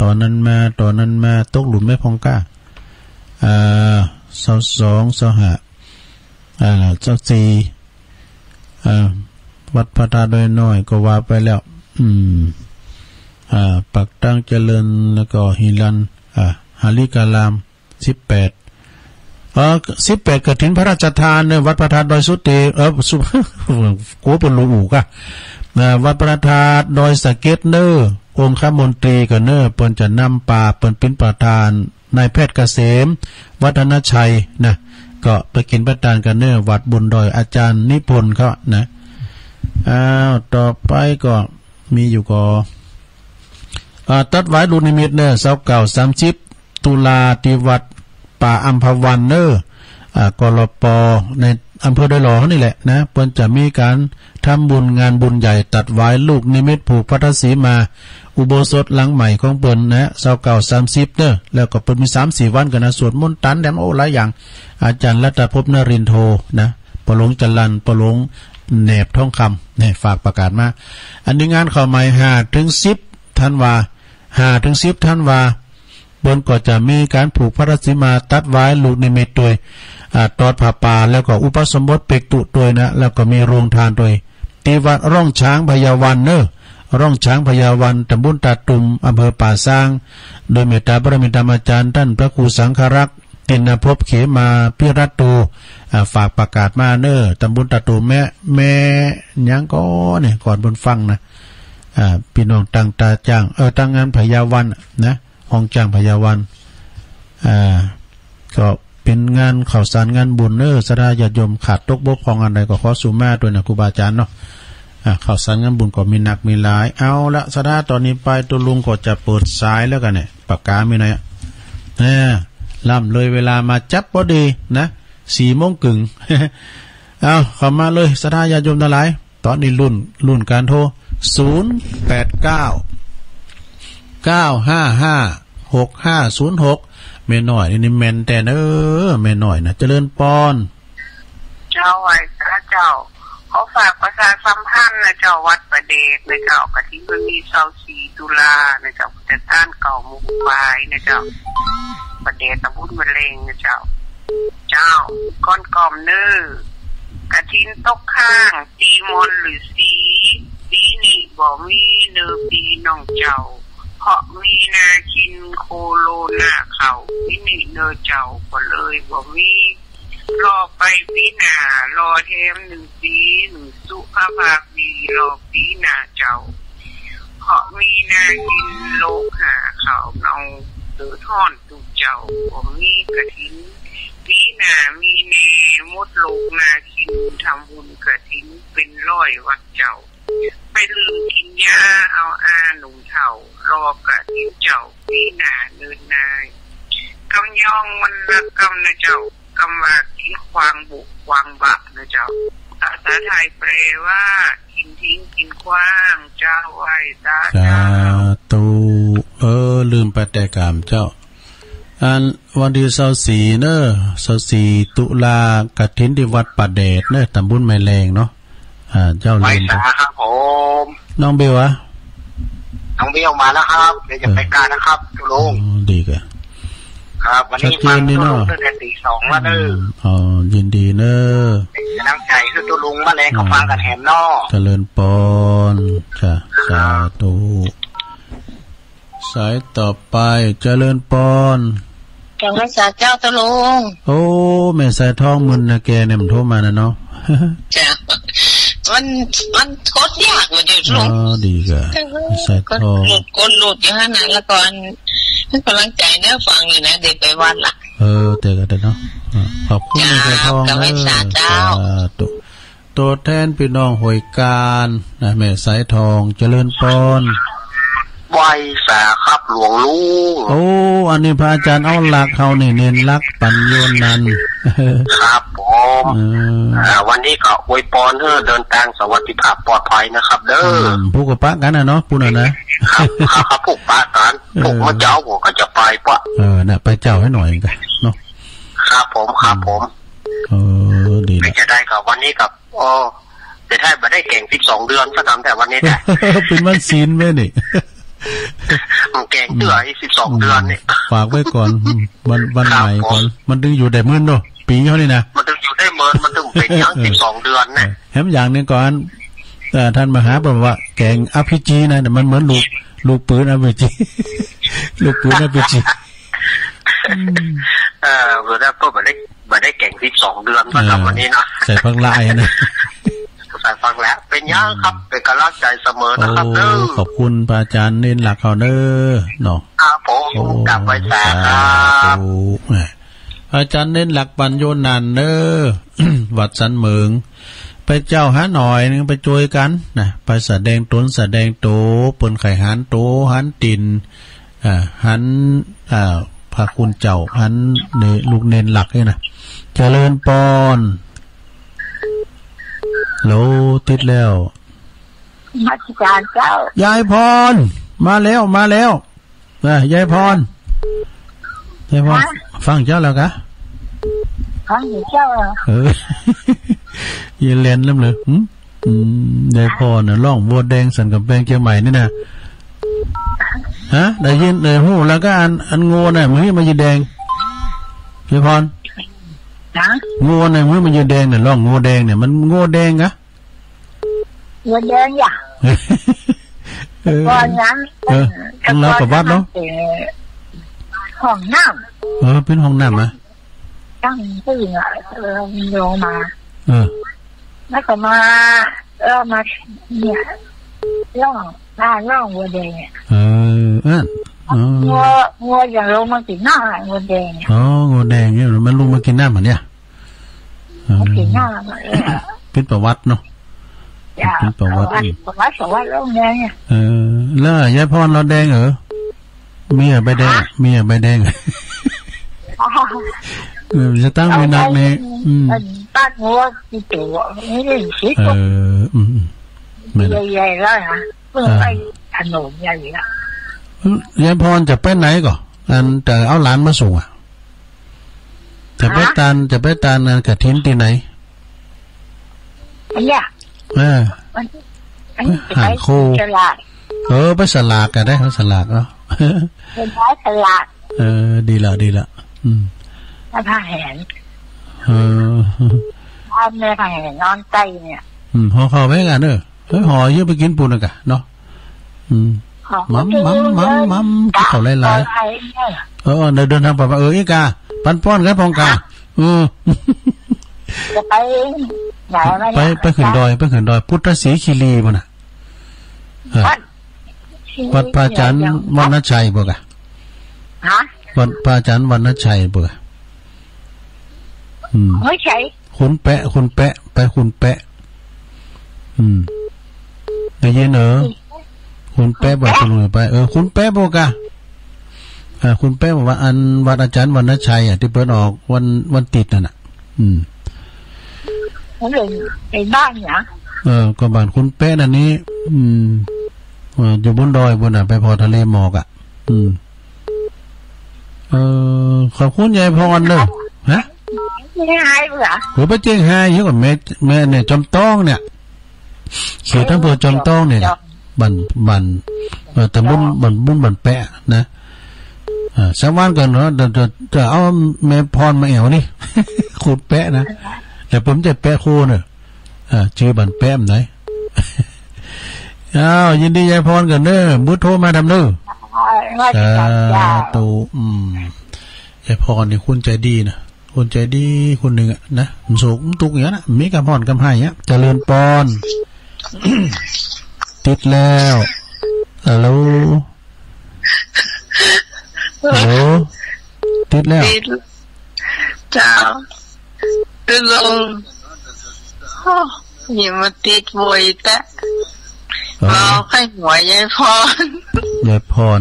ต๋อนนั้นมา ต๋อนนั้นมา ตกหลุมแม่พองก้า อ่า ซาวสอง ซาวห้า อ่า ซาวสี่ อ่า วัดพระธาตุดอยน้อยก็ว่าไปแล้ว อืม อ่า ปากตั้งเจริญ แล้วก็หิรัญ อ่า หริการาม สิบแปด เอ่อ สิบแปด กฐินพระราชทานเน้อ วัดพระธาตุดอยสุเต เอ่อ สุ กั๋วเปิ้นลูกอู่ก่ะ อ่า วัดพระธาตุดอยสะเก็ดเน้อ องคมนตรีก่อเน้อ เปิ้นจะนำปา เปิ้นเป๋นประธาน นายแพทย์เกษม วัฒนชัยนะ ก็ไปกิ๋นไปตานกั๋นเน้อ วัดบนดอย อาจ๋ารย์นิพนธ์เขานะ อ้าว ต่อไปก็มีอยู่ก่อ อ่า ตัดหวายลูกนิมิตเน้อ ซาวเก้า สามสิบ ตุลา ตี้วัดป่าอัมพวันเน้อ อ่า กลป ในอำเภอดอยหล่อนี่แหละนะ เปิ้นจะมีก๋านทำบุญงานบุญใหญ่ตัดหวายลูกนิมิตผูกพัทธสีมา อุโบสถหลังใหม่ของเปิ้นนะ ซาวเก้า สามสิบ เน้อ แล้วก็เปิ้นมีสามสี่วันก่อนนะ สวดมนต์ตันแถม โอ้ หลายอย่าง อาจ๋ารย์รัตภพนรินโทนะ ป้อหลวงจรัญ ป้อหลวงแหนบทองคำ นี่ฝากประกาศมา อันนี้งานเข้าใหม่ ห้าถึงสิบธันวา ห้าถึงสิบธันวา เปิ้นก็จะมีก๋านผูกพัทธสีมา ตัดหวายลูกนิมิตโตย อ่า ตอดผ้าป่า แล้วก็อุปสมบทเปกตุโตยนะ แล้วก็มีโรงทานโตย ตี้วัดร่องช้างพญาวันเน้อ ร่องช้างพญาวัน ตำบลตาตุ่ม อำเภอป่าซาง โดยเมตตาบารมีธรรมอาจ๋ารย์ต้านพระครูสังฆรักษ์ ติณภพ เขมาภิรัตน์ โต อ่า ฝากประกาศมาเน่อ ตำบลตาโตแมะ แม่หยังก่อเนี่ย ก่อนเปิ้นฟังนะ อ่า ปี้น้องตังตาจ้าง เออ ตังงานพยาวันนะ ฮ้องจ้างพยาวัน อ่า ก็เป๋นงานข้าวสารงานบุญเน่อ ศรัทธาญาติโยมขาดตกบกพร่องอันใดก็ขอสุมาตวยนะครูบาอาจ๋ารย์เนาะ อ่า ข้าวสารงานบุญก็มีนักมีหลาย เอาละ ศรัทธา ต๋อนนี้ไปตุ๊ลุงก็จะเปิดสายแล้วกั๋นเนี่ย ปากกามีไหนอะ แหม ล้ำเลยเวลามาจั๊บพอดีนะ สี่โมงเกิ่ง เอา เข้ามาเลย ศรัทธาญาติโยมตังหลาย ต๋อนนี้ลุ้น ลุ้นก๋านโทร ศูนย์แปดเก้า เก้าห้าห้า หกห้าศูนย์หก แม่น้อยนี่ นี่แม่นแต๊เน่อ แม่น้อยนะ เจริญปอน เจ้า ไหว้สาเจ้า ขอฝากประชาสัมพันธ์นะเจ้า วัดป่าแดดนะเจ้า กฐินมันมีซาวสี่ตุลานะเจ้า จัดงานเก้าโมงบ่ายนะเจ้า ป่าแดดตำบลแม่แลงนะเจ้า เจ้า ก้อนกอมเน่อ กฐินตกค้าง ตี้ม่อนฤๅษี ปี๋นี้บ่มีเน่อปี้น้องเจ้า เพราะมีนาคินโคโรนาเข้า ปี๋นี้เน่อเจ้า ก็เลยบ่มี รอไปปี๋หน้า รอแถมนึ่งปี๋ นึ่งสุขภาพดี รอปี๋หน้าเจ้า เพราะมีนาคินโรคหาเข้า เน่าเดือดฮ้อน ตุ๊เจ้า บ่มีกฐิน ปี๋หน้ามีแน่ หมดโรคนาคิน ทำบุญกฐินเป๋นร้อยวัดเจ้า ไปลืมกินยา เอาอาหนุ่มเฒ่า รอกฐินเจ้า ปี๋หน้าเนินนาย กำยองวันละกำนะเจ้า กำว่ากินควางบุกควางบะนะเจ้า ภาษาไทยแปลว่า กินทิ้งกินขว้าง เจ้า ไหว้สา สา เจ้า ธุ เออ ลืมไปแต่กำเจ้า อันวันตี้ซาวสี่เน่อ ซาวสี่ตุลา กฐินตี้วัดป่าแดดเน่อ ตำบลแม่แลงเนาะ อ่า เจ้า ไหว้ ลืมไป สาครับผม น้องเบลอะ น้องเบลมาแล้วครับ เดี๋ยวจะไปการนะครับ ตุ๊ลุง อ๋อ ดีกะ ครับ วันนี้ ชัดเจนดีเนาะ ฟังตุ๊ลุงตั้งแต่ตีสองแล้วเน่อ อืม อ๋อ ยินดีเน่อ เป๋นก๋ำลังใจ๋หื้อตุ๊ลุง มาแลงก็ฟังกั๋นแหมเนาะ เจริญปอน จ้ะ สาธุ สายต่อไป เจริญปอน เจ้า ไหว้สาเจ้าตุ๊ลุง โอ้ แม่สายทอง มึนนะแกเนี่ย มันโทรมานะเนาะ จ้ะ มัน มันกดยากกว่าเดี๋ยวตุ๊ลุง อ๋อ ดีกะ เออ สายทอง กดหลุด กดหลุดอยู่หั้นนะ แล้วก็อัน ให้ก๋ำลังใจ๋เน่อ ฟังอยู่นะ เดี๋ยวไปวัดละ เออ เจอกั๋นเนาะ อ่ะ ขอบคุณ เจ้า แม่สายทอง เจ้า ไหว้สาเจ้า สาธุ ตั๋วแทนปี้น้องห้วยกาญนะ แม่สายทอง เจริญปอน ไหว้สาครับหลวงลุง โอ้ อันนี้พระอาจ๋ารย์เอาหลักเฮานี่ เณรหลักษณ์ ปัญโญนันท์ ครับผม เออ อ่า วันนี้ก็อวยปอนหื้อเดินตางสวัสดิภาพปลอดภัยนะครับเด้อ อืม ผู้ก็ปะกั๋นนะเนาะ ผู้นั้นนะ ครับ ครับ ครับ ผู้ปะกั๋น เออ ผู้เมื่อเจ๊าผมก็จะไปปะ เออ น่ะ ไปเจ๊าหื้อหน่อยกั๋นเนาะ ครับผม ครับผม เออ ดีละ จะได้กับวันนี้กับ โอ้ จะได้บ่ได้แก๋งสิบสองเดือนสักกำแต่วันนี้นะ เป๋นวันศีลเว้ยนี่ แก๋งเตื้ออีกสิบสองเดือนนี่ ฝากไว้ก่อน วัน วันใหม่ก่อน ครับผม มันตึงอยู่ได้เมินเนาะ ปี๋เฮานี่นะ มันตึงอยู่ได้เมิน มันตึงเป๋นอย่าง เออ สิบสองเดือนนะ เออ แถมอย่างนึ่งก่อน เอ่อ ต้านมหาบอกว่าแก๋งอาร์พีจีนะ แต่มันเหมือนลูก ลูกปืนอาร์พีจี ลูกปืนอาร์พีจี อืม เออ เวลาก็บ่ได้ บ่ได้แก๋งสิบสองเดือนนะครับ เออ วันนี้เนาะ ใส่ผักละไอ้นะ ใส่ผักละ เป๋นหยังครับ อืม เป๋นก๋ำลังใจ๋เสมอนะครับ โอ้ เด้อ ขอบคุณพระอาจ๋ารย์เณรหลักษณ์เฮาเน่อเนาะ ครับผม โอ้ กราบไหว้สาครับ สาธุ แหม อาจ๋ารย์เณรหลักษณ์ ปัญโญนันท์เน่อ วัดสันเหมิง ไปเจ๊าหาหน่อยนึ่ง ไปจวยกั๋นนะ ไปแสดงต๋นแสดงโต เปิ้นใค่หันโตหันตี๋น อ่า หัน อ่า พระคุณเจ้า หันเณร ลูกเณรหลักษณ์นี่นะ เจริญปอน โหล ติดแล้ว นมัสก๋ารเจ้า ยายพร มาแล้ว มาแล้ว อ่ะ ยายพร ยายพร ฮะ ฟังเจ้าแล้วกะ ฟังอยู่เจ้าเหรอ เออ ยายแลนนำเลย หึ อืม ยายพรน่ะ ฮ้องวัวแดงสันก๋ำแปงเจียงใหม่นี่นะ ฮะ ได้ยิน ได้ฮู้แล้วกะ อัน อันงัวน่ะ มันหื้อมายืนแดง ยายพร ฮะ งัวน่ะ มันหื้อมายืนแดงเนี่ย ฮ้องงัวแดงเนี่ย มันงัวแดงกะ งัวแดงอย่า เออ ก่อนนั้น เออ เป๋น ต้องเล่าประวัติเนาะ เป๋นห้องน้ำ เออ เป๋นห้องน้ำอะ ตั้งตื้นอะ เออ มันลงมา เออ แล้วก็มา เออ มาเนี่ย ร่อง บ้านร่องวัวแดงเนี่ย เออ อั้น อ๋อ งัว งัวอย่างลงมากิ๋นน้ำอะ งัวแดงเนี่ย อ๋อ งัวแดงเนี่ย มันลงมากิ๋นน้ำอะเนี่ย อ๋อ มากิ๋นน้ำอะ เออ ปิดประวัติเนาะ จ้ะ ปิดประวัติ ประวัติ อืม ประวัติ ประวัติร่องแดงเนี่ย เออ แล้วยายพรหลอดแดงเออ เมียใบแดง ฮะ เมียใบแดง อ๋อ เออ จะตั้งไม่นักนี่ เอาไว้ อืม บ้านงัวกี่ตัว ไม่ได้สิบ เออ อืม อืม แม่น ใหญ่ๆ แล้วนะ เพิ่ง อ่า ไปถนนใหญ่อะ ยายพรจะไปไหนก่อ อันจะเอาหลานมาส่งอะ จะไป ฮะ ตาน จะไปตาน อันกฐินตี้ไหน อันเนี้ย เออ มัน มันจะไป หาคู่ สลาก เออ ไปสลากก็ได้ ไปสลากเนาะ ไปขายสลาก เออ ดีละ ดีละ อืม แล้วพระแหน เออ บ้านแม่พระแหนนอนใกล้เนี่ย อืม ห่อข้าวไว้กันเนอะ เฮ้ย ห่อเยอะไปกิ๋นปูนนะกะเนาะ อืม ห่อ มัม มัม มัม มัม กิ๋นข้าวหลายๆ ปลอดภัยเนี่ย เออ เออ เดิน เดินทางปลอดภัย เออ อีกา ปันป้อนกันพ่องกา ฮะ เออ จะไปไหนวะเนี่ย ไป ไปขึ้นดอย ไปขึ้นดอย พุทธศรีคีรีพุ้นน่ะ เออ วัด วัดพระอาจารย์ วัด วรรณชัยพุ้นกะ ฮะ วัดพระอาจารย์วรรณชัยพุ้นกะ อืม ไม่ใช่ ขุนแปะ ขุนแปะ ไปขุนแปะ อืม ได้ยินเออ ขุนแปะ ขุนแปะ บอกคุณลุงไป เออ ขุนแปะพุ้นกะ อ่า ขุนแปะบอกว่าอันวัดอาจารย์วรรณชัยอะ ตี้เปิ้นออกวัน วันติดนั่นน่ะ อืม มันเป็น เป็นบ้านเนี่ย เออ ก็บ้านขุนแปะนั่นนี่ อืม เออ อยู่บนดอยพุ้นน่ะ ไปผ่อทะเลหมอกอะ อืม เออ ขอบคุณยายพรเนอะ ฮะ ไม่หายเบื่อ โห ไปเจียงฮายอยู่กับแม่ แม่เนี่ย จอมต้องเนี่ย เขตอำเภอจอมต้องเนี่ย บ้าน บ้าน เอ่อ ตำบลบ้านบุญบ้านแปะนะ อ่า สักวันก่อนเนาะ เดี๋ยว เดี๋ยว เดี๋ยวเอาแม่พรมาแอ่วนี่ ขุนแปะนะ แต่ผมจะแปะโคเนอะ อ่า จื้อบ้านแปะไหน อ้าว ยินดียายพรก่อนเนอะ เบอร์โทรมาดำเนอะ ว่าจะกลับยาว สาธุ อืม ยายพรนี่คนใจ๋ดีนะ คนใจ๋ดีคนนึ่งอะนะ มันโศกมันตุ๊กอย่างนั้นอะ มีกำฮ้อนกำไห้อะ เจริญปอน ติดแล้ว ฮัลโหล ฮัลโหล ติดแล้ว ติด เจ้า ตกลง โอ้ อย่ามาติดบ่อยแต๊ เออ เมาใค่หัวยายพร ยายพร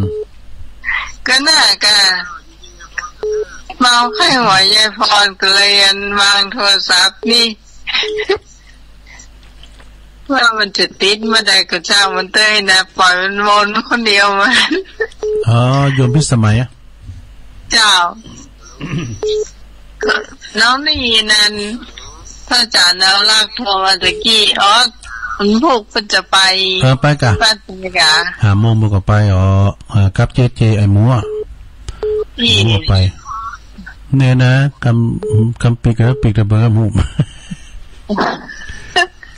ก็น่ากะ เมาใค่หัวยายพร ก็เลยอันวางโทรศัพท์นี่ ว่ามันจะติดเมื่อใดก็จ้างมันเต้ยนะ ปล่อยมันวนคนเดียวมัน อ๋อ โยมพิสมัยอะ เจ้า ก็น้องได้ยินอัน พระอาจารย์เอาลากโทรมาตะกี้ อ๋อ มันพวกมันจะไป เออ ไปกะ บ้านไปกะ ห้าโมงมันก็ไป อ๋อ เออ กับเจเจ ไอ้หมูอะ นี่ หมูไป เนี่ยนะ กำ กำปีกแล้วปีกแต่เบอร์หมู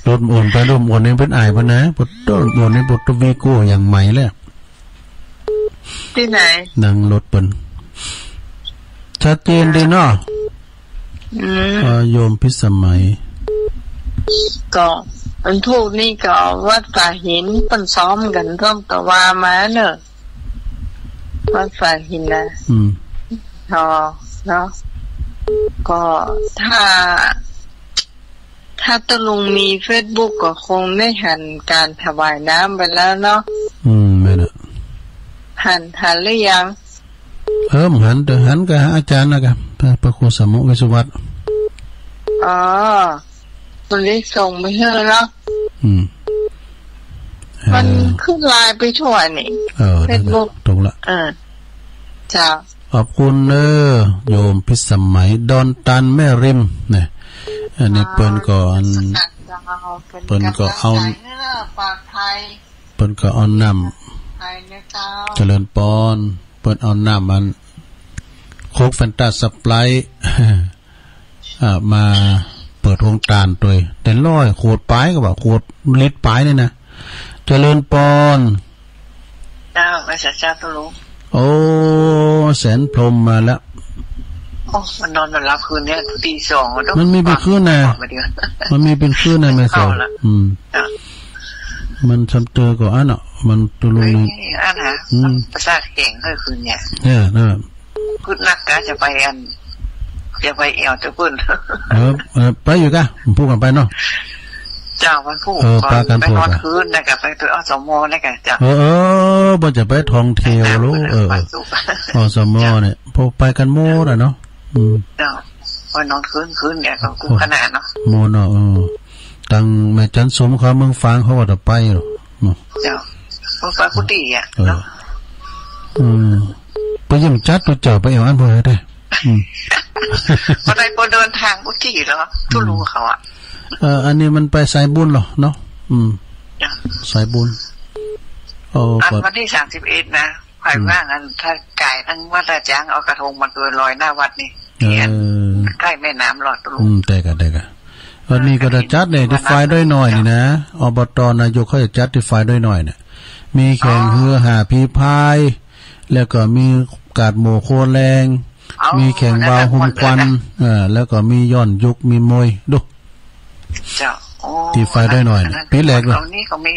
รถอ่อนไป รถอ่อนนี่เปิ้นอายเปิ้นนะ ปวดรถอ่อนนี่ปวดตะวีโก้อย่างใหม่แล้ว ตี้ไหน นั่งรถเปิ้น ชัดเจนดีเนาะ อืม เอ่อ โยมพิสมัย ก็วันพุธนี่ก็วัดสาหินเปิ้นซ้อมกั๋น ซ้อมตะวามาเนอะ วัดสาหินนะ อืม อ๋อ เนาะ ก็ถ้า ถ้าตะลุงมีเฟซบุ๊กก็คงได้หันก๋านถวายน้ำไปแล้วเนาะ อืม แม่นอะ หัน หันหรือยัง เออ หัน แต่หันกับอาจารย์นะกะ พระ พระครูสามมุเวสสุวัต อ๋อ มันได้ส่งไปหื้อเนาะ อืม มัน เออ ขึ้นไลน์ไปทั่วนี่ เออ เฟซบุ๊ก นั่นแหละ ถูกละ เออ เจ้า ขอบคุณเน้อ โยมพิสมัย ดอนตันแม่ริม นะ อันนี้เปิ้นก็อัน เปิ้นก็เอา ปลอดภัย เปิ้นก็เอาน้ำ เจริญปอน เปิ้นเอาน้ำอัน โค้กแฟนตาสไปร์ต อ่า มาเปิดโฮงตานตวย แต่ร้อยขวดปายก็ว่า ขวดลิตรปายนี่นะ เจริญปอน เจ้า ไหว้สาเจ้าตะลุง โอ้ แสนพรหมมาแล้ว โอ้ มันนอนบ่หลับคืนเนี้ย ตีสองแล้ว มันมีเป๋นคืนน่ะ มาเดี๋ยว มันมีเป๋นคืนน่ะ แม่สาว เข้าละ อืม จ้ะ มันซำเตอก่ออั้นเนาะ มันตกลง เอ้ย นี่ อันน่ะ อืม ประสาทแข็งเลยคืนเนี้ย เออ นั่นแหละ กึ๊ดนักกะจะไปอัน จะไปแอ่วเจ้าเปิ้น เออ เออ ไปอยู่กะ พูดกันไปเนาะ เจ้า วันพูด เออ ก่อน ปากั๋น ไปนอน พูด คืนแล้วกะไปตัว อสม แล้วกะ เจ้า เออ เออ บ่จะไปท่องเที่ยวลูก เออ เออ ไปสู่ อสม เจ้า เนี่ย พวกไปกั๋นหมดอะเนาะ อืม เจ้า ไปนอนคืน คืนเนี่ยก็กู้ขนาดเนาะ หมดเนาะ เออ ตังแม่จันสุมเขาเมืองฝางเขาว่าจะไปเนาะ เนาะ เจ้า พวกไปกุฏิอะ เออ เนาะ อืม ไปเยี่ยมจัดตุ๊เจ้าไปแอ่วอั้นบ่ได้ อืม บ่ได้ บ่เดินตางกุฏิเหรอ ตุ๊ลุงเขาอะ เออ อันนี้มันไปสายบุญเหรอเนาะ อืม จ้ะ สายบุญ โอ้ อัน ก็ วันตี้สามสิบเอ็ดนะ ใผ อืม ว่าอัน ถ้าก๋ายตังวัดอะ จ้างเอากระทงมาตวยลอยหน้าวัดนี่ เออ ตี้อันใก้แม่น้ำลอดตุ๊ลุง อืม แต่กะ แต่กะ วันนี้ก็จะจัดเนี่ย ตี้ฝ่ายดอยน้อยนี่นะ อบต นายกเขาจะจัดตี้ฝ่ายดอยน้อยเนี่ย มีแข่ง อ๋อ เฮือหาผีพาย แล้วก็มีกาดหมู่โคแลง อ๋อ มีแข่งบ่าวโฮมควัน นั่นน่ะ เออ แล้วก็มีย้อนยุค มีมวย ดู เจ้า โอ้ ตี้ฝ่ายดอยน้อยเนี่ย อันนั้น ปี๋แรกเลย อันนี้ก็มี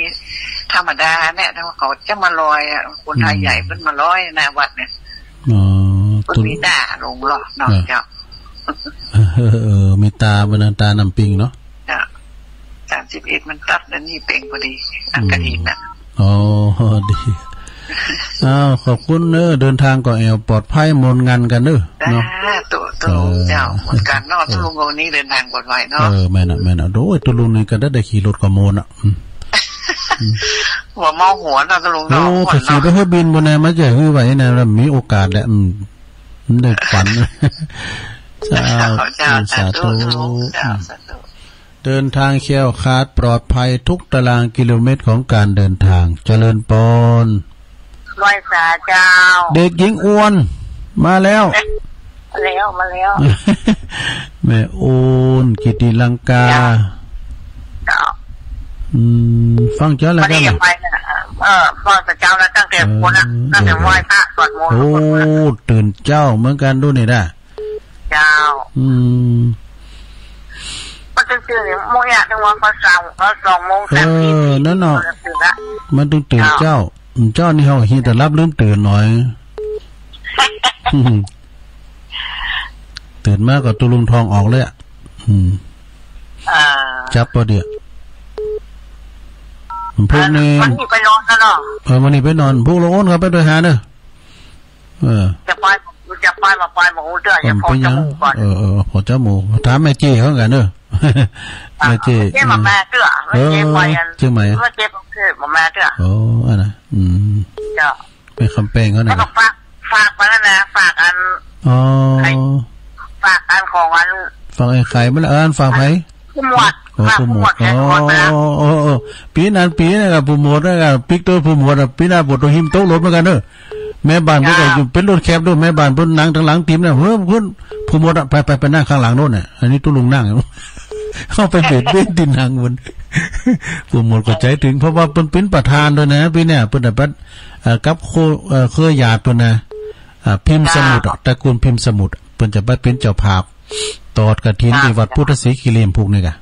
ธรรมดาเนี่ย แต่ว่าเขาจะมาลอยอะ คนไทย อืม ใหญ่เปิ้นมาลอยหน้าวัดเนี่ย อ๋อ เปิ้นมีหน้าลงลอดเนาะ เออ เจ้า เออ มีต๋า บรรดาต๋าน้ำปิงเนาะ เจ้า สามสิบเอ็ดมันตัดอันนี้เป๋นพอดี อันกฐินน่ะ อืม อ๋อ ดี อ้าว ขอบคุณเน้อ เดินตางก็แอ่วปลอดภัย หมดงานกั๋นเน้อ เนาะ สาธุ ตุ๊ลุง เออ เจ้า เหมือนกั๋นเนาะ เออ ตุ๊ลุง วันนี้เดินตางปลอดภัยเนาะ เออ แม่นน่ะ แม่นน่ะ โอ้ย ตุ๊ลุงนี่ก็ได้ ได้ขี่รถก็หมดน่ะ อืม อืม หัวเมาหัวเนาะ ตุ๊ลุงเนาะ โอ้ หัวเนาะ เขาขี่ไปเฮือบินบ่แน่ มาจะหื้อไหวนะ แล้วมีโอกาสแหละ อืม ได้ฝัน สาธุ เจ้า สาธุ สาธุ ตุ๊ลุง เจ้า อืม สาธุ เดินตางแคล้วคลาดปลอดภัยทุกตารางกิโลเมตรของก๋านเดินตาง เจริญปอน ไหว้สาเจ้า เด็กหญิงอ้วน มาแล้ว มาแล้ว มาแล้ว แม่โอน กิติลังกา เจ้า อืม ฟังเจ้าแล้ว วันนี้ กั๋น จะไปนะ เออ ไหว้พระเจ้าแล้ว ตั้งแต่ เออ คนละ ตั้งแต่ เออ ไหว้พระ สวดมนต์ โอ้ ตื่นเจ๊าเหมือนกั๋นดูนี่นะ เจ้า อืม มันตื่นๆ เนี่ย โมงเนี่ย ถึงว่าพอสอง พอสองโมงสามสิบ เออ นั่นเนาะ ตื่นละ มันตื่นๆ เจ้า เจ้า เจ้านี่เฮาเหียแต่หลับลืมตื่นหน้อย ตื่นมาก็ตุ๊ลุงท้องออกเลยอะ อืม อ่า จับปะเดี๋ยว พวกนี้ วันนี้ไปนอนแล้วเนาะ เออ วันนี้ไปนอน พวกละอ้นเขาไปตวยหาเน้อ เออ จะไป จะไป บ่ไป บ่ฮู้เตื้อ เออ ยังพอจะฮู้ก่อน เออ เออ พอจะฮู้ ถามแม่เจ้เขากั๋นเน้อ อ่า แม่เจ้ แม่เจ้บ่มาเตื้อ เออ แม่เจ้ไปอัน เจียงใหม่ แม่เจ้บ่เคยบ่มาเตื้อ โอ้ อันนั้น อืม เจ้า แม่คำแปงเขา แล้ว น่ะ ก็ฝาก ฝากไปแล้วนะ ฝากอัน อ๋อ ไอ้ ฝากอันของอัน ฝากไอ้ไข่มาแล้ว เออ ฝากใผ ผู้หมวด โอ้ ฝากผู้หมวด ผู้หมวด แขก อ๋อ คนนะ อ๋อ อ๋อ ปี๋นั้น ปี๋นั้นก็ผู้หมวดนะ ปิ๊กโตผู้หมวดอะ ปี๋นั้นปวดตั๋วหิ้มตกรถเหมือนกั๋นเน้อ แม่บ้านเปิ้นก็ จ้า อยู่เป๋นรถแคบด้วย แม่บ้านเปิ้นนั่งตางหลังติ่มนะ เฮ้ย เปิ้น ผู้หมวดอะ ไป ไป ไปนั่งข้างหลังโน่นน่ะ อันนี้ตุ๊ลุงนั่ง เข้าไปเบียดเบียนตี้นั่งมัน ผู้หมวดก็ใจ๋ตึง เพราะว่าเปิ้นเป๋นประธานตวยนะ ปี๋เนี่ย เปิ้นน่ะ เอ่อ กับโค เอ่อ เครือญาติเปิ้นนะ อ่า พิมพ์สมุทรอะ ตระกูลพิมพ์สมุทรอะ เปิ้นจะไปเป๋นเจ้าภาพ ตอดกฐิน จ้า ตี้วัดพุทธศรีคีรีพวกนี้ก่ะ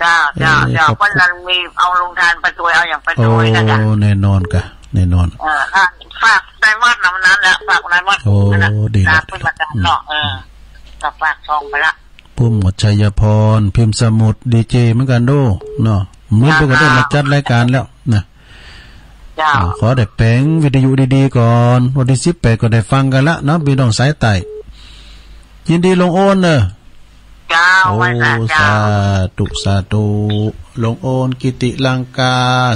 จ้า จ้า เอ่อ จ้า ขอบคุณ วันนั้นมีเอาโรงทานไปตวย เอาอย่างไปตวยนะจ๊ะ โอ้ แน่นอนก่ะ แน่นอน เออ อ่ะ ฝากในวัดนะ วันนั้นแหละ ฝากในวัด โอ้ นั่นน่ะ ดีละ ฝากเปิ้นมาตวยเนาะ อืม เออ ก็ฝากซองไปละ ผู้หมวดชัยพร พิมพ์สมุทร ดีเจเหมือนกั๋นโด้เนาะ มื้อเปิ้นก็ได้มาจัดรายก๋านแล้วนะ เจ้า อ่า ขอได้แป๋งวิทยุดีๆ ก่อน วันตี้สิบแปดก็ได้ฟังกั๋นละเนาะ ปี้น้องสายใต้ ยินดีลุงโอนเน้อ เจ้า โอ้ ไหว้สาเจ้า สาธุ สาธุ ลุงโอน กิติลังกา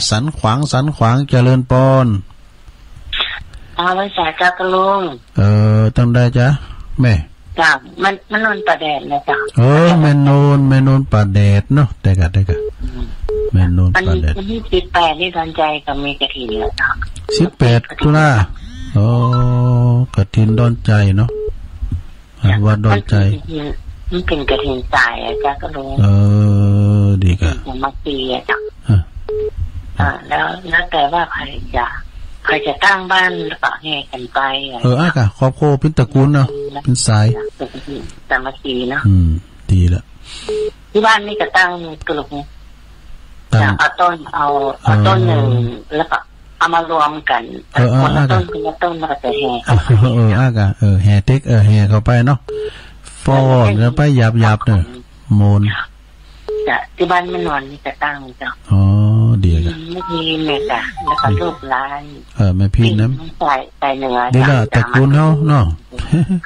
สันขวาง สันขวาง เจริญปอน อ่า ไหว้สาเจ้าตุ๊ลุง เออ ตังใดจ๊ะ แม่ จ้ะ มัน มันโนนป่าแดดนะจ๊ะ เออ แม่โนน แม่โนนป่าแดดเนาะ แต่กะ แต่กะ อืม แม่โนนป่าแดด วันตี้สิบแปดนี่ดอนใจ๋ก็มีกฐินแล้วเนาะ สิบแปด ตุลา อ๋อ กฐินดอนใจ๋เนาะ อ่ะ จ้ะ วัดดอนใจ๋ มันเป๋นกฐิน มันเป๋นกฐินสายอะจ๊ะตุ๊ลุง เออ ดีก่ะ กฐินสามัคคีอะจ๊ะ อ่ะ อ่า แล้ว แล้วแต่ว่าใผจะ ใผจะตั้งบ้านแล้วก็แห่กั๋นไป เออ อะกะ ครอบครัวเป๋นตระกูลเนาะ เป๋นสาย สามัคคีเนาะ อืม ดีละ ตี้บ้านนี่ก็ตั้งกะลุก ตั้ง จะเอาต้น เอา เอาต้นหนึ่ง เออ แล้วก็เอามารวมกั๋น เออ คนละ อะกะ ต้น คนละต้น แล้วก็จะแห่กั๋นไป เออ อะกะ เออ แห่เต๊ก เออ แห่เข้าไปเนาะ ฟ้อนกั๋นไปหยาบๆ เน่อ มนต์ จ้ะ ตี้บ้านแม่นวลนี่ก็ตั้งเจ้า อ๋อ ดีละ อืม มีแม่จ้ะ แล้วก็ลูกหลาน เออ แม่พินนะ สาย สายเหนือ ดีละ จ้ะ ตระกูลเฮาเนาะ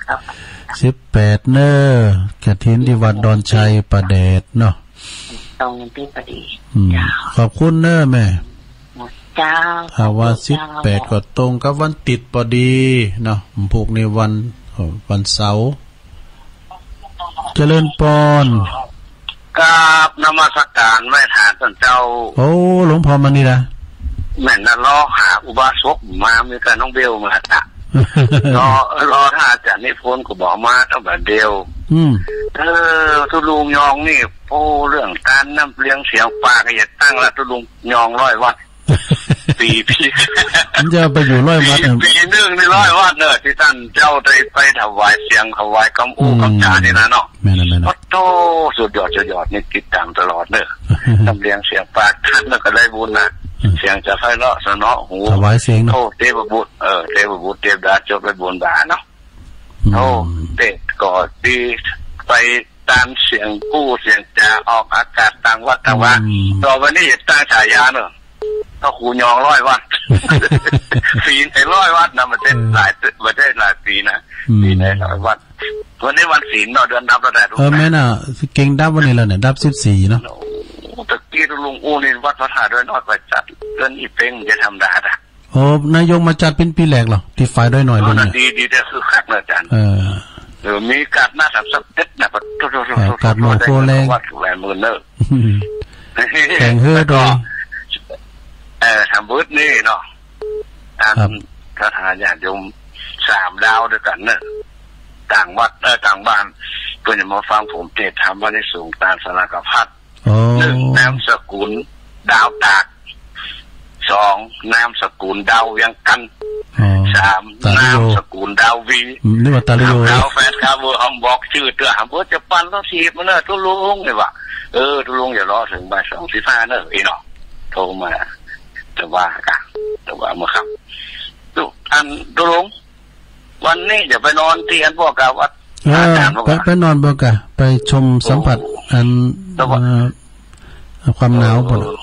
ครับ สิบแปด เน่อ กฐินตี้วัดดอนชัยประแดดเนาะ ตรงตี้ปอดี อืม เจ้า ขอบคุณเน่อแม่ เจ้า ถ้าว่า เจ้า สิบแปด ก็ตรงกับวันติดปอดีเนาะ พูกนี้วัน เอ่อ วันเสาร์ เจริญปอน กราบนมัสการไหว้ฐานต้านเจ้า โอ้ หลวงพ่อมานิตย์อะ แม่นนะ เลาะหาอุบาสกมา มีก้าน้องเบลมาตะ เลาะ เลาะถ้าอาจ๋ารย์นิพนธ์ก็บ่มาตั้งแต่เดียว อืม เออ ตุ๊ลุงยองนี่ โอ้ เรื่องก๋านนำเลียงเสียงปาก็อย่าตั้งละ ตุ๊ลุงยองร้อยวัตต์ ปี๋ ปี๋ มันจะไปอยู่ร้อยวัตต์อะ ปี๋นึ่งนี่ร้อยวัตต์เน่อ ตี้ต้านเจ้าได้ไปถวายเสียงถวายกำอู้ อืม กำจ๋านี่นะเนาะ แม่นน่ะ แม่นน่ะ โอ้โธ่ สุดยอด สุดยอด นี่ติดต๋ามตลอดเน่อ นำเลียงเสียงปาต้านแล้วก็ได้บุญนะ อืม เสียงจะไพเราะเสนาะหู ถวายเสียงเนาะ โอ้ เตพบุตร เออ เตพบุตร เตพดา จบไปบุญบาเนาะ อืม โอ้ เตก็ดี ไปต๋ามเสียงกู้เสียงจ๋าออกอากาศตางวัดตางวา อืม ต่อไปนี้จะตั้งฉายาเน่อ พระครูยองร้อยวัตต์ ปี๋ไหนร้อยวัตต์นะ มันได้ เออ หลาย มันได้หลายปี๋นะ อืม ปี๋ไหนร้อยวัตต์ วันนี้วันศีลเนาะ เดือนดับแล้วแหละ เออ แม่นน่ะ เก่งดับวันนี้แล้วเนี่ย ดับสิบสี่เนาะ โอ้ ตะกี้ตุ๊ลุงอู้นี่วัดพระธาตุดอยน้อยไปจัด เดือนอีเป๊งจะธรรมดาจ้ะ โอ้ นายกมาจัดเป๋นปี๋แรกเหรอ ตี้ฝ่ายดอยน้อยลุงเนี่ย ดี ดี แต่คือคักเน่ออาจ๋ารย์ เออ เออ มีกาดหน้าสามสิบเอ็ดนะ ปะโธ่ เออ กาดหมู่โคแลง วัดแหวนหมื่นเน่อ แต่งเฮือโดย เออ ทำบุญนี่เนาะ อัน ครับ ศรัทธาญาติโยมสามดาวด้วยกั๋นเน่อ ต่างวัด เออ ต่างบ้าน เปิ้นจะมาฟังผมเตสน์ธรรมอานิสงส์ตานสลากพัด อ๋อ หนึ่ง นามสกุลดาวตาก สอง นามสกุลดาวเวียงจันทน์ อ๋อ สาม ตาลิโย นามสกุลดาววี อืม นึกว่าตาลิโย ดาวแฟนคลับ เออ หำบอกจื้อเตื้อ หำเปิ้นจะปันรถถีบมาเน่อตุ๊ลุงนี่ว่า เออ ตุ๊ลุงอย่ารอเถิงบ่ายสองสิบห้าเน่อ อี้เนาะ โทรมา จะว่ากะ จะว่าเมื่อค่ำ ตุ๊ อันตุ๊ลุง วันนี้จะไปนอนตี้อันป้อก่าวัด เออ อาจ๋ารย์ป้อก่า ไป ไปนอนป้อก่า ไปชมสัมผัส โอ้ อัน แต่ว่า เอ่อ ความหนาวป้อ เออ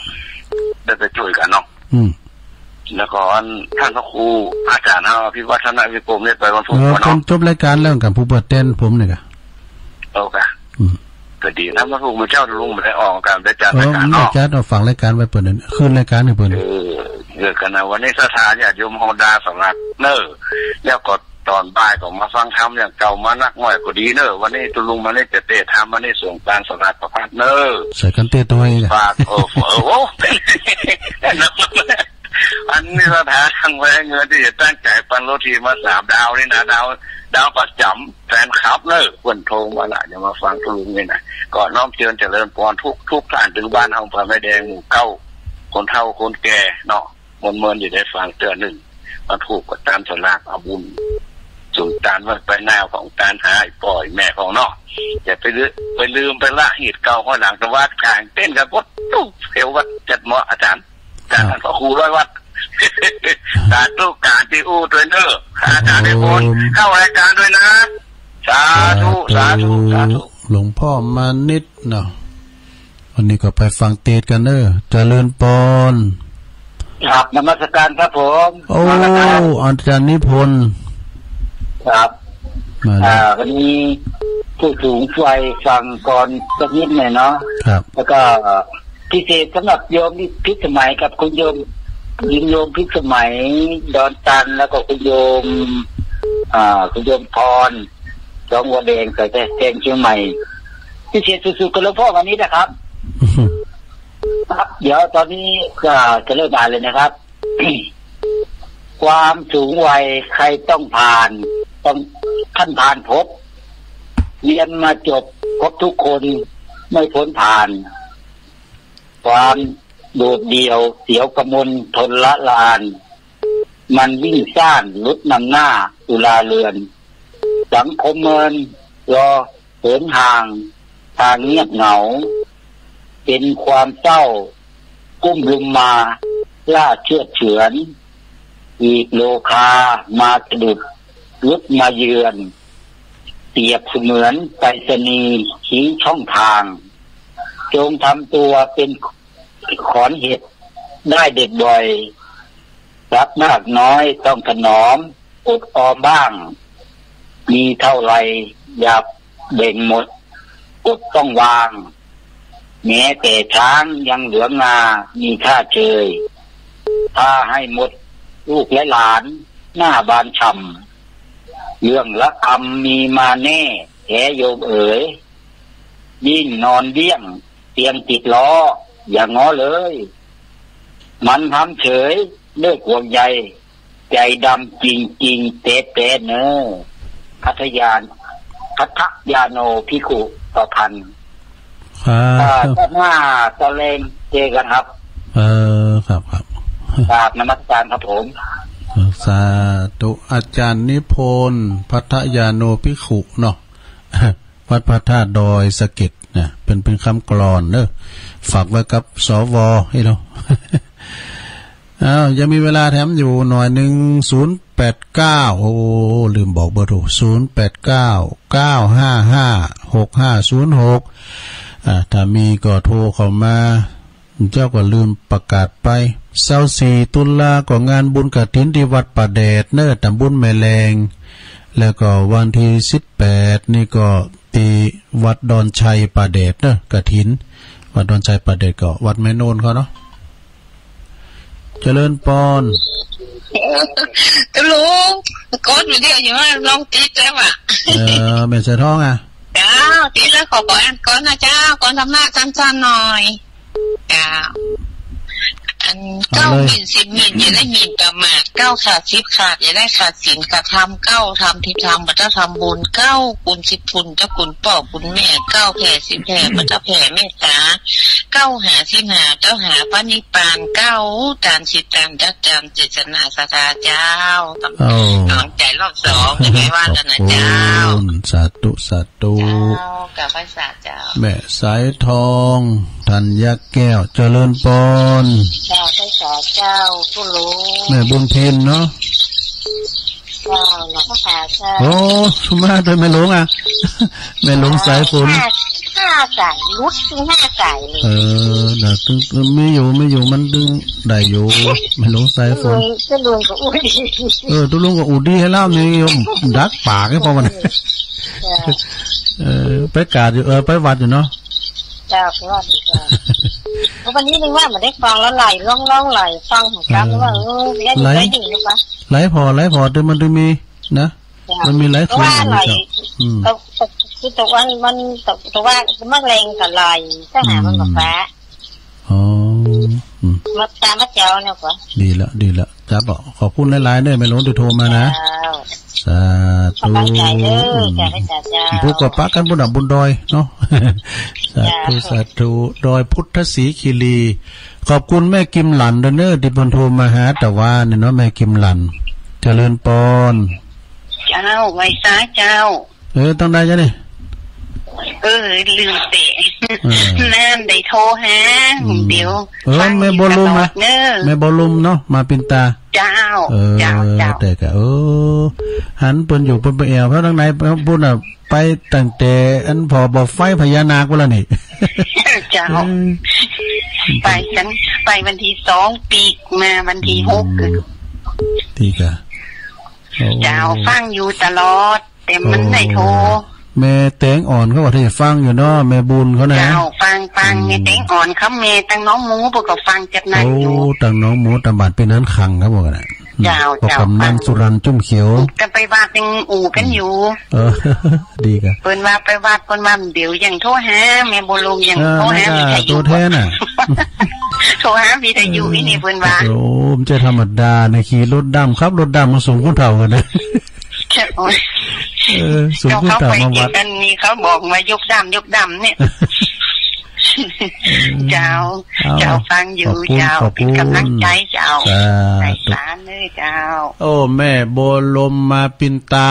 ได้ไปจ้วยกั๋นเนาะ อืม แล้วก็อันต้านพระครูอาจ๋ารย์เฮา อภิวัฒนวิกรม เนี่ยไปวันพุธ เออ ก่อนเนาะ จบรายก๋านแล้วกั๋น ผู้เปิดเตนผมเนี่ยก่า โอเค อืม ก็ดีนะ วันพุธมื้อเจ๊าตุ๊ลุงบ่ได้ออกกั๋น ได้จัด เออ รายก๋าน ได้ เนาะ จัด เอาฝากรายก๋านไว้เปิ้น คืนรายก๋านหื้อเปิ้น เออ เออ กั๋นนะ วันนี้ศรัทธาญาติโยมเฮาดาสำหรับเน่อ แล้วก็ต๋อนบ่ายก็มาฟังธรรมอย่างเก่า มานักหน่อยก็ดีเน่อ วันนี้ตุ๊ลุงมานี่จะเตสน์ธรรม วันนี้ส่งตานสลากพัดเน่อ ใส่กันเตสน์ตัวเองอะ ฝาก เออ เออ โอ้ อันนี้ศรัทธาตังไว้เงินตี้จะตั้งใจ๋ปันรถถีบมาสามดาวนี่นะ ดาว ดาวประจ๋ำแฟนคลับเน่อ เปิ้นโทรมาละ จะมาฟังตุ๊ลุงนี่นะ ก็น้อมเจียรติเจริญปอนทุก ทุกต้าน ตี้บ้านเฮา ป่าไม้แดงหมู่เก้า คนเฒ่าคนแก่เนาะ ม่วนๆ จะได้ฟังเตื้อนึ่ง มาถูกกับตานสลากเอาบุญ สุนตานไว้ไปหน้าของตานหาไอ้ป้อไอ้แม่ของเนาะ อย่าไปลืม ไปลืมไปละฮีตเก่าข้อยหลัง แต่ว่าก๋างเต้นกับกดตุ๊บเอววัดจัดเหมาะอาจ๋ารย์ อาจ๋ารย์ ครับ พระครูร้อยวัด สาธุก๋านตี้อู้ตวยเน่อ อาจ๋ารย์นิพนธ์ ครับผม เข้ารายก๋านตวยนะ สาธุ สาธุ สาธุ สาธุ หลวงพ่อมานิตย์เนาะ วันนี้ก็ไปฟังเตสน์กั๋นเน่อ เจริญปอน ครับ นมัสการครับผม โอ้ มาแล้วครับ อาจ๋ารย์นิพนธ์ ครับ มาแล้ว อ่า วันนี้ผู้สูงวัยฟังก่อนสักนิดหน่อยเนาะ ครับ แล้วก็พิเศษสำหรับโยมพิสมัยกับคุณโยม โยมพิสมัยดอนตัน แล้วก็คุณโยม อ่า คุณโยมพร สองหัวแดง ใส่แดงเชียงใหม่ พิเศษสุดๆ กับหลวงพ่อวันนี้นะครับ ครับ เดี๋ยวตอนนี้ก็จะเริ่มอ่านเลยนะครับ ความสูงวัยใครต้องผ่าน ต้อง ท่านผ่านพบ เรียนมาจบครบทุกคน ไม่พ้นผ่าน ความโดดเดี่ยวเสียวกระมนทนละลาน มันวิ่งซ่านหลุดนำหน้าสุราเรือน สังคมเมินรอเหินห่าง ทางเงียบเหงา เป็นความเศร้ากุ้มลุมมา ล่าเชือดเฉือน อีกโลคามาสะดุด ลุกมาเยือน เปรียบเสมือนไปรษณีย์ชี้ช่องทาง จงทำตัวเป็นขอนเห็ด ได้เด็ดบ่อย รักมากน้อยต้องถนอม อดออมบ้าง มีเท่าไหร่อย่าแบ่งหมด อดต้องวาง แม้แต่ช้างยังเหลืองา มีค่าเชย ถ้าให้หมดลูกและหลาน หน้าบานฉ่ำ เรื่องละกำมีมาแน่แท้โยมเอ๋ย ยิ่งนอนเดี้ยงเตียงติดล้อ อย่าง้อเลย มันทำเฉยเลิกห่วงใย ใจดำจริงๆ แต๊ๆ เน่อ พัทยา พัทยาโนภิกขุประพันธ์ ครับ อ่า ชาติหน้าตอนแลงเจอกันครับ เออ ครับ ครับ กราบนมัสการครับผม สาธุ อาจารย์นิพนธ์ พัทยาโนภิกขุเนาะ วัดพระธาตุดอยสะเก็ดนะ เป็น เป็นกำกลอนเด้อ ฝากไว้กับ สว ไอ้เนาะ อ้าว ยังมีเวลาแถมอยู่หน่อยหนึ่ง ศูนย์แปดเก้า โอ้ ลืมบอกเบอร์โทร ศูนย์แปดเก้า เก้าห้าห้า หกห้าศูนย์หก อ่า ถ้ามีก็โทรเข้ามา เจ้าก็ลืมประกาศไป ซาวสี่ตุลาก็งานบุญกฐินตี้วัดป่าแดดเน้อ ตำบลแม่แลง แล้วก็วันตี้สิบแปดนี่ก็ตี้วัดดอนชัยป่าแดดเน้อ กฐิน วัดดอนชัยป่าแดดก็วัดแม่โนนเขาเนาะ เจริญปอน ลุง กดวิดีโออยู่ว่าลองติดแล้วอะ เออ แม่สายทองอะ เจ้า ติดแล้วขอบอกอันก่อนนะเจ้า ก่อนธรรมะสั้นๆหน่อย เจ้า อัน เอาเลย เก้าหมิ่นสิบหมิ่น อย่าได้หมิ่นประมาท เก้าขาดสิบขาด อย่าได้ขาดศีล กระทำเก้า ทำทิพย์ทำปัตตธรรมบุญ เก้าคุณสิบคุณเจ้าคุณป้อคุณแม่ เก้าแผ่สิบแผ่ ปัตตแผ่เมตตา เก้าหาสิบหา เก้าหาพระนิพพาน เก้าตานสิทธิ์ตานจักจำเจตนาศรัทธาเจ้า เอา กำลังใจรอบสอง จะไม่ว่ากันนะเจ้า ขอบคุณ สาธุ สาธุ เจ้า กราบไหว้สา เจ้า แม่สายทอง ธัญแก้ว เจริญปอน เจ้า ไหว้สาเจ้า ผู้ลุง แม่บุญพินเนาะ เจ้า หลวงพ่อขาเจ้า โอ้ มาโดยแม่หลวงอะ แม่หลวงสายฝน ห้า ห้าสาย หลุดถึงห้าสายเลย เออ เดี๋ยวตึง มีอยู่ มีอยู่ มันดึงได้อยู่ แม่หลวงสายฝน เจ้าลุง เจ้าลุงก็อู้ดี เออ เจ้าลุงก็อู้ดีให้เล่านี่โยม ดักปากให้พอมัน เจ้า เออ ไปกราบอยู่ เออ ไปวัดอยู่เนาะ เจ้า ไปวัดอยู่เจ้า เพราะวันนี้นึกว่ามันได้ฟังแล้วไหล ร้องๆ ไหล ฟังของกำ อืม ว่า เออ ได้ ไหล ได้อยู่หรือเปล่า ไหลผ่อ ไหลผ่อ แต่มันจะมีนะ เจ้า มันมีหลายคืน เพราะว่าไหล เจ้า อืม ก็ ก็ คือตะวัน มัน ตะ ตะวันมันแรงกับไหล ถ้าหามันกับฟ้า อืม อ๋อ อืม มาตามพระเจ้าเนี่ยกว่า ดีละ ดีละ จ้า บอกขอบคุณหลายๆ เด้อ แม่หลวงที่โทรมานะ เจ้า สาธุ กำลังใจเด้อ จ้า พระเจ้า พวกก็ปะกันบุญอ่ะ บุญดอยเนาะ สาธุ เจ้า สาธุ ดอยพุทธสีคีรี ขอบคุณแม่กิมหลันเด้อเน้อ ที่เพิ่นโทรมาหาตะวาเนี่ยเนาะ แม่กิมหลัน เจริญปอน เจ้า ไหว้สาเจ้า เออ ต้องได้จ้ะนี่ เออ ลืมเตะ เออ นั่นได้โทรหา อืม เดี๋ยว เออ ฟัง แม่บัวลุ่ม ตลอด นะ เน้อ แม่บัวลุ่มเนาะ มาปินตา เจ้า เออ เจ้า เจ้า แต่ก็ เออ หันเปิ้นอยู่เปิ้นไปแอ่วเขาทางไหน เปิ้นน่ะ ไปตั้งแต่อันผ่อบ่อไฟพญานาคพุ้นละนี่ เจ้า เออ ไปกัน ไปวันที่สอง ปีกมาวันที่หก อืม ดีกะ โอ้ เจ้า ฟังอยู่ตลอด แต่มันได้โทร โอ้ แม่แตงอ่อนเขาก็ได้ฟังอยู่เนาะ แม่บุญเขานะ เจ้า ฟัง ฟัง อืม แม่แตงอ่อนเขา แม่ตังหนองหมู พวกก็ฟังจัดนั้นอยู่ โอ้ ตังหนองหมู ตังบ้านเป็นนั้นคังครับ พวกนั้นน่ะ เจ้า พวก เจ้า กำนันสุรันจุ่มเขียว กันไปวัดยังอู้กันอยู่ เออ ดีครับ เปิ้นว่าไปวัด เปิ้นว่าเดี๋ยวยังโทรหา แม่บัวลุ่มยัง เออ โทรหา นั่นก็ วิทยุ ตัวแทนน่ะ โทรหาวิทยุ เออ อีนี่เปิ้นว่า โอ้ มันจะธรรมดานะ ขี่รถดำ ขับรถดำมาส่งคนเฒ่ากันนะ เออ ส่งคนเฒ่ามาวัด เขาไปกินกันนี่ เขาบอกว่ายกดำ ยกดำเนี่ย เจ้า เอา เจ้าฟังอยู่ ขอบคุณ เจ้า ขอบคุณ เป๋นก๋ำลังใจ๋เจ้า สาธุ สายสารเน้อเจ้า โอ้ แม่บัวลมมาปินตา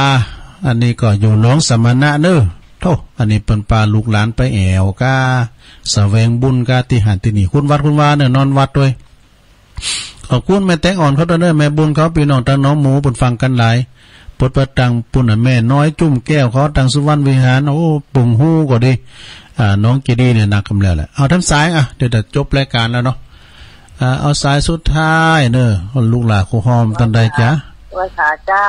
อันนี้ก็อยู่หนองสมณะเน้อ โธ่ อันนี้เปิ้นปาลูกหลานไปแอ่วก้า แสวงบุญก้า ตี้หั้นตี้นี่ คุ้นวัดคุ้นวาเน้อ นอนวัดตวย ขอบคุณแม่แตงอ่อนเขาตวยเน้อ แม่บุญเขา ปี้น้องตางหนองหมูเปิ้นฟังกั๋นหลาย ปดประตังปุ้นน่ะ แม่น้อยจุ่มแก้วเขาตางสุวรรณวิหาร โอ้ ปุงฮู้ก็ดี อ่า หนองเจดีย์เนี่ยนักกำแล้วแหละ เอาต้านสาย อ่ะ เดี๋ยวจะจบรายก๋านแล้วเนาะ อ่า เอาสายสุดท้ายเน้อ ลูกหลานครูฮอม ต้านใดจ๊ะ ไหว้สาเจ้า